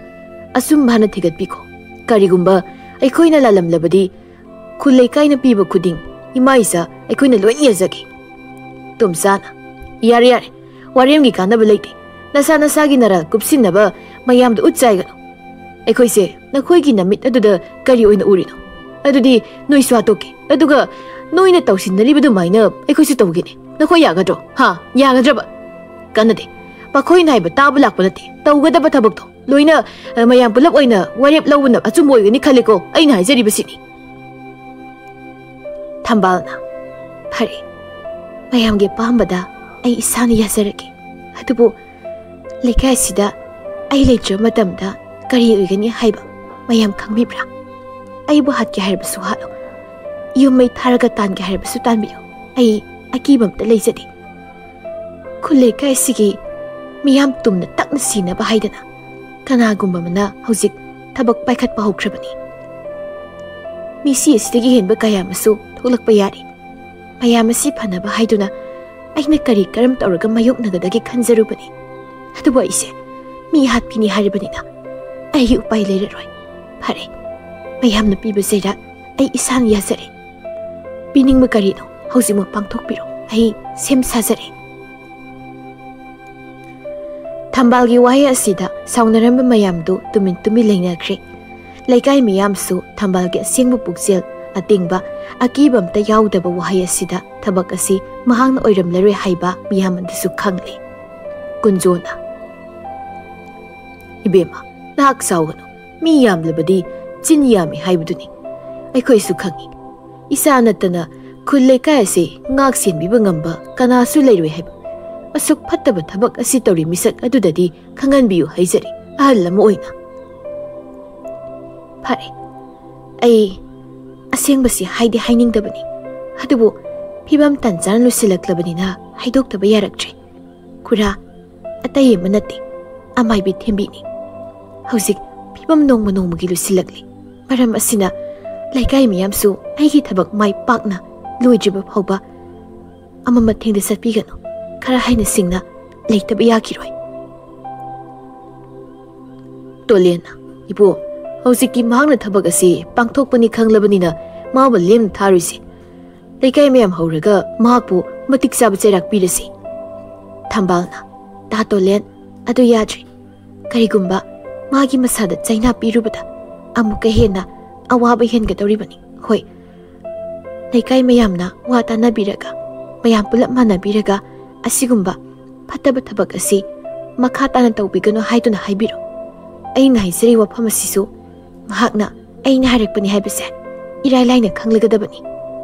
ꯑꯆꯨꯝꯕ ꯍꯥꯟꯅ ꯊꯤꯒꯠꯄꯤꯈꯣ꯫ ꯀꯔꯤꯒꯨꯝꯕ ꯑꯩꯈꯣꯏꯅ ꯂꯥꯜꯂꯝꯂꯕꯗꯤ ꯈꯨꯜ ꯂꯩꯀꯥꯏꯅ ꯄꯤꯕ ꯈꯨꯗꯤꯡ ꯏꯃꯥ ꯏꯆꯥ ꯑꯩꯈꯣꯏꯅ ꯂꯣꯏꯅ ꯌꯥꯖꯒꯦ꯫" ꯇꯣꯝꯆꯥꯅ, "ꯌꯥꯔꯦ, ꯌꯥꯔꯦ, ꯋꯥꯔꯦꯝꯒꯤ ꯀꯥꯟꯅꯕ ꯂꯩꯇꯦ꯫ ꯅꯁꯥ ꯅꯁꯥꯒꯤ ꯅꯔꯥꯜ ꯀꯨꯞꯁꯤꯟꯅꯕ ꯃꯌꯥꯝꯗ ꯎꯠ ꯆꯥꯏꯒꯅꯨ꯫ ꯑꯩꯈꯣꯏꯁꯦ ꯅꯈꯣꯏꯒꯤ ꯅꯃꯤꯠ ꯑꯗꯨꯗ ꯀꯔꯤ ꯑꯣꯏꯅ ꯎꯔꯤꯅꯣ? ꯑꯗꯨꯗꯤ ꯅꯣꯏꯁꯨ ꯍꯥꯠꯇꯣꯛꯀꯦ, ꯑꯗꯨꯒ ꯅꯣꯏꯅ ꯇꯧꯁꯤꯟꯅꯔꯤꯕ ꯑꯗꯨꯃꯥꯏꯅ ꯑꯩꯈꯣꯏꯁꯨ ꯇꯧꯒꯦꯅꯦ꯫ ꯅꯈꯣꯏ ꯌꯥꯒꯗ꯭ꯔꯣ? ꯍꯥ? ꯌꯥꯒꯗ꯭ꯔꯕ? ꯀꯥꯟꯅꯗꯦ꯫ ꯃꯈꯣꯏꯅ ꯍꯥꯏꯕ ꯇꯥꯕ ꯂꯥꯛꯄ ꯅꯠꯇꯦ꯫ ꯇꯧꯒꯗꯕ ꯊꯕꯛꯇꯣ ꯂꯣꯏꯅ, ꯑ, ꯃꯌꯥꯝ ꯄꯨꯂꯞ ꯑꯣꯏꯅ ꯋꯥꯔꯦꯞ ꯂꯧꯕꯅ ꯑꯆꯨꯝꯕ ꯑꯣꯏꯒꯅꯤ ꯈꯜꯂꯤꯀꯣ, ꯑꯩꯅ ꯍꯥꯏꯖꯔꯤꯕꯁꯤꯅꯤ꯫" ꯊꯝꯕꯥꯜꯅ, "ꯐꯔꯦ, ꯃꯌꯥꯝꯒꯤ ꯑꯄꯥꯝꯕꯗ ꯑꯩ ꯏꯁꯥꯅ ꯌꯥꯖꯔꯒꯦ꯫ ꯑꯗꯨꯕꯨ ꯂꯩꯀꯥꯏ ꯑꯁꯤꯗ ꯑꯩ ꯂꯩꯇ꯭ꯔꯕ ꯃꯇꯝꯗ ꯀꯔꯤ ꯑꯣꯏꯒꯅꯤ ꯍꯥꯏꯕ ꯃꯌꯥꯝ ꯈꯪꯕꯤꯕ꯭ꯔꯥ? ꯑꯩꯕꯨ ꯍꯥꯠꯀꯦ ꯍꯥꯏꯔꯕꯁꯨ ꯍꯥꯠꯂꯨ, ꯌꯨꯝ ꯃꯩ ꯊꯥꯔꯒ ꯇꯥꯟꯒꯦ ꯍꯥꯏꯔꯕꯁꯨ ꯇꯥꯟꯕꯤꯌꯨ, ꯑꯩ ꯑꯀꯤꯕ ꯑꯝꯇ ꯂꯩꯖꯗꯦ꯫ ꯈꯨꯜ ꯂꯩꯀꯥꯏ ꯑꯁꯤꯒꯤ ꯃꯤꯌꯥꯝ ꯇꯨꯝꯅ ꯇꯛꯅ ꯁꯤꯅꯕ ꯍꯥꯏꯗꯅ ꯀꯅꯥꯒꯨꯝꯕ ꯑꯃꯅ ꯍꯧꯖꯤꯛ ꯊꯕꯛ ꯄꯥꯏꯈꯠꯄ ꯍꯧꯈ꯭ꯔꯕꯅꯤ꯫ ꯃꯤꯁꯤ ꯑꯁꯤꯗꯒꯤ ꯍꯦꯟꯕ ꯀꯌꯥ ꯑꯃꯁꯨ ꯊꯣꯛꯂꯛꯄ ꯌꯥꯔꯤ꯫ ꯃꯌꯥꯝ ꯑꯁꯤ ꯐꯅꯕ ꯍꯥꯏꯗꯨꯅ ꯑꯩꯅ ꯀꯔꯤ ꯀꯔꯝ ꯇꯧꯔꯒ ꯃꯥꯌꯣꯛꯅꯒꯗꯒꯦ ꯈꯟꯖꯔꯨꯕꯅꯤ꯫ ꯑꯗꯨꯕꯨ ꯑꯩꯁꯦ ꯃꯤ ꯍꯥꯠꯄꯤꯅꯤ ꯍꯥꯏꯔꯕꯅꯤꯅ ꯑꯩꯒꯤ ꯎꯄꯥꯏ ꯂꯩꯔꯔꯣꯏ꯫ ꯐꯔꯦ, ꯃꯌꯥꯝꯅ ꯄꯤꯕ ꯆꯩꯔꯥꯛ ꯑꯩ ꯏꯁꯥꯅ ꯌꯥꯖꯔꯦ꯫ ꯄꯤꯅꯤꯡꯕ ꯀꯔꯤꯅꯣ ꯍꯧꯖꯤꯛꯃꯛ ꯄꯥꯡꯊꯣꯛꯄꯤꯔꯣ꯫ ꯑꯩ ꯁꯦꯝ ꯁꯥꯖꯔꯦ꯫" ꯊꯝꯕꯥꯜꯒꯤ ꯋꯥꯍꯩ ꯑꯁꯤꯗ ꯁꯥꯎꯅꯔꯝꯕ ꯃꯌꯥꯝꯗꯨ ꯇꯨꯃꯤꯟ ꯇꯨꯃꯤꯟ ꯂꯩꯅꯈ꯭ꯔꯦ꯫ ꯂꯩꯀꯥꯏ ꯃꯤꯌꯥꯝꯁꯨ ꯊꯝꯕꯥꯜꯒꯤ ꯑꯁꯦꯡꯕ ꯄꯨꯛꯆꯦꯜ, ꯑꯇꯤꯡꯕ, ꯑꯀꯤꯕ ꯑꯝꯇ ꯌꯥꯎꯗꯕ ꯋꯥꯍꯩ ꯑꯁꯤꯗ ꯊꯕꯛ ꯑꯁꯤ ꯃꯍꯥꯛꯅ ꯑꯣꯏꯔꯝꯂꯔꯣꯏ ꯍꯥꯏꯕ ꯃꯤꯌꯥꯝ ꯑꯗꯨꯁꯨ ꯈꯪꯂꯦ꯫ ꯀꯨꯟꯖꯣꯅ, "ꯏꯕꯦꯝꯃ, ꯅꯍꯥꯛ ꯁꯥꯎꯒꯅꯨ꯫ ꯃꯤ ꯌꯥꯝꯂꯕꯗꯤ ꯆꯤꯟ ꯌꯥꯝꯃꯤ ꯍꯥꯏꯕꯗꯨꯅꯤ꯫ ꯑꯩꯈꯣꯏꯁꯨ ꯈꯪꯏ꯫ ꯏꯁꯥ ꯅꯠꯇꯅ ꯈꯨꯜ ꯂꯩꯀꯥꯏ ꯑꯁꯤ ꯉꯥꯛ ꯁꯦꯟꯕꯤꯕ ꯉꯝꯕ ꯀꯅꯥꯁꯨ ꯂꯩꯔꯣꯏ ꯍꯥꯏꯕ꯫ ꯑꯁꯨꯛ ꯐꯠꯇꯕ ꯊꯕꯛ ꯑꯁꯤ ꯇꯧꯔꯤ ꯃꯤꯁꯛ ꯑꯗꯨꯗꯗꯤ ꯈꯪꯍꯟꯕꯤꯌꯨ ꯍꯥꯏꯖꯔꯤ, ꯑꯍꯜ ꯑꯃ ꯑꯣꯏꯅ꯫" "ꯐꯔꯦ, ꯑꯩ ꯑꯁꯦꯡꯕꯁꯤ ꯍꯥꯏꯗꯤ ꯍꯥꯏꯅꯤꯡꯗꯕꯅꯤ, ꯑꯗꯨꯕꯨ ꯐꯤꯕꯝ ꯇꯥꯟ ꯆꯥꯅ ꯂꯨꯁꯤꯜꯂꯛꯂꯕꯅꯤꯅ ꯍꯥꯏꯗꯣꯛꯇꯕ ꯌꯥꯔꯛꯇ꯭ꯔꯦ꯫ ꯈꯨꯔꯥ, ꯑꯇꯩ ꯑꯃ ꯅꯠꯇꯦ, ꯑꯃꯥꯏꯕꯤ ꯊꯦꯝꯕꯤꯅꯤ꯫ ꯍꯧꯖꯤꯛ ꯐꯤꯕꯝ ꯅꯣꯡꯃ ꯅꯣꯡꯃꯒꯤ ꯂꯨꯁꯤꯜꯂꯛꯂꯤ꯫ ꯃꯔꯝ ꯑꯁꯤꯅ ꯂꯩꯀꯥꯏ ꯃꯤꯌꯥꯝꯁꯨ ꯑꯩꯒꯤ ꯊꯕꯛ ꯃꯥꯏ ꯄꯥꯛꯅ ꯂꯣꯏꯗ꯭ꯔꯤꯕ ꯐꯥꯎꯕ ꯑꯃ ꯃꯊꯦꯡꯗ ꯆꯠꯄꯤꯒꯅꯨ꯫ ꯈꯔ ꯍꯥꯏꯅ ꯁꯤꯡꯅ ꯂꯩꯇꯕ ꯌꯥꯈꯤꯔꯣꯏ꯫" ꯇꯣꯂꯦꯟꯅ, "ꯏꯕꯣ, ꯍꯧꯖꯤꯛꯇꯤ ꯃꯍꯥꯛꯅ ꯊꯕꯛ ꯑꯁꯤ ꯄꯥꯡꯊꯣꯛꯄꯅꯤ ꯈꯪꯂꯕꯅꯤꯅ ꯃꯥꯕꯨ ꯂꯦꯝꯅ ꯊꯥꯔꯣꯏꯁꯤ꯫ ꯂꯩꯀꯥꯏ ꯃꯌꯥꯝ ꯍꯧꯔꯒ ꯃꯍꯥꯛꯄꯨ ꯃꯇꯤꯛ ꯆꯥꯕ ꯆꯩꯔꯥꯛ ꯄꯤꯔꯁꯤ꯫" ꯊꯝꯕꯥꯜꯅ, "ꯇꯥ ꯇꯣꯂꯦꯟ, ꯑꯗꯨ ꯌꯥꯗ꯭ꯔꯤ꯫ ꯀꯔꯤꯒꯨꯝꯕ ꯃꯥꯒꯤ ꯃꯁꯥꯗ ꯆꯩꯅꯥ ꯄꯤꯔꯨꯕꯗ ꯑꯃꯨꯛꯀ ꯍꯦꯟꯅ ꯑꯋꯥꯕ ꯍꯦꯟꯒꯗꯧꯔꯤꯕꯅꯤ꯫ ꯍꯣꯏ, ꯂꯩꯀꯥꯏ ꯃꯌꯥꯝꯅ ꯋꯥ ꯇꯥꯅꯕꯤꯔꯒ, ꯃꯌꯥꯝ ꯄꯨꯂꯞ ꯃꯥꯟꯅꯕꯤꯔꯒ ꯑꯁꯤꯒꯨꯝꯕ ꯐꯠꯇꯕ ꯊꯕꯛ ꯑꯁꯤ ꯃꯈꯥ ꯇꯥꯅ ꯇꯧꯕꯤꯒꯅꯨ ꯍꯥꯏꯗꯨꯅ ꯍꯥꯏꯕꯤꯔꯣ꯫ ꯑꯩꯅ ꯍꯥꯏꯖꯔꯤꯕ ꯋꯥꯐꯝ ꯑꯁꯤꯁꯨ ꯃꯍꯥꯛꯅ ꯑꯩꯅ ꯍꯥꯏꯔꯛꯄꯅꯤ ꯍꯥꯏꯕꯁꯦ ꯏꯔꯥꯏ ꯂꯥꯏꯅ ꯈꯪꯂꯒꯗꯕꯅꯤ꯫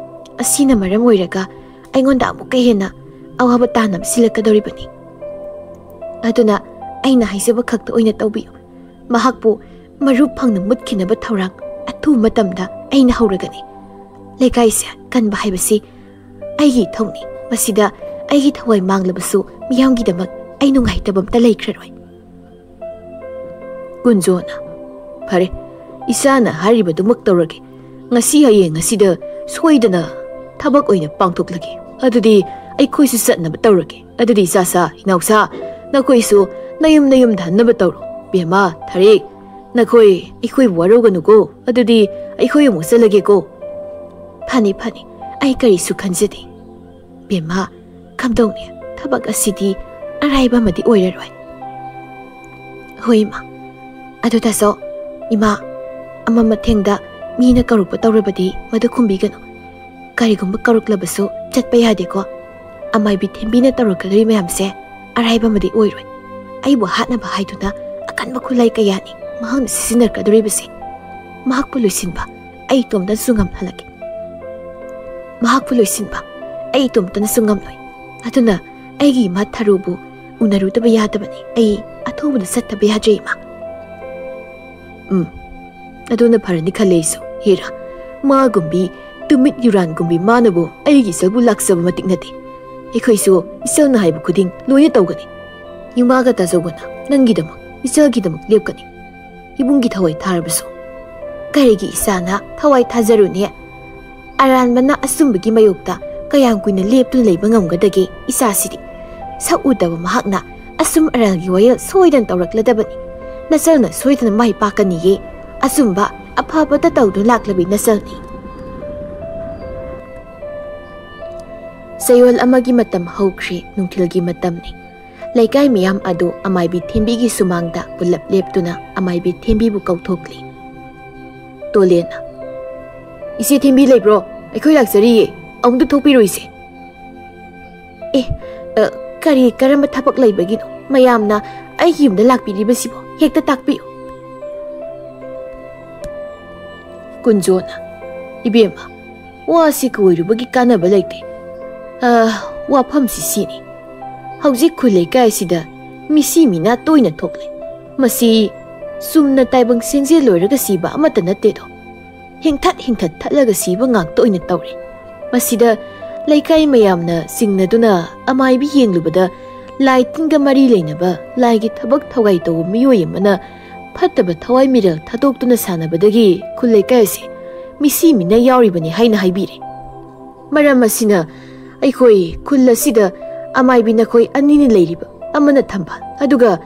ꯑꯁꯤꯅ ꯃꯔꯝ ꯑꯣꯏꯔꯒ ꯑꯩꯉꯣꯟꯗ ꯑꯃꯨꯛꯀ ꯍꯦꯟꯅ ꯑꯋꯥꯕ ꯇꯥꯅꯕ ꯁꯤꯜꯂꯛꯀꯗꯧꯔꯤꯕꯅꯤ꯫ ꯑꯗꯨꯅ ꯑꯩꯅ ꯍꯥꯏꯖꯕ ꯈꯛꯇ ꯑꯣꯏꯅ ꯇꯧꯕꯤꯌꯨ꯫ ꯃꯍꯥꯛꯄꯨ ꯃꯔꯨ ꯐꯪꯅ ꯃꯨꯠꯈꯤꯅꯕ ꯊꯧꯔꯥꯡ ꯑꯊꯨꯕ ꯃꯇꯝꯗ ꯑꯩꯅ ꯍꯧꯔꯒꯅꯤ꯫ ꯂꯩꯀꯥꯏꯁꯦ ꯀꯟꯕ ꯍꯥꯏꯕꯁꯤ ꯑꯩꯒꯤ ꯏꯊꯧꯅꯤ꯫ ꯃꯁꯤꯗ ꯑꯩꯒꯤ ꯊꯋꯥꯏ ꯃꯥꯡꯂꯕꯁꯨ ꯃꯤꯌꯥꯝꯒꯤꯗꯃꯛ ꯑꯩ ꯅꯨꯡꯉꯥꯏꯇꯕ ꯑꯝꯇ ꯂꯩꯈ꯭ꯔꯔꯣꯏ꯫" ꯀꯨꯟꯖꯣꯅ, "ꯐꯔꯦ, ꯏꯆꯥꯅ ꯍꯥꯏꯔꯤꯕꯗꯨꯃꯛ ꯇꯧꯔꯒꯦ꯫ ꯉꯁꯤ ꯍꯌꯦꯡ ꯑꯁꯤꯗ ꯁꯣꯏꯗꯅ ꯊꯕꯛ ꯑꯣꯏꯅ ꯄꯥꯡꯊꯣꯛꯂꯒꯦ꯫ ꯑꯗꯨꯗꯤ ꯑꯩꯈꯣꯏꯁꯨ ꯆꯠꯅꯕ ꯇꯧꯔꯒꯦ꯫ ꯑꯗꯨꯗꯤ ꯏꯆꯥꯁꯥ, ꯏꯅꯥꯎꯁꯥ, ꯅꯈꯣꯏꯁꯨ ꯅꯌꯨꯝ ꯅꯌꯨꯝꯗ ꯍꯟꯅꯕ ꯇꯧꯔꯣ꯫ ꯕꯦꯝꯃ, ꯊꯥꯔꯤꯛ, ꯅꯈꯣꯏ ꯑꯩꯈꯣꯏꯕꯨ ꯋꯥꯔꯧꯒꯅꯨꯀꯣ꯫ ꯑꯗꯨꯗꯤ ꯑꯩꯈꯣꯏ ꯑꯃꯨꯛ ꯆꯠꯂꯒꯦꯀꯣ꯫" "ꯐꯅꯤ, ꯐꯅꯤ, ꯑꯩ ꯀꯔꯤꯁꯨ ꯈꯟꯖꯗꯦ꯫" "ꯕꯦꯝꯃ, ꯀꯝꯗꯧꯅꯤ? ꯊꯕꯛ ꯑꯁꯤꯗꯤ ꯑꯔꯥꯏꯕ ꯑꯃꯗꯤ ꯑꯣꯏꯔꯔꯣꯏ꯫" "ꯍꯣꯏ, ꯏꯃꯥ꯫ ꯑꯗꯨ ꯇꯥꯆꯧ, ꯏꯃꯥ, ꯑꯃ ꯃꯊꯦꯡꯗ ꯃꯤꯅ ꯀꯧꯔꯛꯄ ꯇꯧꯔꯕꯗꯤ ꯃꯗꯨ ꯈꯨꯝꯕꯤꯒꯅꯨ꯫ ꯀꯔꯤꯒꯨꯝꯕ ꯀꯧꯔꯛꯂꯕꯁꯨ ꯆꯠꯄ ꯌꯥꯗꯦꯀꯣ꯫ ꯑꯃꯥꯏꯕꯤ ꯊꯦꯝꯕꯤꯅ ꯇꯧꯔꯛꯀꯗꯧꯔꯤ ꯃꯌꯥꯝꯁꯦ ꯑꯔꯥꯏꯕ ꯑꯃꯗꯤ ꯑꯣꯏꯔꯣꯏ꯫ ꯑꯩꯕꯨ ꯍꯥꯠꯅꯕ ꯍꯥꯏꯗꯨꯅ ꯑꯀꯟꯕ ꯈꯨꯠꯂꯥꯏ ꯀꯌꯥꯅꯤ ꯃꯍꯥꯛꯅ ꯁꯤꯖꯤꯟꯅꯔꯛꯀꯗꯧꯔꯤꯕꯁꯦ꯫ ꯃꯍꯥꯛꯄꯨ ꯂꯣꯏꯁꯤꯟꯕ ꯑꯩ ꯏꯇꯣꯝꯇꯅꯁꯨ ꯉꯝꯍꯜꯂꯒꯦ꯫ ꯃꯍꯥꯛꯄꯨ ꯂꯣꯏꯁꯤꯟꯕ ꯑꯩ ꯏꯇꯣꯝꯇꯅꯁꯨ ꯉꯝꯂꯣꯏ꯫ ꯑꯗꯨꯅ ꯑꯩꯒꯤ ꯏꯃꯥ ꯊꯔꯨꯕꯨ ꯎꯅꯔꯨꯗꯕ ꯌꯥꯗꯕꯅꯤ꯫ ꯑꯩ ꯑꯊꯨꯕꯗ ꯆꯠꯇꯕ ꯌꯥꯗ꯭ꯔꯦ, ꯏꯃꯥ꯫" "ꯎꯝ, ꯑꯗꯨꯅ ꯐꯔꯅꯤ ꯈꯜꯂꯦ ꯑꯩꯁꯨ꯫ ꯍꯦꯔꯥ, ꯃꯥꯒꯨꯝꯕꯤ, ꯇꯨꯃꯤꯠ ꯌꯨꯔꯥꯟꯒꯨꯝꯕꯤ ꯃꯥꯅꯕꯨ ꯑꯩꯒꯤ ꯏꯆꯜꯕꯨ ꯂꯥꯛꯆꯕ ꯃꯇꯤꯛ ꯅꯠꯇꯦ꯫ ꯑꯩꯈꯣꯏꯁꯨ ꯏꯆꯜꯅ ꯍꯥꯏꯕ ꯈꯨꯗꯤꯡ ꯂꯣꯏꯅ ꯇꯧꯒꯅꯤ꯫ ꯏꯃꯥꯒ ꯇꯥꯖꯧꯒꯅ ꯅꯪꯒꯤꯗꯃꯛ, ꯏꯆꯜꯒꯤꯗꯃꯛ ꯂꯦꯞꯀꯅꯤ꯫ ꯏꯕꯨꯡꯒꯤ ꯊꯋꯥꯏ ꯊꯥꯔꯕꯁꯨ꯫" "ꯀꯔꯤꯒꯤ ꯏꯆꯥꯅ ꯊꯋꯥꯏ ꯊꯥꯖꯔꯨꯅꯤ? ꯑꯔꯥꯟꯕꯅ ꯑꯆꯨꯝꯕꯒꯤ ꯃꯥꯌꯣꯛꯇ ꯀꯌꯥꯝ ꯀꯨꯏꯅ ꯂꯦꯞꯇꯨꯅ ꯂꯩꯕ ꯉꯝꯒꯗꯒꯦ? ꯏꯆꯥꯁꯤꯗꯤ ꯁꯛ ꯎꯗꯕ ꯃꯍꯥꯛꯅ ꯑꯆꯨꯝ ꯑꯔꯥꯟꯒꯤ ꯋꯥꯌꯦꯜ ꯁꯣꯏꯗꯅ ꯇꯧꯔꯛꯂꯗꯕꯅꯤ꯫ ꯅꯆꯜꯅ ꯁꯣꯏꯗꯅ ꯃꯥꯏ ꯄꯥꯛꯀꯅꯤꯌꯦ꯫ ꯑꯆꯨꯝꯕ ꯑꯐꯕꯇ ꯇꯧꯗꯨꯅ ꯂꯥꯛꯂꯕꯤ ꯅꯆꯜꯅꯤ꯫" ꯆꯌꯣꯜ ꯑꯃꯒꯤ ꯃꯇꯝ ꯍꯧꯈ꯭ꯔꯦ, ꯅꯨꯡꯊꯤꯜꯒꯤ ꯃꯇꯝꯅꯤ꯫ ꯂꯩꯀꯥꯏ ꯃꯤꯌꯥꯝ ꯑꯗꯨ ꯑꯃꯥꯏꯕꯤ ꯊꯦꯝꯕꯤꯒꯤ ꯁꯨꯃꯥꯡꯗ ꯄꯨꯜꯂꯞ ꯂꯦꯞꯇꯨꯅ ꯑꯃꯥꯏꯕꯤ ꯊꯦꯝꯕꯤꯕꯨ ꯀꯧꯊꯣꯛꯂꯤ꯫ ꯇꯣꯂꯦꯟꯅ, "ꯏꯆꯦ ꯊꯦꯝꯕꯤ ꯂꯩꯕ꯭ꯔꯣ? ꯑꯩꯈꯣꯏ ꯂꯥꯛꯆꯔꯤꯌꯦ꯫ ꯑꯃꯨꯛꯇ ꯊꯣꯛꯄꯤꯔꯣ ꯏꯆꯦ꯫" "ꯑꯦ, ꯑ, ꯀꯔꯤ ꯀꯔꯝꯕ ꯊꯕꯛ ꯂꯩꯕꯒꯤꯅꯣ ꯃꯌꯥꯝꯅ ꯑꯩꯒꯤ ꯌꯨꯝꯗ ꯂꯥꯛꯄꯤꯔꯤꯕꯁꯤꯕꯣ? ꯍꯦꯛꯇ ꯇꯥꯛꯄꯤꯌꯨ꯫" ꯀꯨꯟꯖꯣꯅ, "ꯏꯕꯦꯝꯃ, ꯋꯥꯁꯤ ꯀꯣꯏꯔꯨꯕꯒꯤ ꯀꯥꯟꯅꯕ ꯂꯩꯇꯦ꯫ ꯑ, ꯋꯥꯐꯝꯁꯤ ꯁꯤꯅꯤ꯫ ꯍꯧꯖꯤꯛ ꯈꯨꯜ ꯂꯩꯀꯥꯏ ꯑꯁꯤꯗ ꯃꯤꯁꯤ ꯃꯤꯅꯥ ꯇꯣꯏꯅ ꯊꯣꯛꯂꯦ꯫ ꯃꯁꯤ ꯆꯨꯝꯅ ꯇꯥꯏꯕꯪ ꯁꯦꯟꯖꯦꯜ ꯂꯣꯏꯔꯒ ꯁꯤꯕ ꯑꯃꯠꯇ ꯅꯠꯇꯦꯗꯣ꯫ ꯍꯤꯡꯊꯠ ꯍꯤꯡꯊꯠ ꯊꯠꯂꯒ ꯁꯤꯕ ꯉꯥꯛꯇ ꯑꯣꯏꯅ ꯇꯧꯔꯦ꯫ ꯃꯁꯤꯗ ꯂꯩꯀꯥꯏ ꯃꯌꯥꯝꯅ ꯆꯤꯡꯅꯗꯨꯅ ꯑꯃꯥꯏꯕꯤ ꯌꯦꯡꯂꯨꯕꯗ ꯂꯥꯏ ꯇꯤꯟꯒ ꯃꯔꯤ ꯂꯩꯅꯕ ꯂꯥꯏꯒꯤ ꯊꯕꯛ ꯊꯧꯒꯥꯏ ꯇꯧꯕ ꯃꯤꯑꯣꯏ ꯑꯃꯅ ꯐꯠꯇꯕ ꯊꯋꯥꯏ ꯃꯤꯔꯦꯜ ꯊꯥꯗꯣꯛꯇꯨꯅ ꯁꯥꯟꯅꯕꯗꯒꯤ ꯈꯨꯜ ꯂꯩꯀꯥꯏ ꯑꯁꯤ ꯃꯤꯁꯤ ꯃꯤꯅꯥ ꯌꯥꯎꯔꯤꯕꯅꯤ ꯍꯥꯏꯅ ꯍꯥꯏꯕꯤꯔꯦ꯫ ꯃꯔꯝ ꯑꯁꯤꯅ ꯑꯩꯈꯣꯏ ꯈꯨꯜ ꯑꯁꯤꯗ ꯑꯃꯥꯏꯕꯤ ꯅꯈꯣꯏ ꯑꯅꯤꯅꯤ ꯂꯩꯔꯤꯕ, ꯑꯃꯅ ꯊꯝꯕꯥꯜ, ꯑꯗꯨꯒ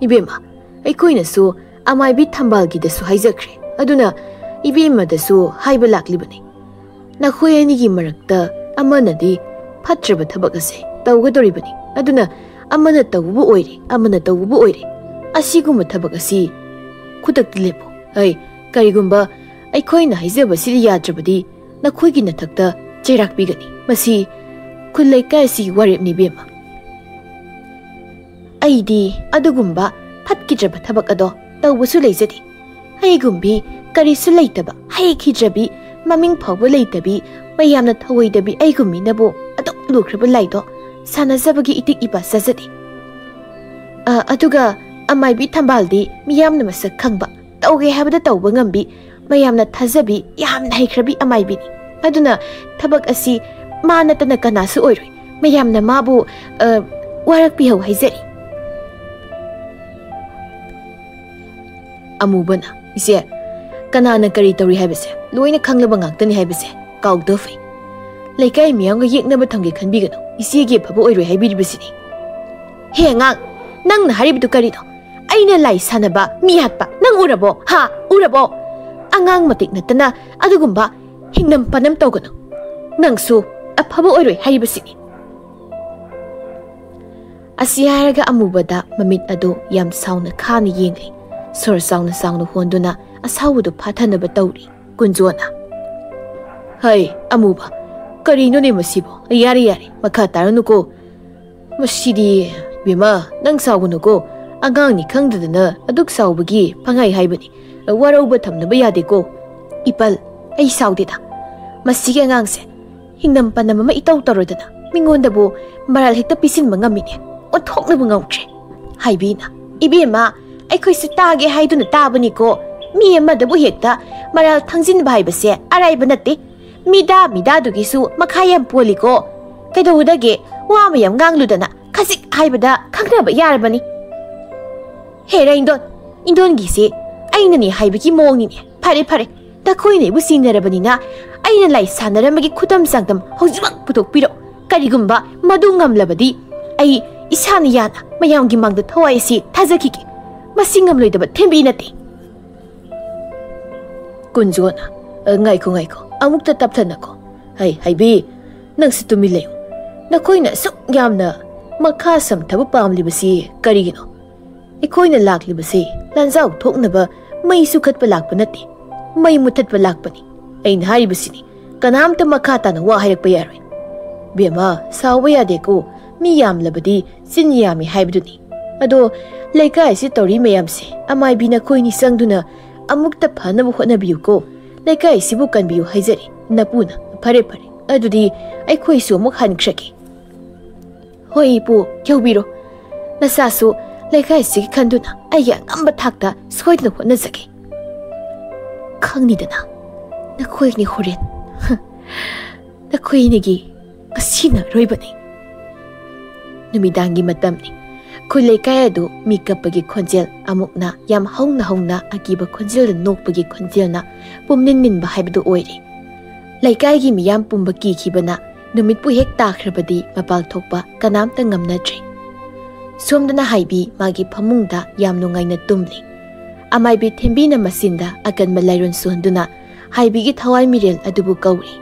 ꯏꯕꯦꯝꯃ, ꯑꯩꯈꯣꯏꯅꯁꯨ ꯑꯃꯥꯏꯕꯤ ꯊꯝꯕꯥꯜꯒꯤꯗꯁꯨ ꯍꯥꯏꯖꯈ꯭ꯔꯦ꯫ ꯑꯗꯨꯅ ꯏꯕꯦꯝꯃꯗꯁꯨ ꯍꯥꯏꯕ ꯂꯥꯛꯂꯤꯕꯅꯤ꯫ ꯅꯈꯣꯏ ꯑꯅꯤꯒꯤ ꯃꯔꯛꯇ ꯑꯃꯅꯗꯤ ꯐꯠꯇ꯭ꯔꯕ ꯊꯕꯛ ꯑꯁꯦ ꯇꯧꯒꯗꯧꯔꯤꯕꯅꯤ꯫ ꯑꯗꯨꯅ ꯑꯃꯅ ꯇꯧꯕꯕꯨ ꯑꯣꯏꯔꯦ, ꯑꯃꯅ ꯇꯧꯕꯕꯨ ꯑꯣꯏꯔꯦ, ꯑꯁꯤꯒꯨꯝꯕ ꯊꯕꯛ ꯑꯁꯤ ꯈꯨꯗꯛꯇ ꯂꯦꯞꯄꯨ꯫ ꯍꯩ, ꯀꯔꯤꯒꯨꯝꯕ ꯑꯩꯈꯣꯏꯅ ꯍꯥꯏꯖꯕꯁꯤꯗ ꯌꯥꯗ꯭ꯔꯕꯗꯤ ꯅꯈꯣꯏꯒꯤ ꯅꯊꯛꯇ ꯆꯩꯔꯥꯛ ꯄꯤꯒꯅꯤ꯫ ꯃꯁꯤ ꯈꯨꯜ ꯂꯩꯀꯥꯏ ꯑꯁꯤꯒꯤ ꯋꯥꯔꯦꯞꯅꯤ, ꯏꯕꯦꯝꯃ꯫ ꯑꯩꯗꯤ ꯑꯗꯨꯒꯨꯝꯕ ꯐꯠꯈꯤꯗ꯭ꯔꯕ ꯊꯕꯛ ꯑꯗꯣ ꯇꯧꯕꯁꯨ ꯂꯩꯖꯗꯦ꯫ ꯑꯩꯒꯨꯝꯕꯤ ꯀꯔꯤꯁꯨ ꯂꯩꯇꯕ, ꯍꯩꯈꯤꯗ꯭ꯔꯕꯤ, ꯃꯃꯤꯡ ꯐꯥꯎꯕ ꯂꯩꯇꯕꯤ, ꯃꯌꯥꯝꯅ ꯊꯧꯑꯣꯏꯗꯕꯤ ꯑꯩꯒꯨꯝꯕꯤꯅꯕꯨ ꯑꯗꯨꯛ ꯂꯨꯈ꯭ꯔꯕ ꯂꯥꯏꯗꯣ ꯁꯥꯟꯅꯖꯕꯒꯤ ꯏꯇꯤꯛ ꯏꯄꯥ ꯆꯥꯖꯗꯦ꯫ ꯑ, ꯑꯗꯨꯒ ꯑꯃꯥꯏꯕꯤ ꯊꯝꯕꯥꯜꯗꯤ ꯃꯤꯌꯥꯝꯅ ꯃꯁꯛ ꯈꯪꯕ, ꯇꯧꯒꯦ ꯍꯥꯏꯕꯗ ꯇꯧꯕ ꯉꯝꯕꯤ, ꯃꯌꯥꯝꯅ ꯊꯥꯖꯕꯤ, ꯌꯥꯝꯅ ꯍꯩꯈ꯭ꯔꯕꯤ ꯑꯃꯥꯏꯕꯤꯅꯤ꯫ ꯑꯗꯨꯅ ꯊꯕꯛ ꯑꯁꯤ ꯃꯥ ꯅꯠꯇꯅ ꯀꯅꯥꯁꯨ ꯑꯣꯏꯔꯣꯏ꯫ ꯃꯌꯥꯝꯅ ꯃꯥꯕꯨ, ꯑ, ꯋꯥꯔꯛꯄꯤꯍꯧ ꯍꯥꯏꯖꯔꯤ꯫ ꯑꯃꯨꯕꯅ, "ꯏꯆꯦ, ꯀꯅꯥꯅ ꯀꯔꯤ ꯇꯧꯔꯤ ꯍꯥꯏꯕꯁꯦ ꯂꯣꯏꯅ ꯈꯪꯂꯕ ꯉꯥꯛꯇꯅꯤ ꯍꯥꯏꯕꯁꯦ ꯀꯥꯎꯗꯕ ꯐꯩ꯫ ꯂꯩꯀꯥꯏ ꯃꯤꯌꯥꯝꯒ ꯌꯦꯛꯅꯕ ꯊꯝꯒꯦ ꯈꯟꯕꯤꯒꯅꯨ, ꯏꯆꯦꯒꯤ ꯑꯐꯕ ꯑꯣꯏꯔꯣꯏ ꯍꯥꯏꯕꯤꯔꯤꯕꯁꯤꯅꯤ꯫" "ꯍꯦ ꯑꯉꯥꯡ, ꯅꯪꯅ ꯍꯥꯏꯔꯤꯕꯗꯨ ꯀꯔꯤꯅꯣ? ꯑꯩꯅ ꯂꯥꯏ ꯁꯥꯟꯅꯕ, ꯃꯤ ꯍꯥꯠꯄ ꯅꯪ ꯎꯔꯕꯣ? ꯍꯥ? ꯎꯔꯕꯣ? ꯑꯉꯥꯡ ꯃꯇꯤꯛ ꯅꯠꯇꯅ ꯑꯗꯨꯒꯨꯝꯕ ꯍꯤꯡꯅꯝ ꯄꯅꯝ ꯇꯧꯒꯅꯨ꯫ ꯅꯪꯁꯨ ꯑꯐꯕ ꯑꯣꯏꯔꯣꯏ ꯍꯥꯏꯔꯤꯕꯁꯤꯅꯤ꯫" ꯑꯁꯤ ꯍꯥꯏꯔꯒ ꯑꯃꯨꯕꯗ ꯃꯃꯤꯠ ꯑꯗꯨ ꯌꯥꯝ ꯁꯥꯎꯅ ꯈꯥꯅ ꯌꯦꯡꯂꯤ꯫ ꯁꯣꯔ ꯆꯥꯎꯅ ꯆꯥꯎꯅ ꯍꯣꯟꯗꯨꯅ ꯑꯁꯥꯎꯕꯗꯨ ꯐꯥꯊꯅꯕ ꯇꯧꯔꯤ꯫ ꯀꯨꯟꯖꯣꯅ, "ꯍꯩ, ꯑꯃꯨꯕ, ꯀꯔꯤꯅꯣꯅꯦ ꯃꯁꯤꯕꯣ? ꯌꯥꯔꯦ, ꯌꯥꯔꯦ, ꯃꯈꯥ ꯇꯥꯔꯅꯨꯀꯣ꯫ ꯃꯁꯤꯗꯤ, ꯕꯦꯝꯃ, ꯅꯪ ꯁꯥꯎꯒꯅꯨꯀꯣ꯫ ꯑꯉꯥꯡꯅꯤ ꯈꯪꯗꯗꯅ ꯑꯗꯨꯛ ꯁꯥꯎꯕꯒꯤ ꯄꯪꯍꯥꯏ ꯍꯥꯏꯕꯅꯤ꯫ ꯋꯥꯔꯧꯕ ꯊꯝꯅꯕ ꯌꯥꯗꯦꯀꯣ꯫" "ꯏꯄꯜ, ꯑꯩ ꯁꯥꯎꯗꯦꯗ꯫ ꯃꯁꯤꯒꯤ ꯑꯉꯥꯡꯁꯦ ꯍꯤꯡꯅꯝ ꯄꯅꯝ ꯑꯃ ꯏꯇꯧ ꯇꯧꯔꯗꯅ ꯃꯤꯉꯣꯟꯗꯕꯨ ꯃꯔꯥꯜ ꯍꯦꯛꯇ ꯄꯤꯁꯤꯟꯕ ꯉꯝꯃꯤꯅꯦ꯫ ꯑꯣꯟꯊꯣꯛꯅꯕꯨ ꯉꯝꯈ꯭ꯔꯦ꯫" ꯍꯥꯏꯕꯤꯅ, "ꯏꯕꯦꯝꯃ, ꯑꯩꯈꯣꯏꯁꯨ ꯇꯥꯒꯦ ꯍꯥꯏꯗꯨꯅ ꯇꯥꯕꯅꯤꯀꯣ꯫ ꯃꯤ ꯑꯃꯗꯕꯨ ꯍꯦꯛꯇ ꯃꯔꯥꯜ ꯊꯥꯡꯖꯤꯟꯕ ꯍꯥꯏꯕꯁꯦ ꯑꯔꯥꯏꯕ ꯅꯠꯇꯦ꯫ ꯃꯤꯗꯥ ꯃꯤꯗꯥꯗꯨꯒꯤꯁꯨ ꯃꯈꯥ ꯌꯥꯝ ꯄꯣꯜꯂꯤꯀꯣ꯫ ꯀꯩꯗꯧꯕꯗꯒꯤ ꯋꯥ ꯃꯌꯥꯝ ꯉꯥꯡꯂꯨꯗꯅ ꯈꯖꯤꯛ ꯍꯥꯏꯕꯗ ꯈꯪꯅꯕ ꯌꯥꯔꯕꯅꯤ꯫" "ꯍꯦ ꯔꯦꯡꯗꯣꯟ, ꯏꯟꯗꯣꯟꯒꯤꯁꯦ ꯑꯩꯅꯅꯦ ꯍꯥꯏꯕꯒꯤ ꯃꯑꯣꯡꯅꯤꯅꯦ꯫ ꯐꯔꯦ, ꯐꯔꯦ, ꯅꯈꯣꯏꯅ ꯑꯩꯕꯨ ꯁꯤꯡꯅꯔꯕꯅꯤꯅ ꯑꯩꯅ ꯂꯥꯏ ꯁꯥꯟꯅꯔꯝꯕꯒꯤ ꯈꯨꯗꯝ ꯆꯥꯡꯗꯝ ꯍꯧꯖꯤꯛꯃꯛ ꯄꯨꯊꯣꯛꯄꯤꯔꯣ꯫ ꯀꯔꯤꯒꯨꯝꯕ ꯃꯗꯨ ꯉꯝꯂꯕꯗꯤ ꯑꯩ ꯏꯁꯥꯅ ꯌꯥꯅ ꯃꯌꯥꯝꯒꯤ ꯃꯥꯡꯗ ꯊꯋꯥꯏ ꯑꯁꯤ ꯊꯥꯖꯈꯤꯒꯦ꯫ ꯃꯁꯤ ꯉꯝꯂꯣꯏꯗꯕ ꯊꯦꯝꯕꯤ ꯅꯠꯇꯦ꯫" ꯀꯨꯟꯖꯣꯅ, "ꯑ, ꯉꯥꯏꯈꯣ, ꯉꯥꯏꯈꯣ, ꯑꯃꯨꯛꯇ ꯇꯞꯊꯅꯀꯣ꯫ ꯍꯩ, ꯍꯩꯕꯤ, ꯅꯪꯁꯨ ꯇꯨꯃꯤꯟ ꯂꯩꯌꯨ꯫ ꯅꯈꯣꯏꯅ ꯑꯁꯨꯛ ꯌꯥꯝꯅ ꯃꯈꯥ ꯁꯝꯊꯕ ꯄꯥꯝꯂꯤꯕꯁꯤ ꯀꯔꯤꯒꯤꯅꯣ? ꯑꯩꯈꯣꯏꯅ ꯂꯥꯛꯂꯤꯕꯁꯤ ꯂꯥꯟꯖꯥꯎ ꯊꯣꯛꯅꯕ ꯃꯩ ꯆꯨꯈꯠꯄ ꯂꯥꯛꯄ ꯅꯠꯇꯦ, ꯃꯩ ꯃꯨꯊꯠꯄ ꯂꯥꯛꯄꯅꯤ꯫ ꯑꯩꯅ ꯍꯥꯏꯔꯤꯕꯁꯤꯅꯤ, ꯀꯅꯥꯝꯇ ꯃꯈꯥ ꯇꯥꯅ ꯋꯥ ꯍꯥꯏꯔꯛꯄ ꯌꯥꯔꯣꯏ꯫ ꯕꯦꯝꯃ, ꯁꯥꯎꯕ ꯌꯥꯗꯦꯀꯣ, ꯃꯤ ꯌꯥꯝꯂꯕꯗꯤ ꯆꯤꯟ ꯌꯥꯝꯃꯤ ꯍꯥꯏꯕꯗꯨꯅꯤ꯫ ꯑꯗꯣ ꯂꯩꯀꯥꯏꯁꯤ ꯇꯧꯔꯤ ꯃꯌꯥꯝꯁꯦ ꯑꯃꯥꯏꯕꯤ ꯅꯈꯣꯏꯅꯤ ꯆꯪꯗꯨꯅ ꯑꯃꯨꯛꯇ ꯐꯅꯕ ꯍꯣꯠꯅꯕꯤꯌꯨꯀꯣ꯫ ꯂꯩꯀꯥꯏꯁꯤꯕꯨ ꯀꯟꯕꯤꯌꯨ ꯍꯥꯏꯖꯔꯤ ꯅꯄꯨꯅ꯫ ꯐꯔꯦ ꯐꯔꯦ, ꯑꯗꯨꯗꯤ ꯑꯩꯈꯣꯏꯁꯨ ꯑꯃꯨꯛ ꯍꯟꯈ꯭ꯔꯒꯦ꯫ ꯍꯣꯏ ꯏꯄꯨ, ꯌꯧꯕꯤꯔꯣ꯫ ꯅꯆꯥꯁꯨ ꯂꯩꯀꯥꯏꯁꯤꯒꯤ ꯈꯟꯗꯨꯅ ꯑꯩꯒꯤ ꯑꯉꯝꯕ ꯊꯥꯛꯇ ꯁꯣꯏꯗꯅ ꯍꯣꯠꯅꯖꯒꯦ꯫ ꯈꯪꯅꯤꯗꯅ, ꯅꯈꯣꯏꯅꯤ ꯍꯣꯔꯦꯟ꯫ ꯅꯈꯣꯏꯅꯤꯒꯤ ꯉꯁꯤꯅ ꯑꯔꯣꯏꯕꯅꯤ꯫ ꯅꯨꯃꯤꯗꯥꯡꯒꯤ ꯃꯇꯝꯅꯤ꯫ ꯈꯨꯜ ꯂꯩꯀꯥꯏ ꯑꯗꯨ ꯃꯤ ꯀꯞꯄꯒꯤ ꯈꯣꯟꯖꯦꯜ, ꯑꯃꯨꯛꯅ ꯌꯥꯝ ꯍꯧꯅ ꯍꯧꯅ ꯑꯀꯤꯕ ꯈꯣꯟꯖꯦꯜꯗ ꯅꯣꯛꯄꯒꯤ ꯈꯣꯟꯖꯦꯜꯅ ꯄꯨꯝꯅꯤꯟ ꯅꯤꯟꯕ ꯍꯥꯏꯕꯗꯨ ꯑꯣꯏꯔꯦ꯫ ꯂꯩꯀꯥꯏꯒꯤ ꯃꯤꯌꯥꯝ ꯄꯨꯝꯕ ꯀꯤꯈꯤꯕꯅ ꯅꯨꯃꯤꯠꯄꯨ ꯍꯦꯛ ꯇꯥꯈ꯭ꯔꯕꯗꯤ ꯃꯄꯥꯜ ꯊꯣꯛꯄ ꯀꯅꯥꯝꯇ ꯉꯝꯅꯗ꯭ꯔꯦ꯫ ꯁꯣꯝꯗꯅ ꯍꯥꯏꯕꯤ ꯃꯥꯒꯤ ꯐꯃꯨꯡꯗ ꯌꯥꯝ ꯅꯨꯡꯉꯥꯏꯅ ꯇꯨꯝꯂꯤ꯫ ꯑꯃꯥꯏꯕꯤ ꯊꯦꯝꯕꯤꯅ ꯃꯆꯤꯟꯗ ꯑꯀꯟꯕ ꯂꯥꯏꯔꯣꯟ ꯁꯨꯍꯟꯗꯨꯅ ꯍꯥꯏꯕꯤꯒꯤ ꯊꯋꯥꯏ ꯃꯤꯔꯦꯜ ꯑꯗꯨꯕꯨ ꯀꯧꯔꯤ꯫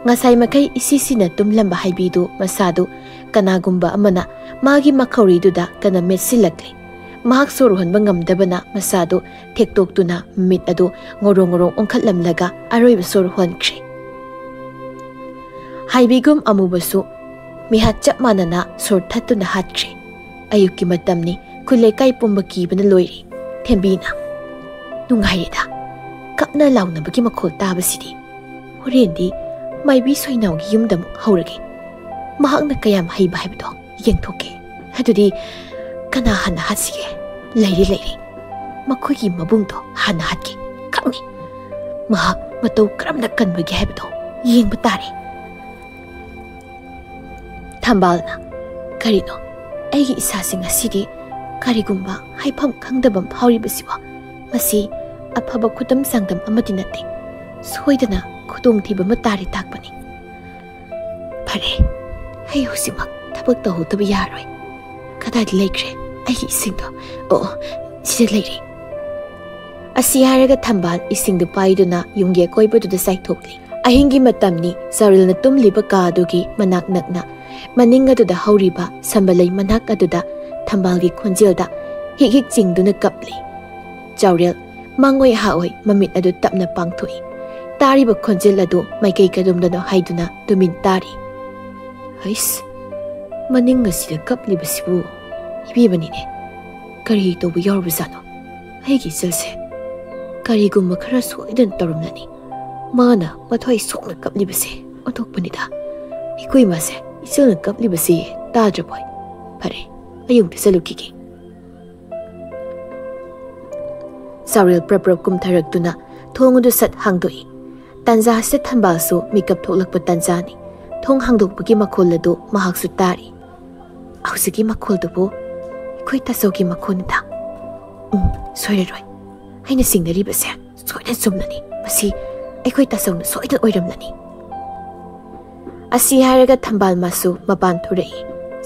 ꯉꯁꯥꯏ ꯃꯈꯩ ꯏꯁꯤ ꯁꯤꯅ ꯇꯨꯝꯂꯝꯕ ꯍꯥꯏꯕꯤꯗꯨ ꯃꯁꯥꯗꯨ ꯀꯅꯥꯒꯨꯝꯕ ꯑꯃꯅ ꯃꯥꯒꯤ ꯃꯈꯧꯔꯤꯗꯨꯗ ꯀꯟꯅ ꯃꯦꯠꯁꯤꯜꯂꯛꯂꯤ꯫ ꯃꯍꯥꯛ ꯁꯣꯔ ꯍꯣꯟꯕ ꯉꯝꯗꯕꯅ ꯃꯁꯥꯗꯨ ꯊꯦꯛꯇꯣꯛꯇꯨꯅ ꯃꯃꯤꯠ ꯑꯗꯨ ꯉꯣꯔꯣꯡ ꯉꯣꯔꯣꯡ ꯑꯣꯟꯈꯠꯂꯝꯂꯒ ꯑꯔꯣꯏꯕ ꯁꯣꯔ ꯍꯣꯟꯈ꯭ꯔꯦ꯫ ꯍꯥꯏꯕꯤꯒꯨꯝ ꯑꯃꯨꯕꯁꯨ ꯃꯤꯍꯥꯠ ꯆꯞ ꯃꯥꯟꯅꯅ ꯁꯣꯔ ꯊꯠꯇꯨꯅ ꯍꯥꯠꯈ꯭ꯔꯦ꯫ ꯑꯌꯨꯛꯀꯤ ꯃꯇꯝꯅꯤ꯫ ꯈꯨꯜ ꯂꯩꯀꯥꯏ ꯄꯨꯝꯕ ꯀꯤꯕꯅ ꯂꯣꯏꯔꯦ꯫ ꯊꯦꯝꯕꯤꯅ, "ꯅꯨꯡꯉꯥꯏꯔꯦꯗ, ꯀꯞꯅ ꯂꯥꯎꯅꯕꯒꯤ ꯃꯈꯣꯜ ꯇꯥꯕꯁꯤꯗꯤ꯫ ꯍꯣꯔꯦꯟꯗꯤ ꯃꯥꯏꯕꯤ ꯁꯣꯏꯅꯥꯎꯒꯤ ꯌꯨꯝꯗ ꯑꯃꯨꯛ ꯍꯧꯔꯒꯦ꯫ ꯃꯍꯥꯛꯅ ꯀꯌꯥꯝ ꯍꯩꯕ ꯍꯥꯏꯕꯗꯣ ꯌꯦꯡꯊꯣꯛꯀꯦ꯫ ꯑꯗꯨꯗꯤ ꯀꯅꯥ ꯍꯥꯟꯅ ꯍꯥꯠꯁꯤꯒꯦ? ꯂꯩꯔꯦ, ꯂꯩꯔꯦ꯫ ꯃꯈꯣꯏꯒꯤ ꯃꯕꯨꯡꯗꯣ ꯍꯥꯟꯅ ꯍꯥꯠꯀꯦ꯫ ꯈꯪꯉꯤ꯫ ꯃꯍꯥꯛ ꯃꯇꯧ ꯀꯔꯝꯅ ꯀꯟꯕꯒꯦ ꯍꯥꯏꯕꯗꯣ ꯌꯦꯡꯕ ꯇꯥꯔꯦ꯫" ꯊꯝꯕꯥꯜꯅ, "ꯀꯔꯤꯅꯣ? ꯑꯩꯒꯤ ꯏꯁꯥꯁꯦ ꯉꯁꯤꯗꯤ ꯀꯔꯤꯒꯨꯝꯕ ꯍꯥꯏꯐꯝ ꯈꯪꯗꯕ ꯑꯃ ꯐꯥꯎꯔꯤꯕꯁꯤꯕꯣ? ꯃꯁꯤ ꯑꯐꯕ ꯈꯨꯗꯝ ꯆꯥꯡꯗꯝ ꯑꯃꯗꯤ ꯅꯠꯇꯦ꯫ ꯁꯣꯏꯗꯅ ꯈꯨꯗꯣꯡꯊꯤꯕ ꯑꯃ ꯇꯥꯔꯦ ꯇꯥꯛꯄꯅꯤ꯫ ꯐꯔꯦ, ꯑꯩ ꯍꯧꯖꯤꯛꯃꯛ ꯊꯕꯛ ꯇꯧꯍꯧꯗꯕ ꯌꯥꯔꯣꯏ꯫ ꯀꯗꯥꯏꯗ ꯂꯩꯈ꯭ꯔꯦ ꯑꯩꯒꯤ ꯏꯁꯤꯡꯗꯣ? ꯑꯣ, ꯑꯣ, ꯁꯤꯗ ꯂꯩꯔꯦ꯫" ꯑꯁꯤ ꯍꯥꯏꯔꯒ ꯊꯝꯕꯥꯜ ꯏꯁꯤꯡꯗꯨ ꯄꯥꯏꯗꯨꯅ ꯌꯨꯝꯒꯤ ꯑꯀꯣꯏꯕꯗꯨꯗ ꯆꯥꯏꯊꯣꯛꯂꯤ꯫ ꯑꯍꯤꯡꯒꯤ ꯃꯇꯝꯅꯤ꯫ ꯆꯥꯎꯔꯦꯜꯅ ꯇꯨꯝꯂꯤꯕ ꯀꯥ ꯑꯗꯨꯒꯤ ꯃꯅꯥꯛ ꯅꯛꯅ ꯃꯅꯤꯡ ꯑꯗꯨꯗ ꯍꯧꯔꯤꯕ ꯁꯝꯕꯂꯩ ꯃꯅꯥꯛ ꯑꯗꯨꯗ ꯊꯝꯕꯥꯜꯒꯤ ꯈꯣꯟꯖꯦꯜꯗ ꯍꯤꯛ ꯍꯤꯛ ꯆꯤꯡꯗꯨꯅ ꯀꯞꯂꯤ꯫ ꯆꯥꯎꯔꯦꯜ ꯃꯪꯑꯣꯏ ꯍꯥꯑꯣꯏ ꯃꯃꯤꯠ ꯑꯗꯨ ꯇꯞꯅ ꯄꯥꯡꯊꯣꯛꯏ꯫ ꯇꯥꯔꯤꯕ ꯈꯣꯟꯖꯦꯜ ꯑꯗꯨ ꯃꯥꯏꯀꯩ ꯀꯗꯣꯝꯗꯅꯣ ꯍꯥꯏꯗꯨꯅ ꯇꯨꯃꯤꯟ ꯇꯥꯔꯤ꯫ ꯍꯩꯁ, ꯃꯅꯤꯡ ꯑꯁꯤꯗ ꯀꯞꯂꯤꯕꯁꯤꯕꯨ ꯏꯕꯦꯝꯃꯅꯤꯅꯦ꯫ ꯀꯔꯤ ꯇꯧꯕ ꯌꯥꯎꯔꯕꯖꯥꯠꯅꯣ ꯑꯩꯒꯤ ꯏꯆꯜꯁꯦ? ꯀꯔꯤꯒꯨꯝꯕ ꯈꯔ ꯁꯣꯏꯗꯅ ꯇꯧꯔꯝꯂꯅꯤ꯫ ꯃꯥꯅ ꯃꯊ꯭ꯋꯥꯏ ꯁꯣꯛꯅ ꯀꯞꯂꯤꯕꯁꯦ ꯑꯣꯟꯊꯣꯛꯄꯅꯤꯗ꯫ ꯑꯩꯈꯣꯏ ꯏꯃꯥꯁꯦ ꯏꯆꯜꯅ ꯀꯞꯂꯤꯕꯁꯤ ꯇꯥꯗ꯭ꯔꯕꯣꯏ? ꯐꯔꯦ, ꯑꯩ ꯑꯃꯨꯛꯇ ꯆꯠꯂꯨꯈꯤꯒꯦ꯫ ꯆꯥꯎꯔꯦꯜ ꯄ꯭ꯔꯞ ꯄ꯭ꯔꯞ ꯀꯨꯝꯊꯔꯛꯇꯨꯅ ꯊꯣꯡ ꯑꯗꯨ ꯁꯠ ꯍꯥꯡꯗꯣꯛꯏ꯫ ꯇꯥꯟꯖꯥ ꯑꯁꯤꯗ ꯊꯝꯕꯥꯜꯁꯨ ꯃꯤꯀꯞ ꯊꯣꯛꯂꯛꯄ ꯇꯥꯟꯖꯥꯅꯤ꯫ ꯊꯣꯡ ꯍꯥꯡꯗꯣꯛꯄꯒꯤ ꯃꯈꯣꯜ ꯑꯗꯨ ꯃꯍꯥꯛꯁꯨ ꯇꯥꯔꯤ꯫ ꯍꯧꯖꯤꯛꯀꯤ ꯃꯈꯣꯜꯗꯨꯕꯨ ꯑꯩꯈꯣꯏ ꯇꯥꯆꯧꯒꯤ ꯃꯈꯣꯜꯅꯤꯗ꯫ ꯎꯝ, ꯁꯣꯏꯔꯔꯣꯏ꯫ ꯑꯩꯅ ꯆꯤꯡꯅꯔꯤꯕꯁꯦ ꯁꯣꯏꯗꯅ ꯆꯨꯝꯂꯅꯤ꯫ ꯃꯁꯤ ꯑꯩꯈꯣꯏ ꯇꯥꯆꯧꯅ ꯁꯣꯏꯗꯅ ꯑꯣꯏꯔꯝꯂꯅꯤ꯫ ꯑꯁꯤ ꯍꯥꯏꯔꯒ ꯊꯝꯕꯥꯜ ꯃꯥꯁꯨ ꯃꯄꯥꯟ ꯊꯣꯔꯛꯏ꯫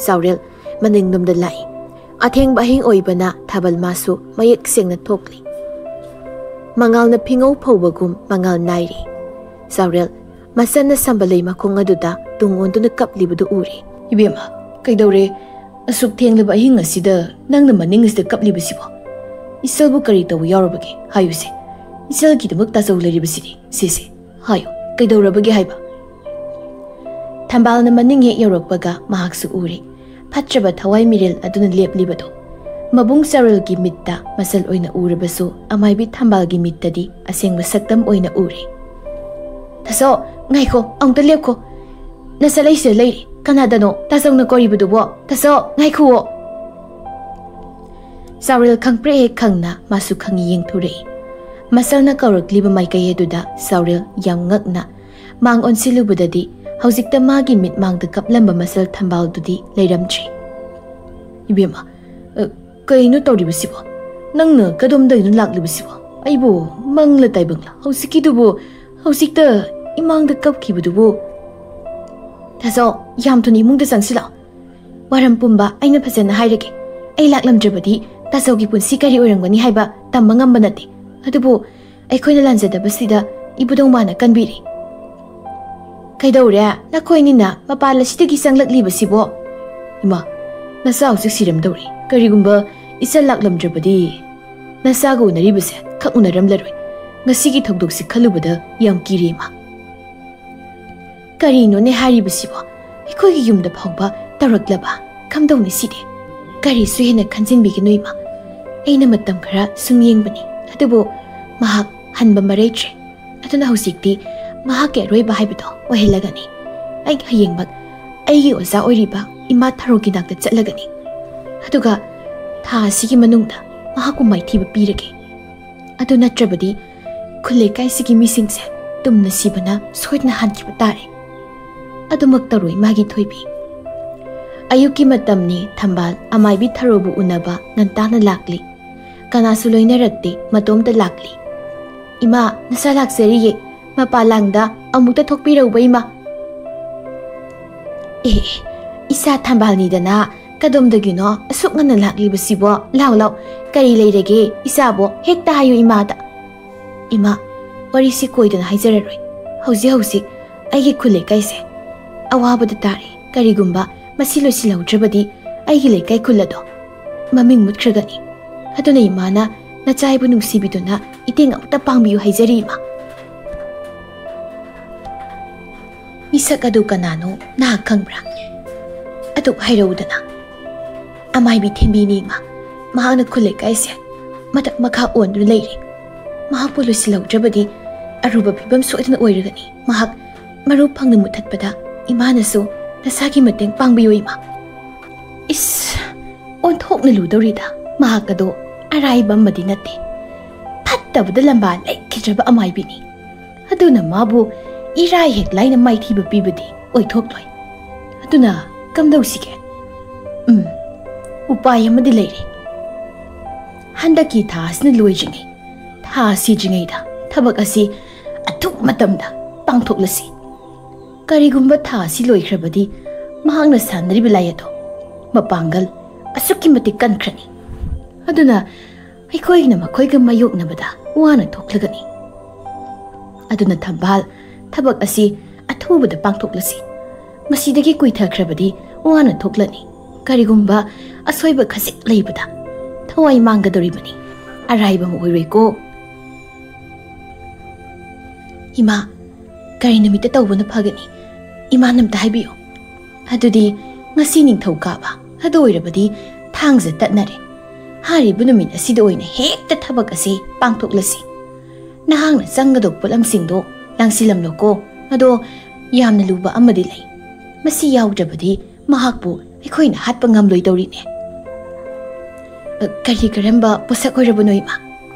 ꯆꯥꯎꯔꯦꯜ ꯃꯅꯤꯡꯂꯣꯝꯗ ꯂꯥꯛꯏ꯫ ꯑꯊꯦꯡꯕ ꯑꯍꯤꯡ ꯑꯣꯏꯕꯅ ꯊꯥꯕꯜ ꯃꯥꯁꯨ ꯃꯌꯦꯛ ꯁꯦꯡꯅ ꯊꯣꯛꯂꯤ꯫ ꯃꯉꯥꯜꯅ ꯐꯤꯉꯧ ꯐꯧꯕꯒꯨꯝ ꯃꯉꯥꯜ ꯅꯥꯏꯔꯤ꯫ ꯆꯥꯎꯔꯦꯜ ꯃꯆꯟꯅ ꯁꯝꯕꯂꯩ ꯃꯈꯣꯡ ꯑꯗꯨꯗ ꯇꯨꯡ ꯑꯣꯟꯗꯨꯅ ꯀꯞꯂꯤꯕꯗꯨ ꯎꯔꯦ꯫ "ꯏꯕꯦꯝꯃ, ꯀꯩꯗꯧꯔꯦ? ꯑꯁꯨꯛ ꯊꯦꯡꯂꯕ ꯑꯍꯤꯡ ꯑꯁꯤꯗ ꯅꯪꯅ ꯃꯅꯤꯡ ꯑꯁꯤꯗ ꯀꯞꯂꯤꯕꯁꯤꯕꯣ? ꯏꯆꯜꯕꯨ ꯀꯔꯤ ꯇꯧꯕ ꯌꯥꯎꯔꯕꯒꯦ? ꯍꯥꯏꯌꯨꯁꯦ꯫ ꯏꯆꯜꯒꯤꯗꯃꯛ ꯇꯥꯆꯧ ꯂꯩꯔꯤꯕꯁꯤꯗꯤ꯫ ꯁꯤꯁꯦ, ꯍꯥꯏꯌꯨ, ꯀꯩꯗꯧꯔꯕꯒꯦ ꯍꯥꯏꯕ?" ꯊꯝꯕꯥꯜꯅ ꯃꯅꯤꯡ ꯍꯦꯛ ꯌꯧꯔꯛꯄꯒ ꯃꯍꯥꯛꯁꯨ ꯎꯔꯦ꯫ ꯐꯠꯇ꯭ꯔꯕ ꯊꯋꯥꯏ ꯃꯤꯔꯦꯜ ꯑꯗꯨꯅ ꯂꯦꯞꯂꯤꯕꯗꯣ꯫ ꯃꯕꯨꯡ ꯆꯥꯎꯔꯦꯜꯒꯤ ꯃꯤꯠꯇ ꯃꯆꯜ ꯑꯣꯏꯅ ꯎꯔꯕꯁꯨ, ꯑꯃꯥꯏꯕꯤ ꯊꯝꯕꯥꯜꯒꯤ ꯃꯤꯠꯇꯗꯤ ꯑꯁꯦꯡꯕ ꯁꯛꯇꯝ ꯑꯣꯏꯅ ꯎꯔꯦ꯫ "ꯇꯥꯆꯧ, ꯉꯥꯏꯈꯣ, ꯑꯃꯨꯛꯇ ꯂꯦꯞꯈꯣ꯫ ꯅꯆꯜ ꯑꯩꯁꯤꯗ ꯂꯩꯔꯦ꯫ ꯀꯅꯥꯗꯅꯣ ꯇꯥꯆꯧꯅ ꯀꯧꯔꯤꯕꯗꯨꯕꯣ? ꯇꯥꯆꯧ, ꯉꯥꯏꯈꯨꯑꯣ!" ꯆꯥꯎꯔꯦꯜ ꯈꯪꯄ꯭ꯔꯦꯛ ꯍꯦꯛ ꯈꯪꯅ ꯃꯥꯁꯨ ꯈꯪꯉꯤ ꯌꯦꯡꯊꯣꯔꯛꯏ꯫ ꯃꯆꯜꯅ ꯀꯧꯔꯛꯂꯤꯕ ꯃꯥꯏꯀꯩ ꯑꯗꯨꯗ ꯆꯥꯎꯔꯦꯜ ꯌꯥꯝ ꯉꯛꯅ ꯃꯥꯡ ꯑꯣꯟꯁꯤꯜꯂꯨꯕꯗꯗꯤ, ꯍꯧꯖꯤꯛꯇ ꯃꯥꯒꯤ ꯃꯤꯠꯃꯥꯡꯗ ꯀꯞꯂꯝꯕ ꯃꯆꯜ ꯊꯝꯕꯥꯜꯗꯨꯗꯤ ꯂꯩꯔꯝꯗ꯭ꯔꯦ꯫ "ꯏꯕꯦꯝꯃ, ꯑ, ꯀꯩꯅꯣ ꯇꯧꯔꯤꯕꯁꯤꯕꯣ? ꯅꯪꯅ ꯀꯗꯣꯝꯗꯒꯤꯅꯣ ꯂꯥꯛꯂꯤꯕꯁꯤꯕꯣ? ꯑꯩꯕꯨ ꯃꯪꯂ ꯇꯥꯏꯕꯪꯂ? ꯍꯧꯖꯤꯛꯀꯤꯗꯨꯕꯨ, ꯍꯧꯖꯤꯛꯇ ꯏꯃꯥꯡꯗ ꯀꯞꯈꯤꯕꯗꯨꯕꯨ?" "ꯇꯥꯆꯧ, ꯌꯥꯝ ꯊꯨꯅ ꯏꯃꯨꯡꯗ ꯆꯪꯁꯤꯜꯂꯛꯑꯣ꯫ ꯋꯥꯔꯝ ꯄꯨꯝꯕ ꯑꯩꯅ ꯐꯖꯅ ꯍꯥꯏꯔꯒꯦ꯫ ꯑꯩ ꯂꯥꯛꯂꯝꯗ꯭ꯔꯕꯗꯤ ꯇꯥꯆꯧꯒꯤ ꯄꯨꯟꯁꯤ ꯀꯔꯤ ꯑꯣꯏꯔꯝꯒꯅꯤ ꯍꯥꯏꯕ ꯇꯝꯕ ꯉꯝꯕ ꯅꯠꯇꯦ꯫ ꯑꯗꯨꯕꯨ ꯑꯩꯈꯣꯏꯅ ꯂꯥꯟꯖꯗꯕꯁꯤꯗ ꯏꯕꯨꯙꯧ ꯃꯥꯅ ꯀꯟꯕꯤꯔꯦ꯫" "ꯀꯩꯗꯧꯔꯦ? ꯅꯈꯣꯏꯅꯤꯅ ꯃꯄꯥꯟ ꯑꯁꯤꯗꯒꯤ ꯆꯪꯂꯛꯂꯤꯕꯁꯤꯕꯣ?" "ꯏꯃꯥ, ꯅꯆꯥ ꯍꯧꯖꯤꯛ ꯁꯤꯔꯝꯗꯧꯔꯦ꯫ ꯀꯔꯤꯒꯨꯝꯕ "ꯏꯆꯥ ꯂꯥꯛꯂꯝꯗ꯭ꯔꯕꯗꯤ ꯅꯆꯥꯒ ꯎꯅꯔꯤꯕꯁꯦ ꯈꯛ ꯎꯅꯔꯝꯂꯔꯣꯏ꯫ ꯉꯁꯤꯒꯤ ꯊꯧꯗꯣꯛꯁꯤ ꯈꯜꯂꯨꯕꯗ ꯌꯥꯝ ꯀꯤꯔꯦ, ꯏꯃꯥ꯫" "ꯀꯔꯤꯅꯣꯅꯦ ꯍꯥꯏꯔꯤꯕꯁꯤꯕꯣ? ꯑꯩꯈꯣꯏꯒꯤ ꯌꯨꯝꯗ ꯐꯥꯎꯕ ꯇꯧꯔꯛꯂꯕ? ꯀꯝꯗꯧꯅꯤ ꯁꯤꯗꯤ? ꯀꯔꯤꯁꯨ ꯍꯦꯟꯅ ꯈꯟꯖꯤꯟꯕꯤꯒꯅꯨ, ꯏꯃꯥ꯫ ꯑꯩꯅ ꯃꯇꯝ ꯈꯔ ꯁꯨꯝ ꯌꯦꯡꯕꯅꯤ, ꯑꯗꯨꯕꯨ ꯃꯍꯥꯛ ꯍꯟꯕ ꯃꯔꯩꯗ꯭ꯔꯦ꯫ ꯑꯗꯨꯅ ꯍꯧꯖꯤꯛꯇꯤ ꯃꯍꯥꯛꯀꯤ ꯑꯔꯣꯏꯕ ꯍꯥꯏꯕꯗꯣ ꯑꯣꯏꯍꯜꯂꯒꯅꯤ꯫ ꯑꯩ ꯍꯌꯦꯡꯃꯛ ꯑꯩꯒꯤ ꯑꯣꯖꯥ ꯑꯣꯏꯔꯤꯕ ꯏꯃꯥ ꯊꯔꯣꯒꯤ ꯅꯥꯛꯇ ꯆꯠꯂꯒꯅꯤ꯫ ꯑꯗꯨꯒ ꯊꯥ ꯑꯁꯤꯒꯤ ꯃꯅꯨꯡꯗ ꯃꯍꯥꯛꯄꯨ ꯃꯥꯏꯊꯤꯕ ꯄꯤꯔꯒꯦ꯫ ꯑꯗꯨ ꯅꯠꯇ꯭ꯔꯕꯗꯤ ꯈꯨꯜ ꯂꯩꯀꯥꯏꯁꯤꯒꯤ ꯃꯤꯁꯤꯡꯁꯦ ꯇꯨꯝꯅ ꯁꯤꯕꯅ ꯁꯣꯏꯗꯅ ꯍꯥꯟꯈꯤꯕ ꯇꯥꯔꯦ꯫" "ꯑꯗꯨꯃꯛ ꯇꯧꯔꯣ, ꯏꯃꯥꯒꯤ ꯊꯣꯏꯕꯤ꯫" ꯑꯌꯨꯛꯀꯤ ꯃꯇꯝꯅꯤ꯫ ꯊꯝꯕꯥꯜ ꯑꯃꯥꯏꯕꯤ ꯊꯔꯣꯕꯨ ꯎꯅꯕ ꯉꯟꯇꯥꯅ ꯂꯥꯛꯂꯤ꯫ ꯀꯅꯥꯁꯨ ꯂꯣꯏꯅꯔꯛꯇꯦ, ꯃꯇꯣꯝꯇ ꯂꯥꯛꯂꯤ꯫ "ꯏꯃꯥ, ꯅꯆꯥ ꯂꯥꯛꯆꯔꯤꯌꯦ꯫ ꯃꯄꯥꯜ ꯂꯥꯡꯗ ꯑꯃꯨꯛꯇ ꯊꯣꯛꯄꯤꯔꯧꯕ, ꯏꯃꯥ꯫" "ꯑꯦ, ꯑꯦ, ꯏꯆꯥ ꯊꯝꯕꯥꯜꯅꯤꯗꯅ, ꯀꯗꯣꯝꯗꯒꯤꯅꯣ ꯑꯁꯨꯛ ꯉꯟꯅ ꯂꯥꯛꯂꯤꯕꯁꯤꯕꯣ? ꯂꯥꯎ, ꯂꯥꯎ, ꯀꯔꯤ ꯂꯩꯔꯒꯦ ꯏꯆꯥꯕꯣ? ꯍꯦꯛꯇ ꯍꯥꯏꯌꯨ ꯏꯃꯥꯗ꯫" "ꯏꯃꯥ, ꯋꯥꯔꯤꯁꯤ ꯀꯣꯏꯗꯅ ꯍꯥꯏꯖꯔꯔꯣꯏ꯫ ꯍꯧꯖꯤꯛ ꯍꯧꯖꯤꯛ ꯑꯩꯒꯤ ꯈꯨꯜ ꯂꯩꯀꯥꯏꯁꯦ ꯑꯋꯥꯕꯗ ꯇꯥꯔꯦ꯫ ꯀꯔꯤꯒꯨꯝꯕ ꯃꯁꯤ ꯂꯣꯏꯁꯤꯜꯍꯧꯗ꯭ꯔꯕꯗꯤ ꯑꯩꯒꯤ ꯂꯩꯀꯥꯏ ꯈꯨꯜ ꯑꯗꯣ ꯃꯃꯤꯡ ꯃꯨꯠꯈ꯭ꯔꯒꯅꯤ꯫ ꯑꯗꯨꯅ ꯏꯃꯥꯅ ꯅꯆꯥ ꯑꯩꯕꯨ ꯅꯨꯡꯁꯤꯕꯤꯗꯨꯅ ꯏꯇꯦꯡ ꯑꯃꯨꯛꯇ ꯄꯥꯡꯕꯤꯌꯨ ꯍꯥꯏꯖꯔꯤ, ꯏꯃꯥ꯫" "ꯃꯤꯁꯛ ꯑꯗꯨ ꯀꯅꯥꯅꯣ ꯅꯍꯥꯛ ꯈꯪꯕ꯭ꯔꯥ? ꯑꯗꯨ ꯍꯥꯏꯔꯛꯎꯗꯅ꯫" "ꯑꯃꯥꯏꯕꯤ ꯊꯦꯝꯕꯤꯅꯤ, ꯏꯃꯥ꯫ ꯃꯍꯥꯛꯅ ꯈꯨꯜ ꯂꯩꯀꯥꯏꯁꯦ ꯃꯊꯛ ꯃꯈꯥ ꯑꯣꯟꯗꯨꯅ ꯂꯩꯔꯦ꯫ ꯃꯍꯥꯛꯄꯨ ꯂꯣꯏꯁꯤꯜꯍꯧꯗ꯭ꯔꯕꯗꯤ ꯑꯔꯨꯕ ꯐꯤꯕꯝ ꯁꯣꯏꯗꯅ ꯑꯣꯏꯔꯒꯅꯤ꯫ ꯃꯍꯥꯛ ꯃꯔꯨ ꯐꯪꯅ ꯃꯨꯊꯠꯄꯗ ꯏꯃꯥꯅꯁꯨ ꯅꯁꯥꯒꯤ ꯃꯇꯦꯡ ꯄꯥꯡꯕꯤꯌꯨ, ꯏꯃꯥ꯫" "ꯏꯁ, ꯑꯣꯟꯊꯣꯛꯅ ꯂꯨꯗꯧꯔꯤꯗ꯫ ꯃꯍꯥꯛ ꯑꯗꯣ ꯑꯔꯥꯏꯕ ꯑꯃꯗꯤ ꯅꯠꯇꯦ꯫ ꯐꯠꯇꯕꯗ ꯂꯝꯕꯥ ꯂꯩꯈꯤꯗ꯭ꯔꯕ ꯑꯃꯥꯏꯕꯤꯅꯤ꯫ ꯑꯗꯨꯅ ꯃꯥꯕꯨ ꯏꯔꯥꯏ ꯍꯦꯛ ꯂꯥꯏꯅ ꯃꯥꯏꯊꯤꯕ ꯄꯤꯕꯗꯤ ꯑꯣꯏꯊꯣꯛꯂꯣꯏ꯫ ꯑꯗꯨꯅ ꯀꯝꯗꯧꯁꯤꯒꯦ? ꯎꯝ, ꯎꯄꯥꯏ ꯑꯃꯗꯤ ꯂꯩꯔꯦ꯫ ꯍꯟꯗꯛꯀꯤ ꯊꯥ ꯑꯁꯤꯅ ꯂꯣꯏꯗ꯭ꯔꯤꯉꯩ, ꯊꯥ ꯁꯤꯗ꯭ꯔꯤꯉꯩꯗ ꯊꯕꯛ ꯑꯁꯤ ꯑꯊꯨꯕ ꯃꯇꯝꯗ ꯄꯥꯡꯊꯣꯛꯂꯁꯤ꯫ ꯀꯔꯤꯒꯨꯝꯕ ꯊꯥ ꯑꯁꯤ ꯂꯣꯏꯈ꯭ꯔꯕꯗꯤ ꯃꯍꯥꯛꯅ ꯁꯥꯟꯅꯔꯤꯕ ꯂꯥꯏ ꯑꯗꯣ ꯃꯄꯥꯡꯒꯜ ꯑꯁꯨꯛꯀꯤ ꯃꯇꯤꯛ ꯀꯟꯈ꯭ꯔꯅꯤ꯫ ꯑꯗꯨꯅ ꯑꯩꯈꯣꯏꯅ ꯃꯈꯣꯏꯒ ꯃꯥꯌꯣꯛꯅꯕꯗ ꯋꯥꯅ ꯊꯣꯛꯂꯒꯅꯤ꯫ ꯑꯗꯨꯅ ꯊꯝꯕꯥꯜ, ꯊꯕꯛ ꯑꯁꯤ ꯑꯊꯨꯕꯗ ꯄꯥꯡꯊꯣꯛꯂꯁꯤ꯫ ꯃꯁꯤꯗꯒꯤ ꯀꯨꯏꯊꯈ꯭ꯔꯕꯗꯤ ꯋꯥꯅ ꯊꯣꯛꯂꯅꯤ꯫ ꯀꯔꯤꯒꯨꯝꯕ ꯑꯁꯣꯏꯕ ꯈꯖꯤꯛ ꯂꯩꯕꯗ ꯊꯋꯥꯏ ꯃꯥꯡꯒꯗꯧꯔꯤꯕꯅꯤ꯫ ꯑꯔꯥꯏꯕ ꯑꯃ ꯑꯣꯏꯔꯣꯏꯀꯣ꯫ ꯏꯃꯥ, ꯀꯔꯤ ꯅꯨꯃꯤꯠꯇ ꯇꯧꯕꯅ ꯐꯒꯅꯤ? ꯏꯃꯥꯅ ꯑꯝꯇ ꯍꯥꯏꯕꯤꯌꯨ꯫ ꯑꯗꯨꯗꯤ ꯉꯁꯤ ꯅꯤꯡꯊꯧꯀꯥꯕ, ꯑꯗꯨ ꯑꯣꯏꯔꯕꯗꯤ ꯊꯥꯡꯖ ꯇꯠꯅꯔꯦ꯫ ꯍꯥꯏꯔꯤꯕ ꯅꯨꯃꯤꯠ ꯑꯁꯤꯗ ꯑꯣꯏꯅ ꯍꯦꯛꯇ ꯊꯕꯛ ꯑꯁꯤ ꯄꯥꯡꯊꯣꯛꯂꯁꯤ꯫ ꯅꯍꯥꯛꯅ ꯆꯪꯒꯗꯧꯕ ꯄꯣꯠꯂꯝꯁꯤꯡꯗꯣ ꯂꯥꯡꯁꯤꯜꯂꯝꯂꯣꯀꯣ꯫ ꯑꯗꯣ ꯌꯥꯝꯅ ꯂꯨꯕ ꯑꯃꯗꯤ ꯂꯩ꯫ ꯃꯁꯤ ꯌꯥꯎꯗ꯭ꯔꯕꯗꯤ ꯃꯍꯥꯛꯄꯨ ꯑꯩꯈꯣꯏꯅ ꯍꯥꯠꯄ ꯉꯝꯂꯣꯏꯗꯧꯔꯤꯅꯦ꯫ ꯑ, ꯀꯔꯤ ꯀꯔꯝꯕ ꯄꯣꯠꯁꯛ ꯑꯣꯏꯔꯕꯅꯣ, ꯏꯃꯥ?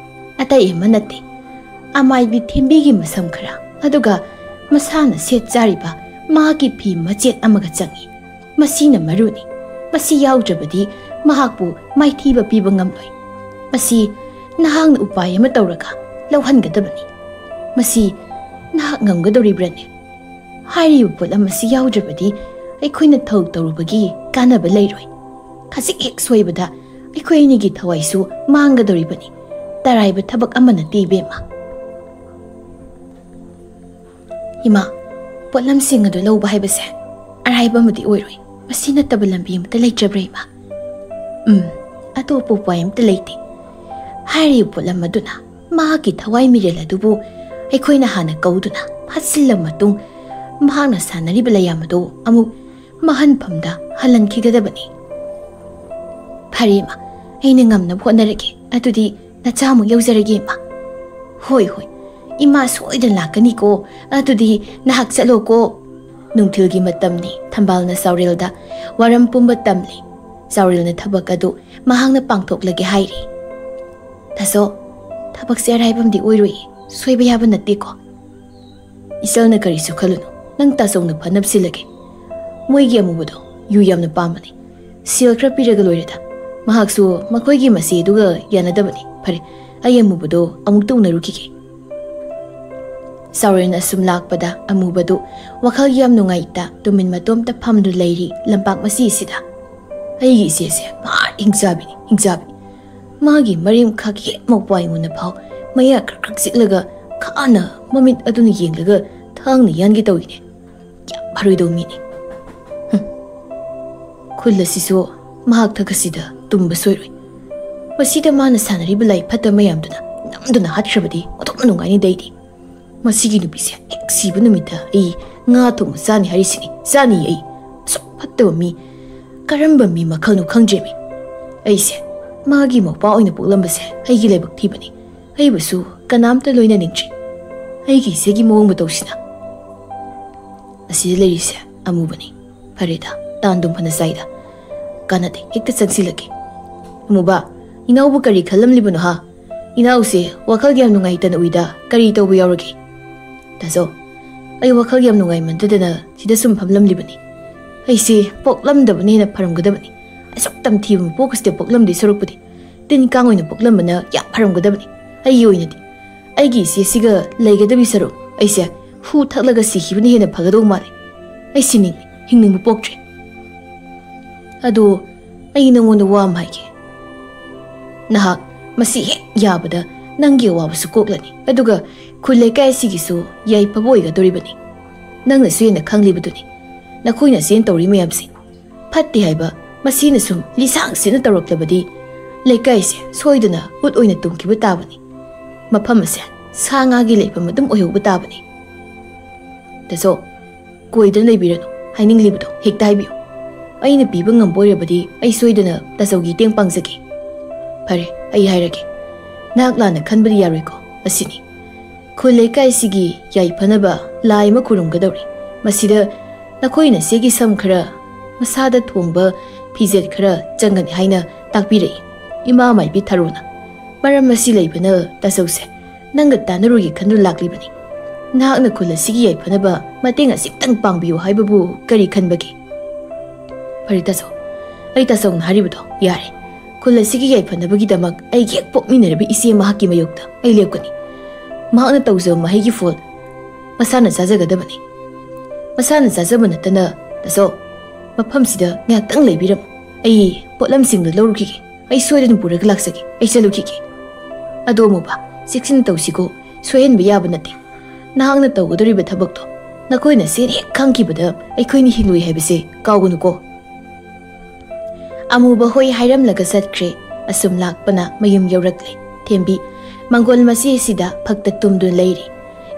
ꯑꯇꯩ ꯑꯃ ꯅꯠꯇꯦ꯫ ꯑꯃꯥꯏꯕꯤ ꯊꯦꯝꯕꯤꯒꯤ ꯃꯁꯝ ꯈꯔ, ꯑꯗꯨꯒ ꯃꯁꯥꯅ ꯁꯦꯠ ꯆꯥꯔꯤꯕ ꯃꯍꯥꯛꯀꯤ ꯐꯤ ꯃꯆꯦꯠ ꯑꯃꯒ ꯆꯪꯏ꯫ ꯃꯁꯤꯅ ꯃꯔꯨꯅꯤ꯫ ꯃꯁꯤ ꯌꯥꯎꯗ꯭ꯔꯕꯗꯤ ꯃꯍꯥꯛꯄꯨ ꯃꯥꯏꯊꯤꯕ ꯄꯤꯕ ꯉꯝꯂꯣꯏ꯫ ꯃꯁꯤ ꯅꯍꯥꯛꯅ ꯎꯄꯥꯏ ꯑꯃ ꯇꯧꯔꯒ ꯂꯧꯍꯟꯒꯗꯕꯅꯤ꯫ ꯃꯁꯤ ꯅꯍꯥꯛ ꯉꯝꯒꯗꯧꯔꯤꯕ꯭ꯔꯅꯦ? ꯍꯥꯏꯔꯤꯕ ꯄꯣꯠꯂꯝ ꯑꯁꯤ ꯌꯥꯎꯗ꯭ꯔꯕꯗꯤ ꯑꯩꯈꯣꯏꯅ ꯊꯧ ꯇꯧꯔꯨꯕꯒꯤ ꯀꯥꯟꯅꯕ ꯂꯩꯔꯣꯏ꯫ ꯈꯖꯤꯛ ꯍꯦꯛ ꯁꯣꯏꯕꯗ ꯑꯩꯈꯣꯏ ꯑꯅꯤꯒꯤ ꯊꯋꯥꯏꯁꯨ ꯃꯥꯡꯒꯗꯧꯔꯤꯕꯅꯤ꯫ ꯇꯔꯥꯏꯕ ꯊꯕꯛ ꯑꯃ ꯅꯠꯇꯦ, ꯏꯕꯦꯝꯃ꯫ ꯏꯃꯥ, ꯄꯣꯠꯂꯝꯁꯤꯡ ꯑꯗꯨ ꯂꯧꯕ ꯍꯥꯏꯕꯁꯦ ꯑꯔꯥꯏꯕ ꯑꯃꯗꯤ ꯑꯣꯏꯔꯣꯏ꯫ ꯃꯁꯤ ꯅꯠꯇꯕ ꯂꯝꯕꯤ ꯑꯃꯠꯇ ꯂꯩꯇ꯭ꯔꯕ꯭ꯔꯥ, ꯏꯃꯥ? ꯎꯝ, ꯑꯇꯣꯞꯄ ꯎꯄꯥꯏ ꯑꯃꯠꯇ ꯂꯩꯇꯦ꯫ ꯍꯥꯏꯔꯤꯕ ꯄꯣꯠꯂꯝ ꯑꯗꯨꯅ ꯃꯍꯥꯛꯀꯤ ꯊꯋꯥꯏ ꯃꯤꯔꯦꯜ ꯑꯗꯨꯕꯨ ꯑꯩꯈꯣꯏꯅ ꯍꯥꯟꯅ ꯀꯧꯗꯨꯅ ꯐꯥꯠꯆꯤꯜꯂꯕ ꯃꯇꯨꯡ, ꯃꯍꯥꯛꯅ ꯁꯥꯟꯅꯔꯤꯕ ꯂꯩꯌꯥꯝ ꯑꯗꯨ ꯑꯃꯨꯛ ꯃꯍꯟꯐꯝꯗ ꯍꯜꯍꯟꯈꯤꯒꯗꯕꯅꯤ꯫ ꯐꯔꯦ, ꯏꯃꯥ, ꯑꯩꯅ ꯉꯝꯅꯕ ꯍꯣꯠꯅꯔꯒꯦ꯫ ꯑꯗꯨꯗꯤ ꯅꯆꯥ ꯑꯃꯨꯛ ꯌꯧꯖꯔꯒꯦ, ꯏꯃꯥ꯫ ꯍꯣꯏ, ꯍꯣꯏ, ꯏꯃꯥ ꯁꯣꯏꯗꯅ ꯂꯥꯛꯀꯅꯤꯀꯣ꯫ ꯑꯗꯨꯗꯤ ꯅꯍꯥꯛ ꯆꯠꯂꯣꯀꯣ꯫ ꯅꯨꯡꯊꯤꯜꯒꯤ ꯃꯇꯝꯅꯤ, ꯊꯝꯕꯥꯜꯅ ꯆꯥꯎꯔꯦꯜꯗ ꯋꯥꯔꯝ ꯄꯨꯝꯕ ꯇꯝꯂꯤ꯫ ꯆꯥꯎꯔꯦꯜꯅ ꯊꯕꯛ ꯑꯗꯨ ꯃꯍꯥꯛꯅ ꯄꯥꯡꯊꯣꯛꯂꯒꯦ ꯍꯥꯏꯔꯤ꯫ ꯇꯥꯆꯧ, ꯊꯕꯛꯁꯦ ꯑꯔꯥꯏꯕ ꯑꯃꯗꯤ ꯑꯣꯏꯔꯣꯏꯌꯦ, ꯁꯣꯏꯕ ꯌꯥꯕ ꯅꯠꯇꯦꯀꯣ꯫ ꯏꯆꯜꯅ ꯀꯔꯤꯁꯨ ꯈꯜꯂꯨꯅꯨ, ꯅꯪ ꯇꯥꯆꯧꯅ ꯐꯅꯕ ꯁꯤꯜꯂꯒꯦ꯫ ꯃꯣꯏꯒꯤ ꯑꯃꯨꯕꯗꯣ ꯌꯨ ꯌꯥꯝꯅ ꯄꯥꯝꯕꯅꯤ꯫ ꯁꯦꯜ ꯈꯔ ꯄꯤꯔꯒ ꯂꯣꯏꯔꯦꯗ꯫ ꯃꯍꯥꯛꯁꯨ ꯃꯈꯣꯏꯒꯤ ꯃꯆꯦꯗꯨꯒ ꯌꯥꯅꯗꯕꯅꯤ꯫ ꯐꯔꯦ, ꯑꯩ ꯑꯃꯨꯕꯗꯣ ꯑꯃꯨꯛꯇ ꯎꯅꯔꯨꯈꯤꯒꯦ꯫ ꯆꯥꯎꯔꯦꯜꯅ ꯑꯁꯨꯝ ꯂꯥꯛꯄꯗ ꯑꯃꯨꯕꯗꯨ ꯋꯥꯈꯜ ꯌꯥꯝ ꯅꯨꯡꯉꯥꯏꯇ ꯇꯨꯃꯤꯟ ꯃꯇꯣꯝꯇ ꯐꯝꯗꯨꯅ ꯂꯩꯔꯤ ꯂꯝꯄꯥꯛ ꯃꯆꯤꯁꯤꯗ꯫ ꯑꯩꯒꯤ ꯏꯆꯦꯁꯦ ꯃꯍꯥ ꯍꯤꯡꯆꯥꯕꯤꯅꯤ, ꯍꯤꯡꯆꯥꯕꯤ꯫ ꯃꯥꯒꯤ ꯃꯔꯤꯡ ꯈꯛ ꯍꯦꯛ ꯃꯧꯄ꯭ꯋꯥ ꯑꯩꯉꯣꯟꯗ ꯐꯥꯎ ꯃꯌꯥ ꯈ꯭ꯔꯛ ꯈ꯭ꯔꯛ ꯆꯤꯛꯂꯒ ꯈꯥꯅ ꯃꯃꯤꯠ ꯑꯗꯨꯅ ꯌꯦꯡꯂꯒ ꯊꯥꯡꯅ ꯌꯥꯟꯒꯦ ꯇꯧꯏꯅꯦ꯫ ꯌꯥꯝ ꯐꯔꯣꯏꯗꯧ ꯃꯤꯅꯤ꯫ ꯍꯨꯝ꯫ ꯈꯨꯜ ꯑꯁꯤꯁꯨ ꯃꯍꯥꯛ ꯊꯛ ꯑꯁꯤꯗ ꯇꯨꯝꯕ ꯁꯣꯏꯔꯣꯏ꯫ ꯃꯁꯤꯗ ꯃꯥꯅ ꯁꯥꯟꯅꯔꯤꯕ ꯂꯥꯏ ꯐꯠꯇ ꯃꯌꯥꯝꯗꯨꯅ ꯅꯝꯗꯨꯅ ꯍꯥꯠꯈ꯭ꯔꯕꯗꯤ ꯑꯣꯟꯊꯣꯛꯅ ꯅꯨꯡꯉꯥꯏꯅꯤꯗ ꯑꯩꯗꯤ꯫ ꯃꯁꯤꯒꯤ ꯅꯨꯄꯤꯁꯦ ꯍꯦꯛ ꯁꯤꯕ ꯅꯨꯃꯤꯠꯇ ꯑꯩ ꯉꯥ ꯊꯣꯡꯕ ꯆꯥꯅꯤ ꯍꯥꯏꯔꯤꯁꯤꯅꯤ, ꯆꯥꯅꯤ ꯑꯩ꯫ ꯑꯁꯨꯛ ꯐꯠꯇꯕ ꯃꯤ, ꯀꯔꯝꯕ ꯃꯤ ꯃꯈꯜꯅꯣ ꯈꯪꯗ꯭ꯔꯦꯃꯤ꯫ ꯑꯩꯁꯦ ꯃꯥꯒꯤ ꯃꯧꯄꯥ ꯑꯣꯏꯅ ꯄꯣꯛꯂꯝꯕꯁꯦ ꯑꯩꯒꯤ ꯂꯥꯏꯕꯛ ꯊꯤꯕꯅꯤ꯫ ꯑꯩꯕꯨꯁꯨ ꯀꯅꯥꯝꯇ ꯂꯣꯏꯅꯅꯤꯡꯗ꯭ꯔꯤ꯫ ꯑꯩꯒꯤ ꯏꯆꯦꯒꯤ ꯃꯑꯣꯡ ꯃꯇꯧꯁꯤꯅ꯫ ꯑꯁꯤꯗ ꯂꯩꯔꯤꯁꯦ ꯑꯃꯨꯕꯅꯤ꯫ ꯐꯔꯦꯗ, ꯇꯥꯟꯗꯨꯝ ꯐꯅ ꯆꯥꯏꯗ꯫ ꯀꯥꯟꯅꯗꯦ, ꯍꯦꯛꯇ ꯆꯪꯁꯤꯜꯂꯒꯦ꯫ ꯑꯃꯨꯕ, ꯏꯅꯥꯎꯕꯨ ꯀꯔꯤ ꯈꯜꯂꯝꯂꯤꯕꯅꯣ ꯍꯥ? ꯏꯅꯥꯎꯁꯦ ꯋꯥꯈꯜ ꯌꯥꯝ ꯅꯨꯡꯉꯥꯏꯇꯅ ꯎꯏꯗ, ꯀꯔꯤ ꯇꯧꯕ ꯌꯥꯎꯔꯒꯦ? ꯇꯥꯖꯧ, ꯑꯩ ꯋꯥꯈꯜ ꯌꯥꯝ ꯅꯨꯡꯉꯥꯏꯃꯟꯗꯗꯅ ꯁꯤꯗ ꯁꯨꯝ ꯐꯝꯂꯝꯂꯤꯕꯅꯤ꯫ ꯑꯩꯁꯦ ꯄꯣꯛꯂꯝꯗꯕꯅ ꯍꯦꯟꯅ ꯐꯔꯝꯒꯗꯕꯅꯤ꯫ ꯑꯁꯨꯛ ꯇꯝꯊꯤꯕ ꯃꯄꯣꯛ ꯑꯁꯤꯗ ꯄꯣꯛꯂꯝꯗꯣꯏ ꯁꯔꯨꯛꯄꯨꯗꯤ ꯇꯤꯟ ꯀꯥꯡ ꯑꯣꯏꯅ ꯄꯣꯛꯂꯝꯕꯅ ꯌꯥꯝ ꯐꯔꯝꯒꯗꯕꯅꯤ꯫ ꯑꯩꯒꯤ ꯑꯣꯏꯅꯗꯤ ꯑꯩꯒꯤ ꯏꯆꯦꯁꯤꯒ ꯂꯩꯒꯗꯕꯤ ꯁꯔꯨꯛ ꯑꯩꯁꯦ ꯍꯨ ꯊꯛꯂꯒ ꯁꯤꯈꯤꯕꯅ ꯍꯦꯟꯅ ꯐꯒꯗꯧ ꯃꯥꯜꯂꯤ꯫ ꯑꯩ ꯁꯤꯅꯤꯡꯉꯤ, ꯍꯤꯡꯅꯤꯡꯕ ꯄꯣꯛꯇ꯭ꯔꯦ꯫ ꯑꯗꯣ ꯑꯩ ꯅꯉꯣꯟꯗ ꯋꯥ ꯑꯃ ꯍꯥꯏꯒꯦ꯫ ꯅꯍꯥꯛ ꯃꯁꯤ ꯍꯦꯛ ꯌꯥꯕꯗ ꯅꯪꯒꯤ ꯑꯋꯥꯕꯁꯨ ꯀꯣꯛꯂꯅꯤ, ꯑꯗꯨꯒ ꯈꯨꯜ ꯂꯩꯀꯥꯏ ꯑꯁꯤꯒꯤꯁꯨ ꯌꯥꯏꯐꯕ ꯑꯣꯏꯒꯗꯧꯔꯤꯕꯅꯤ꯫ ꯅꯪꯅꯁꯨ ꯍꯦꯟꯅ ꯈꯪꯂꯤꯕꯗꯨꯅꯤ꯫ ꯅꯈꯣꯏꯅ ꯆꯦꯟ ꯇꯧꯔꯤ ꯃꯌꯥꯝꯁꯦ ꯐꯠꯇꯦ ꯍꯥꯏꯕ ꯃꯁꯤꯅ ꯁꯨꯝ ꯂꯤꯁꯥꯡ ꯁꯤꯠꯅ ꯇꯧꯔꯛꯂꯕꯗꯤ ꯂꯩꯀꯥꯏꯁꯦ ꯁꯣꯏꯗꯅ ꯎꯠ ꯑꯣꯏꯅ ꯇꯨꯝꯈꯤꯕ ꯇꯥꯕꯅꯤ꯫ ꯃꯐꯝ ꯑꯁꯦ ꯁꯥ ꯉꯥꯒꯤ ꯂꯩꯐꯝ ꯑꯗꯨꯝ ꯑꯣꯏꯍꯧꯕ ꯇꯥꯕꯅꯤ꯫ ꯇꯥꯖꯧ, ꯀꯣꯏꯗꯅ ꯂꯩꯕꯤꯔꯅꯨ, ꯍꯥꯏꯅꯤꯡꯂꯤꯕꯗꯣ ꯍꯦꯛꯇ ꯍꯥꯏꯕꯤꯌꯨ꯫ ꯑꯩꯅ ꯄꯤꯕ ꯉꯝꯕ ꯑꯣꯏꯔꯕꯗꯤ ꯑꯩ ꯁꯣꯏꯗꯅ ꯇꯥꯖꯧꯒꯤ ꯃꯇꯦꯡ ꯄꯥꯡꯖꯒꯦ꯫ ꯐꯔꯦ, ꯑꯩ ꯍꯥꯏꯔꯒꯦ꯫ ꯅꯍꯥꯛ ꯂꯥꯟꯅ ꯈꯟꯕꯗꯤ ꯌꯥꯔꯣꯏꯀꯣ? ꯑꯁꯤꯅꯤ꯫ ꯈꯨꯜ ꯂꯩꯀꯥꯏꯁꯤꯒꯤ ꯌꯥꯏꯐꯅꯕ ꯂꯥꯏ ꯑꯃ ꯈꯨꯔꯨꯝꯒꯗꯧꯔꯤ꯫ ꯃꯁꯤꯗ ꯅꯈꯣꯏ ꯅꯆꯦꯒꯤ ꯁꯝ ꯈꯔ, ꯃꯁꯥꯗ ꯊꯣꯡꯕ ꯐꯤꯖꯦꯠ ꯈꯔ ꯆꯪꯒꯅꯤ ꯍꯥꯏꯅ ꯇꯥꯛꯄꯤꯔꯛꯏ ꯏꯃꯥ ꯃꯥꯏꯕꯤ ꯊꯔꯣꯅ꯫ ꯃꯔꯝ ꯑꯁꯤ ꯂꯩꯕꯅ ꯇꯥꯖꯧꯁꯦ ꯅꯪꯒ ꯇꯥꯟꯅꯔꯨꯒꯦ ꯈꯟꯗꯨꯅ ꯂꯥꯛꯂꯤꯕꯅꯤ꯫ ꯅꯍꯥꯛꯅ ꯈꯨꯜ ꯑꯁꯤꯒꯤ ꯌꯥꯏꯐꯅꯕ ꯃꯇꯦꯡ ꯑꯁꯤꯇꯪ ꯄꯥꯡꯕꯤꯌꯨ ꯍꯥꯏꯕꯕꯨ ꯀꯔꯤ ꯈꯟꯕꯒꯦ? ꯐꯔꯦ ꯇꯥꯖꯧ, ꯑꯩ ꯇꯥꯖꯧꯅ ꯍꯥꯏꯔꯤꯕꯗꯣ ꯌꯥꯔꯦ꯫ ꯈꯨꯜ ꯑꯁꯤꯒꯤ ꯌꯥꯏꯐꯅꯕꯒꯤꯗꯃꯛ ꯑꯩꯒꯤ ꯍꯦꯛ ꯄꯣꯛꯃꯤꯟꯅꯔꯕ ꯏꯆꯦ ꯃꯍꯥꯛꯀꯤ ꯃꯥꯌꯣꯛꯇ ꯑꯩ ꯂꯦꯞꯀꯅꯤ꯫ ꯃꯍꯥꯛꯅ ꯇꯧꯖꯕ ꯃꯍꯩꯒꯤ ꯐꯣꯜ ꯃꯁꯥꯅ ꯆꯥꯖꯒꯗꯕꯅꯤ꯫ ꯃꯁꯥꯅ ꯆꯥꯖꯕ ꯅꯠꯇꯅ, ꯇꯥꯖꯧ, ꯃꯐꯝꯁꯤꯗ ꯉꯥꯏꯍꯥꯛꯇꯪ ꯂꯩꯕꯤꯔꯝꯃꯨ꯫ ꯑꯩ ꯄꯣꯠꯂꯝꯁꯤꯡꯗꯨ ꯂꯧꯔꯨꯈꯤꯒꯦ꯫ ꯑꯩ ꯁꯣꯏꯗꯅ ꯄꯨꯔꯒ ꯂꯥꯛꯆꯒꯦ꯫ ꯑꯩ ꯆꯠꯂꯨꯈꯤꯒꯦ꯫ ꯑꯗꯣ ꯑꯃꯨꯕ, ꯆꯦꯛꯁꯤꯟꯅ ꯇꯧꯁꯤꯀꯣ꯫ ꯁꯣꯏꯍꯟꯕ ꯌꯥꯕ ꯅꯠꯇꯦ꯫ ꯅꯍꯥꯛꯅ ꯇꯧꯒꯗꯧꯔꯤꯕ ꯊꯕꯛꯇꯣ ꯅꯈꯣꯏ ꯅꯁꯦꯟ ꯍꯦꯛ ꯈꯪꯈꯤꯕꯗ ꯑꯩꯈꯣꯏꯅ ꯍꯤꯡꯂꯣꯏ ꯍꯥꯏꯕꯁꯦ ꯀꯥꯎꯒꯅꯨꯀꯣ꯫ ꯑꯃꯨꯕ ꯍꯣꯏ ꯍꯥꯏꯔꯝꯂꯒ ꯆꯠꯈ꯭ꯔꯦ꯫ ꯑꯁꯨꯝ ꯂꯥꯛꯄꯅ ꯃꯌꯨꯝ ꯌꯧꯔꯛꯂꯦ꯫ ꯊꯦꯝꯕꯤ, ꯃꯪꯒꯣꯜ ꯃꯆꯦ ꯑꯁꯤꯗ ꯐꯛꯇ ꯇꯨꯝꯗꯨꯅ ꯂꯩꯔꯤ꯫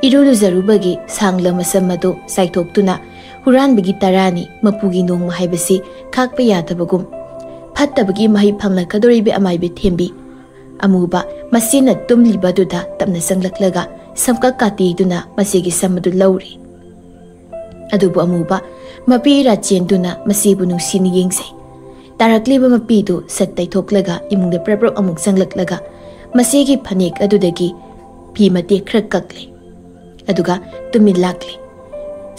ꯏꯔꯨ ꯂꯨꯖꯔꯨꯕꯒꯤ ꯁꯥꯡꯂ ꯃꯁꯝ ꯑꯗꯨ ꯆꯥꯏꯊꯣꯛꯇꯨꯅ ꯍꯨꯔꯥꯟꯕꯒꯤ ꯇꯔꯥꯅꯤ ꯃꯄꯨꯒꯤ ꯅꯣꯡꯃ ꯍꯥꯏꯕꯁꯤ ꯈꯥꯛꯄ ꯌꯥꯗꯕꯒꯨꯝ꯫ ꯐꯠꯇꯕꯒꯤ ꯃꯍꯩ ꯐꯪꯂꯛꯀꯗꯧꯔꯤꯕ ꯑꯃꯥꯏꯕꯤ ꯊꯦꯝꯕꯤ꯫ ꯑꯃꯨꯕ ꯃꯆꯦꯅ ꯇꯨꯝꯂꯤꯕꯗꯨꯗ ꯇꯞꯅ ꯆꯪꯂꯛꯂꯒ ꯁꯝꯀꯛ ꯀꯥꯇꯤꯗꯨꯅ ꯃꯆꯦꯒꯤ ꯁꯝ ꯑꯗꯨ ꯂꯧꯔꯤ꯫ ꯑꯗꯨꯕꯨ ꯑꯃꯨꯕ ꯃꯄꯤ ꯏꯔꯥ ꯆꯦꯟꯗꯨꯅ ꯃꯆꯦꯕꯨ ꯅꯨꯡꯁꯤꯅ ꯌꯦꯡꯖꯩ꯫ ꯇꯥꯔꯛꯂꯤꯕ ꯃꯄꯤꯗꯨ ꯁꯠ ꯇꯩꯊꯣꯛꯂꯒ ꯏꯃꯨꯡꯗ ꯄ꯭ꯔꯞ ꯄ꯭ꯔꯞ ꯑꯃꯨꯛ ꯆꯪꯂꯛꯂꯒ ꯃꯆꯦꯒꯤ ꯐꯅꯦꯛ ꯑꯗꯨꯗꯒꯤ ꯐꯤ ꯃꯇꯦꯛ ꯈꯔ ꯀꯛꯂꯦ꯫ ꯑꯗꯨꯒ ꯇꯨꯃꯤꯟ ꯂꯥꯛꯂꯦ꯫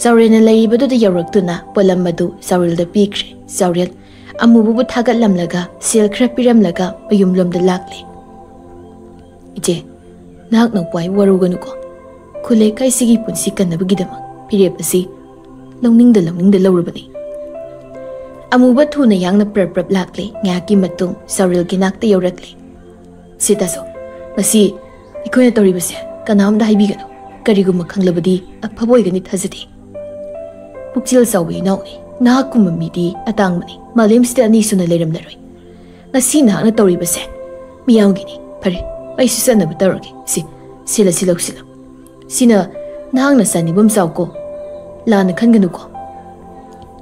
ꯆꯥꯎꯔꯦꯜꯅ ꯂꯩꯔꯤꯕꯗꯨꯗ ꯌꯧꯔꯛꯇꯨꯅ ꯄꯣꯠꯂꯝ ꯑꯗꯨ ꯆꯥꯎꯔꯦꯜꯗ ꯄꯤꯈ꯭ꯔꯦ꯫ ꯆꯥꯎꯔꯦꯜ ꯑꯃꯨꯕꯕꯨ ꯊꯥꯒꯠꯂꯝꯂꯒ ꯁꯦꯜ ꯈꯔ ꯄꯤꯔꯝꯂꯒ ꯃꯌꯨꯝꯂꯣꯝꯗ ꯂꯥꯛꯂꯦ꯫ "ꯏꯆꯦ, ꯅꯍꯥꯛ ꯅꯧꯄꯥꯏ ꯋꯥꯔꯧꯒꯅꯨꯀꯣ꯫ ꯈꯨꯜ ꯂꯩꯀꯥꯏꯁꯤꯒꯤ ꯄꯨꯟꯁꯤ ꯀꯟꯅꯕꯒꯤꯗꯃꯛ ꯐꯤꯔꯦꯞ ꯑꯁꯤ ꯂꯧꯅꯤꯡꯗ ꯂꯧꯅꯤꯡꯗ ꯂꯧꯔꯕꯅꯤ꯫" ꯑꯃꯨꯕ ꯊꯨꯅ ꯌꯥꯡꯅ ꯄ꯭ꯔꯞ ꯄ꯭ꯔꯞ ꯂꯥꯛꯂꯦ꯫ ꯉꯥꯏꯍꯥꯛꯀꯤ ꯃꯇꯨꯡ ꯆꯥꯎꯔꯦꯜꯒꯤ ꯅꯥꯛꯇ ꯌꯧꯔꯛꯂꯦ꯫ "ꯁꯤ ꯇꯥꯁꯣ, ꯉꯁꯤ ꯑꯩꯈꯣꯏꯅ ꯇꯧꯔꯤꯕꯁꯦ ꯀꯅꯥꯝꯇ ꯍꯥꯏꯕꯤꯒꯅꯨ꯫ ꯀꯔꯤꯒꯨꯝꯕ ꯈꯪꯂꯕꯗꯤ ꯑꯐꯕ ꯑꯣꯏꯒꯅꯤ ꯊꯥꯖꯗꯦ꯫ ꯄꯨꯛꯆꯦꯜ ꯆꯥꯎꯕ ꯏꯅꯥꯎꯅꯤ, ꯅꯍꯥꯛꯀꯨꯝꯕ ꯃꯤꯗꯤ ꯑꯇꯥꯡꯕꯅꯤ, ꯃꯥꯂꯦꯝꯁꯤꯗ ꯑꯅꯤ ꯁꯨꯅ ꯂꯩꯔꯝꯂꯔꯣꯏ꯫ ꯉꯁꯤ ꯅꯍꯥꯛꯅ ꯇꯧꯔꯤꯕꯁꯦ ꯃꯤꯌꯥꯝꯒꯤꯅꯤ꯫ ꯐꯔꯦ, ꯑꯩꯁꯨ ꯆꯠꯅꯕ ꯇꯧꯔꯒꯦ꯫ ꯁꯤ, ꯁꯤ ꯂꯧꯁꯤꯜꯂꯣ, ꯁꯤ ꯂꯧ꯫ ꯁꯤꯅ ꯅꯍꯥꯛꯅ ꯆꯥꯅꯤꯡꯕ ꯑꯃ ꯆꯥꯎꯀꯣ꯫ ꯂꯥꯟꯅ ꯈꯟꯒꯅꯨꯀꯣ꯫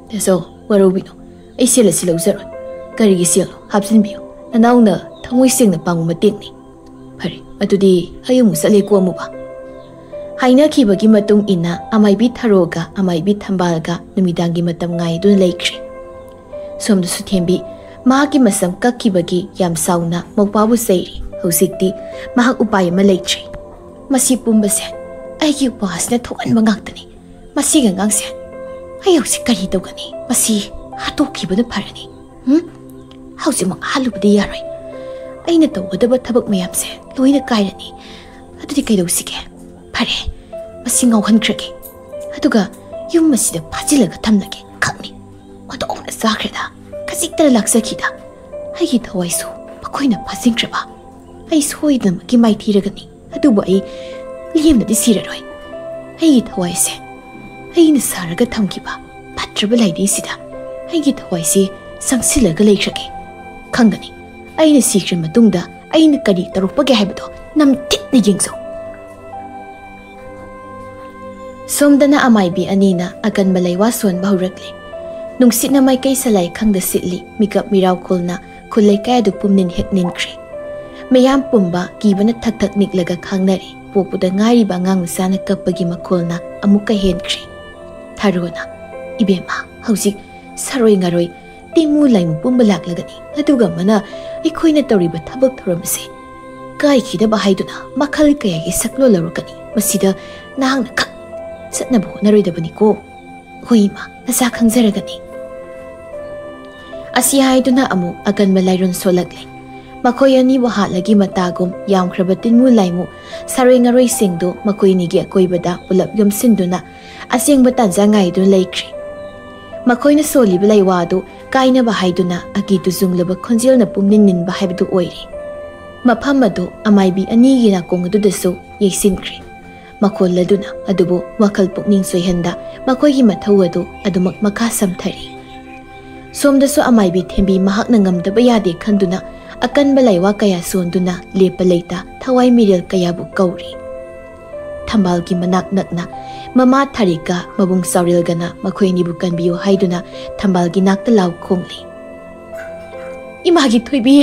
ꯇꯥꯁꯣ, ꯋꯥꯔꯧꯕꯤꯅꯨ꯫ ꯑꯩ ꯁꯦꯜ ꯑꯁꯤ ꯂꯧꯖꯔꯣꯏ꯫ ꯀꯔꯤꯒꯤ ꯁꯦꯜꯅꯣ? ꯍꯥꯞꯆꯤꯟꯕꯤꯌꯨ꯫ ꯅꯅꯥꯎꯅ ꯊꯃꯣꯏ ꯁꯦꯡꯅ ꯄꯥꯡꯕ ꯃꯇꯦꯡꯅꯤ꯫ ꯐꯔꯦ, ꯑꯗꯨꯗꯤ ꯑꯩ ꯑꯃꯨꯛ ꯆꯠꯂꯦꯀꯣ, ꯑꯃꯨꯕ꯫" ꯍꯥꯏꯅꯈꯤꯕꯒꯤ ꯃꯇꯨꯡ ꯏꯟꯅ ꯑꯃꯥꯏꯕꯤ ꯊꯔꯣꯒ ꯑꯃꯥꯏꯕꯤ ꯊꯝꯕꯥꯜꯒ ꯅꯨꯃꯤꯗꯥꯡꯒꯤ ꯃꯇꯝ ꯉꯥꯏꯗꯨꯅ ꯂꯩꯈ꯭ꯔꯦ꯫ ꯁꯣꯝꯗꯁꯨ ꯊꯦꯝꯕꯤ ꯃꯍꯥꯛꯀꯤ ꯃꯁꯝ ꯀꯛꯈꯤꯕꯒꯤ ꯌꯥꯝ ꯁꯥꯎꯅ ꯃꯧꯄꯥꯕꯨ ꯆꯩꯔꯤ꯫ ꯍꯧꯖꯤꯛꯇꯤ ꯃꯍꯥꯛ ꯎꯄꯥꯏ ꯑꯃ ꯂꯩꯇ꯭ꯔꯦ꯫ "ꯃꯁꯤ ꯄꯨꯝꯕꯁꯦ ꯑꯩꯒꯤ ꯎꯄꯥꯁꯤꯅ ꯊꯣꯛꯍꯟꯕ ꯉꯥꯛꯇꯅꯤ꯫ ꯃꯁꯤꯒꯤ ꯑꯉꯥꯡꯁꯦ ꯑꯩ ꯍꯧꯖꯤꯛ ꯀꯔꯤ ꯇꯧꯒꯅꯤ? ꯃꯁꯤ ꯍꯥꯠꯇꯣꯛꯈꯤꯕꯅ ꯐꯔꯅꯤ꯫ ꯍꯨꯝ? ꯍꯧꯖꯤꯛꯃꯛ ꯍꯥꯠꯂꯨꯕꯗꯤ ꯌꯥꯔꯣꯏ꯫ ꯑꯩꯅ ꯇꯧꯒꯗꯕ ꯊꯕꯛ ꯃꯌꯥꯝꯁꯦ ꯂꯣꯏꯅ ꯀꯥꯏꯔꯅꯤ꯫ ꯑꯗꯨꯗꯤ ꯀꯩꯗꯧꯁꯤꯒꯦ? ꯐꯔꯦ, ꯃꯁꯤ ꯉꯥꯎꯍꯟꯈ꯭ꯔꯒꯦ꯫ ꯑꯗꯨꯒ ꯌꯨꯝ ꯑꯁꯤꯗ ꯐꯥꯖꯤꯜꯂꯒ ꯊꯝꯂꯒꯦ꯫ ꯈꯛꯅꯤ꯫ ꯃꯗꯣꯝꯅ ꯆꯥꯈ꯭ꯔꯦꯗ꯫ ꯈꯖꯤꯛꯇ ꯂꯥꯛꯆꯈꯤꯗ꯫ ꯑꯩꯒꯤ ꯊꯋꯥꯏꯁꯨ ꯃꯈꯣꯏꯅ ꯐꯥꯖꯤꯟꯈ꯭ꯔꯕ꯫ ꯑꯩ ꯁꯣꯏꯗꯅꯃꯛꯀꯤ ꯃꯥꯏꯊꯤꯔꯒꯅꯤ꯫ ꯑꯗꯨꯕꯨ ꯑꯩ ꯂꯦꯝꯅꯗꯤ ꯁꯤꯔꯔꯣꯏ꯫ ꯑꯩꯒꯤ ꯊꯋꯥꯏꯁꯦ ꯑꯩꯅ ꯁꯥꯔꯒ ꯊꯝꯈꯤꯕ ꯐꯠꯇ꯭ꯔꯕ ꯂꯥꯏꯙꯤꯁꯤꯗ ꯑꯩꯒꯤ ꯊꯋꯥꯏꯁꯤ ꯆꯪꯁꯤꯜꯂꯒ ꯂꯩꯈ꯭ꯔꯒꯦ꯫ ꯈꯪꯒꯅꯤ, ꯑꯩꯅ ꯁꯤꯈ꯭ꯔ ꯃꯇꯨꯡꯗ ꯑꯩꯅ ꯀꯔꯤ ꯇꯧꯔꯛꯄꯒꯦ ꯍꯥꯏꯕꯗꯣ ꯅꯝꯊꯤꯅ ꯌꯦꯡꯖꯧ꯫ ꯁꯣꯝꯗꯅ ꯑꯃꯥꯏꯕꯤ ꯑꯅꯤꯅ ꯑꯀꯟꯕ ꯂꯩꯋꯥ ꯁꯣꯟꯕ ꯍꯧꯔꯛꯂꯦ꯫ ꯅꯨꯡꯁꯤꯠꯅ ꯃꯥꯏꯀꯩ ꯁꯂꯥꯏ ꯈꯪꯗ ꯁꯤꯠꯂꯤ, ꯃꯤꯀꯞ ꯃꯤꯔꯥꯎꯈꯣꯜꯅ ꯈꯨꯜ ꯂꯩꯀꯥꯏ ꯑꯗꯨ ꯄꯨꯝꯅꯤꯟ ꯍꯦꯛ ꯅꯤꯟꯈ꯭ꯔꯦ꯫ ꯃꯌꯥꯝ ꯄꯨꯝꯕ ꯀꯤꯕꯅ ꯊꯛ ꯊꯛ ꯅꯤꯛꯂꯒ ꯈꯥꯡꯅꯔꯤ꯫ ꯄꯣꯛꯄꯗ ꯉꯥꯏꯔꯤꯕ ꯑꯉꯥꯡ ꯃꯆꯥꯅ ꯀꯞꯄꯒꯤ ꯃꯈꯣꯜꯅ ꯑꯃꯨꯛꯀ ꯍꯦꯟꯈ꯭ꯔꯦ꯫ ꯊꯔꯣꯅ, "ꯏꯕꯦꯝꯃ, ꯍꯧꯖꯤꯛ ꯁꯥꯔꯣꯏ ꯉꯥꯔꯣꯏ, ꯇꯤꯃꯨ ꯂꯥꯏꯃꯨ ꯄꯨꯝꯕ ꯂꯥꯛꯂꯒꯅꯤ, ꯑꯗꯨꯒ ꯑꯃꯅ ꯑꯩꯈꯣꯏꯅ ꯇꯧꯔꯤꯕ ꯊꯕꯛ ꯊꯧꯔꯝ ꯑꯁꯤ ꯀꯥꯏꯈꯤꯗꯕ ꯍꯥꯏꯗꯨꯅ ꯃꯈꯜ ꯀꯌꯥꯒꯤ ꯁꯛꯂꯣꯟ ꯂꯧꯔꯛꯀꯅꯤ꯫ ꯃꯁꯤꯗ ꯅꯍꯥꯛꯅ ꯈꯛ ꯆꯠꯅꯕ ꯍꯣꯠꯅꯔꯣꯏꯗꯕꯅꯤꯀꯣ꯫ ꯍꯣꯏ ꯏꯃꯥ, ꯅꯆꯥ ꯈꯪꯖꯔꯒꯅꯤ"꯫ ꯑꯁꯤ ꯍꯥꯏꯗꯨꯅ ꯑꯃꯨꯛ ꯑꯀꯟꯕ ꯂꯥꯏꯔꯣꯟ ꯁꯣꯜꯂꯛꯂꯦ꯫ ꯃꯈꯣꯏ ꯑꯅꯤꯕꯨ ꯍꯥꯠꯂꯒꯤ ꯃꯇꯥꯒꯨꯝ ꯌꯥꯝꯈ꯭ꯔꯕ ꯇꯤꯟꯃꯨ ꯂꯥꯏꯃꯨ, ꯁꯥꯔꯣꯏ ꯉꯥꯔꯣꯏꯁꯤꯡꯗꯨ ꯃꯈꯣꯏ ꯑꯅꯤꯒꯤ ꯑꯀꯣꯏꯕꯗ ꯄꯨꯂꯞ ꯌꯣꯝꯁꯤꯟꯗꯨꯅ ꯑꯁꯦꯡꯕ ꯇꯥꯟꯖꯥ ꯉꯥꯏꯗꯨꯅ ꯂꯩꯈ꯭ꯔꯦ꯫ ꯃꯈꯣꯏꯅ ꯁꯣꯜꯂꯤꯕ ꯂꯩꯋꯥ ꯑꯗꯨ ꯀꯥꯏꯅꯕ ꯍꯥꯏꯗꯨꯅ ꯑꯀꯤ ꯇꯨꯖꯨꯡꯂꯕ ꯈꯣꯟꯖꯦꯜꯅ ꯄꯨꯝꯅꯤꯟ ꯅꯤꯟꯕ ꯍꯥꯏꯕꯗꯨ ꯑꯣꯏꯔꯦ꯫ ꯃꯐꯝ ꯑꯗꯨ ꯑꯃꯥꯏꯕꯤ ꯑꯅꯤꯒꯤ ꯅꯥꯀꯣꯡ ꯑꯗꯨꯗꯁꯨ ꯌꯩꯁꯤꯟꯈ꯭ꯔꯦ꯫ ꯃꯈꯣꯜ ꯑꯗꯨꯅ ꯑꯗꯨꯕꯨ ꯋꯥꯈꯜ ꯄꯨꯛꯅꯤꯡ ꯆꯣꯏꯍꯟꯗ ꯃꯈꯣꯏꯒꯤ ꯃꯊꯧ ꯑꯗꯨ ꯑꯗꯨꯃꯛ ꯃꯈꯥ ꯁꯝꯊꯔꯤ꯫ ꯁꯣꯝꯗꯁꯨ ꯑꯃꯥꯏꯕꯤ ꯊꯦꯝꯕꯤ ꯃꯍꯥꯛꯅ ꯉꯝꯗꯕ ꯌꯥꯗꯦ ꯈꯟꯗꯨꯅ ꯑꯀꯟꯕ ꯂꯩꯋꯥ ꯀꯌꯥ ꯁꯣꯟꯗꯨꯅ ꯂꯦꯞꯄ ꯂꯩꯇ ꯊꯋꯥꯏ ꯃꯤꯔꯦꯜ ꯀꯌꯥꯕꯨ ꯀꯧꯔꯤ꯫ ꯊꯝꯕꯥꯜꯒꯤ ꯃꯅꯥꯛ ꯅꯛꯅ ꯃꯃꯥ ꯊꯥꯔꯤꯛꯀ ꯃꯕꯨꯡ ꯆꯥꯎꯔꯦꯜꯒꯅ ꯃꯈꯣꯏ ꯑꯅꯤꯕꯨ ꯀꯟꯕꯤꯌꯨ ꯍꯥꯏꯗꯨꯅ ꯊꯝꯕꯥꯜꯒꯤ ꯅꯥꯛꯇ ꯂꯥꯎ ꯈꯣꯡꯂꯤ꯫ "ꯏꯃꯥꯒꯤ ꯊꯣꯏꯕꯤ,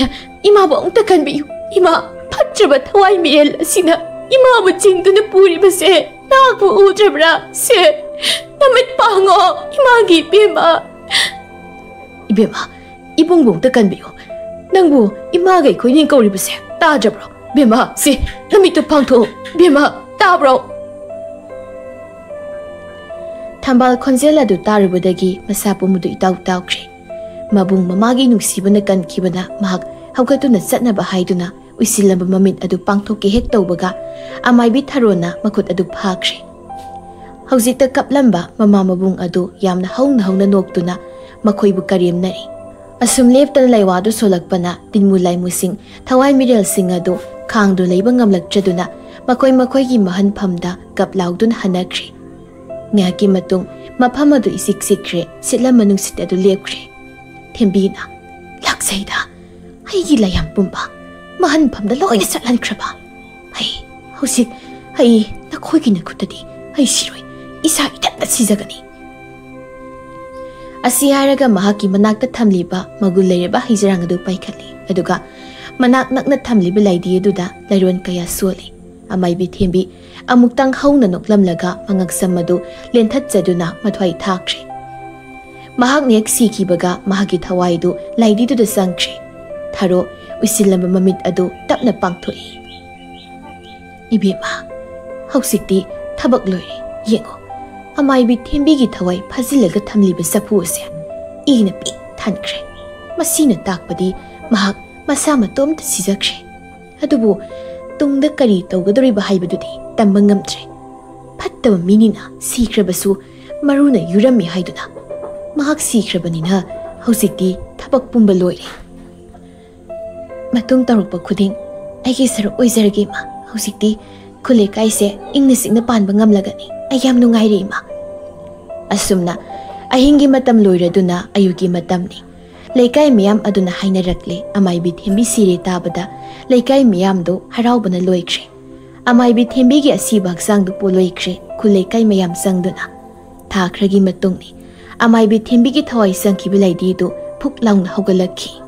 ꯏꯃꯥꯕꯨ ꯑꯃꯨꯛꯇ ꯀꯟꯕꯤꯌꯨ꯫ ꯏꯃꯥ, ꯐꯠꯇ꯭ꯔꯕ ꯊꯋꯥꯏ ꯃꯤꯔꯦꯜ ꯑꯁꯤꯅ ꯏꯃꯥꯕꯨ ꯆꯤꯡꯗꯨꯅ ꯄꯨꯔꯤꯕꯁꯦ ꯅꯍꯥꯛꯄꯨ ꯎꯗ꯭ꯔꯕ꯭ꯔꯥ? ꯁꯦ, ꯅꯃꯤꯠ ꯄꯥꯡꯉꯣ, ꯏꯃꯥꯒꯤ ꯏꯕꯦꯝꯃ"꯫ "ꯏꯕꯦꯝꯃ, ꯏꯕꯨꯡꯕꯨ ꯑꯃꯨꯛꯇ ꯀꯟꯕꯤꯌꯨ꯫ ꯅꯪꯕꯨ ꯏꯃꯥꯒ ꯑꯩꯈꯣꯏꯅꯤ ꯀꯧꯔꯤꯕꯁꯦ ꯇꯥꯗ꯭ꯔꯕ꯭ꯔꯣ? ꯏꯕꯦꯝꯃ, ꯁꯦ, ꯅꯃꯤꯠꯇꯨ ꯄꯥꯡꯊꯣꯛꯑꯣ꯫ ꯏꯕꯦꯝꯃ, ꯇꯥꯕ꯭ꯔꯣ?" ꯊꯝꯕꯥꯜ ꯈꯣꯟꯖꯦꯜ ꯑꯗꯨ ꯇꯥꯔꯨꯕꯗꯒꯤ ꯃꯁꯥ ꯄꯨꯝꯕꯗꯨ ꯏꯇꯥꯎ ꯇꯥꯎꯈ꯭ꯔꯦ꯫ ꯃꯕꯨꯡ ꯃꯃꯥꯒꯤ ꯅꯨꯡꯁꯤꯕꯅ ꯀꯟꯈꯤꯕꯅ ꯃꯍꯥꯛ ꯍꯧꯒꯠꯇꯨꯅ ꯆꯠꯅꯕ ꯍꯥꯏꯗꯨꯅ ꯎꯏꯁꯤꯜꯂꯝꯕ ꯃꯃꯤꯠ ꯑꯗꯨ ꯄꯥꯡꯊꯣꯛꯀꯦ ꯍꯦꯛ ꯇꯧꯕꯒ ꯑꯃꯥꯏꯕꯤ ꯊꯔꯣꯅ ꯃꯈꯨꯠ ꯑꯗꯨ ꯐꯥꯈ꯭ꯔꯦ꯫ ꯍꯧꯖꯤꯛꯇ ꯀꯞꯂꯝꯕ ꯃꯃꯥ ꯃꯕꯨꯡ ꯑꯗꯨ ꯌꯥꯝꯅ ꯍꯧꯅ ꯍꯧꯅ ꯅꯣꯛꯇꯨꯅ ꯃꯈꯣꯏꯕꯨ ꯀꯔꯦꯝꯅꯔꯤ꯫ ꯑꯁꯨꯝ ꯂꯦꯞꯇꯅ ꯂꯩꯋꯥꯗꯨ ꯁꯣꯜꯂꯛꯄꯅ ꯇꯤꯟꯃꯨ ꯂꯥꯏꯃꯨꯁꯤꯡ, ꯊꯋꯥꯏ ꯃꯤꯔꯦꯜꯁꯤꯡ ꯑꯗꯨ ꯈꯥꯡꯗꯨꯅ ꯂꯩꯕ ꯉꯝꯂꯛꯇ꯭ꯔꯗꯨꯅ ꯃꯈꯣꯏ ꯃꯈꯣꯏꯒꯤ ꯃꯍꯟꯐꯝꯗ ꯀꯞ ꯂꯥꯎꯗꯨꯅ ꯍꯟꯅꯈ꯭ꯔꯦ꯫ ꯉꯥꯏꯍꯥꯛꯀꯤ ꯃꯇꯨꯡ ꯃꯐꯝ ꯑꯗꯨ ꯏꯆꯤꯛ ꯆꯤꯛꯈ꯭ꯔꯦ, ꯁꯤꯠꯂꯝꯕ ꯅꯨꯡꯁꯤꯠ ꯑꯗꯨ ꯂꯦꯞꯈ꯭ꯔꯦ꯫ ꯊꯦꯝꯕꯤꯅ, "ꯂꯥꯛꯆꯩꯗ, ꯑꯩꯒꯤ ꯂꯥꯏꯌꯥꯝ ꯄꯨꯝꯕ ꯃꯍꯟꯐꯝꯗ ꯂꯣꯏꯅ ꯆꯠꯍꯟꯈ꯭ꯔꯕ꯫ ꯑꯩ ꯍꯧꯖꯤꯛ, ꯑꯩ ꯅꯈꯣꯏꯒꯤ ꯅꯈꯨꯠꯇꯗꯤ ꯑꯩ ꯁꯤꯔꯣꯏ, ꯏꯁꯥ ꯏꯊꯟꯇ ꯁꯤꯖꯒꯅꯤ꯫ ꯑꯁꯤ ꯍꯥꯏꯔꯒ ꯃꯍꯥꯛꯀꯤ ꯃꯅꯥꯛꯇ ꯊꯝꯂꯤꯕ ꯃꯒꯨꯟ ꯂꯩꯔꯕ ꯍꯩꯖꯔꯥꯡ ꯑꯗꯨ ꯄꯥꯏꯈꯠꯂꯤ, ꯑꯗꯨꯒ ꯃꯅꯥꯛ ꯅꯛꯅ ꯊꯝꯂꯤꯕ ꯂꯥꯏꯙꯤ ꯑꯗꯨꯗ ꯂꯥꯏꯔꯣꯟ ꯀꯌꯥ ꯁꯣꯜꯂꯤ꯫ ꯑꯃꯥꯏꯕꯤ ꯊꯦꯝꯕꯤ ꯑꯃꯨꯛꯇꯪ ꯍꯧꯅ ꯅꯣꯛꯂꯝꯂꯒ ꯃꯉꯛꯁꯝ ꯑꯗꯨ ꯂꯦꯟꯊꯠꯆꯗꯨꯅ ꯃꯊ꯭ꯋꯥꯏ ꯊꯥꯈ꯭ꯔꯦ꯫ ꯃꯍꯥꯛꯅ ꯍꯦꯛ ꯁꯤꯈꯤꯕꯒ ꯃꯍꯥꯛꯀꯤ ꯊꯋꯥꯏꯗꯨ ꯂꯥꯏꯙꯤꯗꯨꯗ ꯆꯪꯈ꯭ꯔꯦ꯫ ꯊꯥꯔꯣ ꯎꯏꯁꯤꯜꯂꯕ ꯃꯃꯤꯠ ꯑꯗꯨ ꯇꯞꯅ ꯄꯥꯡꯊꯣꯛꯏ꯫ "ꯏꯕꯦꯝꯃ, ꯍꯧꯖꯤꯛꯇꯤ ꯊꯕꯛ ꯂꯣꯏꯔꯦ꯫ ꯌꯦꯡꯉꯣ, ꯑꯃꯥꯏꯕꯤ ꯊꯦꯝꯕꯤꯒꯤ ꯊꯋꯥꯏ ꯐꯥꯖꯤꯜꯂꯒ ꯊꯝꯂꯤꯕ ꯆꯐꯨ ꯑꯁꯦ ꯏꯅ ꯄꯤꯛ ꯊꯟꯈ꯭ꯔꯦ꯫ ꯃꯁꯤꯅ ꯇꯥꯛꯄꯗꯤ ꯃꯍꯥꯛ ꯃꯁꯥ ꯃꯇꯣꯝꯇ ꯁꯤꯖꯈ꯭ꯔꯦ꯫ ꯑꯗꯨꯕꯨ ꯇꯨꯡꯗ ꯀꯔꯤ ꯇꯧꯒꯗꯧꯔꯤꯕ ꯍꯥꯏꯕꯗꯨꯗꯤ ꯇꯝꯕ ꯉꯝꯗ꯭ꯔꯦ꯫ ꯐꯠꯇꯕ ꯃꯤꯅꯤꯅ ꯁꯤꯈ꯭ꯔꯕꯁꯨ ꯃꯔꯨꯅ ꯌꯨꯔꯝꯃꯤ ꯍꯥꯏꯗꯨꯅ ꯃꯍꯥꯛ ꯁꯤꯈ꯭ꯔꯕꯅꯤꯅ ꯍꯧꯖꯤꯛꯇꯤ ꯊꯕꯛ ꯄꯨꯝꯕ ꯂꯣꯏꯔꯦ꯫ ꯃꯇꯨꯡ ꯇꯧꯔꯛꯄ ꯈꯨꯗꯤꯡ ꯑꯩꯒꯤ ꯁꯔꯨꯛ ꯑꯣꯏꯖꯔꯒꯦ, ꯏꯃꯥ꯫ ꯍꯧꯖꯤꯛꯇꯤ ꯈꯨꯜ ꯂꯩꯀꯥꯏꯁꯦ ꯏꯪꯅ ꯆꯤꯛꯅ ꯄꯥꯟꯕ ꯉꯝꯂꯒꯅꯤ꯫ ꯑꯩ ꯌꯥꯝ ꯅꯨꯡꯉꯥꯏꯔꯦ, ꯏꯃꯥ꯫" ꯑꯁꯨꯝꯅ ꯑꯍꯤꯡꯒꯤ ꯃꯇꯝ ꯂꯣꯏꯔꯗꯨꯅ ꯑꯌꯨꯛꯀꯤ ꯃꯇꯝꯅꯤ꯫ ꯂꯩꯀꯥꯏ ꯃꯤꯌꯥꯝ ꯑꯗꯨꯅ ꯍꯥꯏꯅꯔꯛꯂꯦ, ꯑꯃꯥꯏꯕꯤ ꯊꯦꯝꯕꯤ ꯁꯤꯔꯦ ꯇꯥꯕꯗ ꯂꯩꯀꯥꯏ ꯃꯤꯌꯥꯝꯗꯨ ꯍꯔꯥꯎꯕꯅ ꯂꯣꯏꯈ꯭ꯔꯦ꯫ ꯑꯃꯥꯏꯕꯤ ꯊꯦꯝꯕꯤꯒꯤ ꯑꯁꯤꯕ ꯍꯛꯆꯥꯡꯗꯨ ꯄꯣꯂꯣꯏꯈ꯭ꯔꯦ꯫ ꯈꯨꯜ ꯂꯩꯀꯥꯏ ꯃꯌꯥꯝ ꯆꯪꯗꯨꯅ ꯊꯥ ꯈꯔꯒꯤ ꯃꯇꯨꯡꯅꯤ꯫ ꯑꯃꯥꯏꯕꯤ ꯊꯦꯝꯕꯤꯒꯤ ꯊꯋꯥꯏ ꯆꯪꯈꯤꯕ ꯂꯥꯏꯙꯤꯗꯨ ꯐꯨꯛ ꯂꯥꯎꯅ ꯍꯧꯒꯠꯂꯛꯈꯤ꯫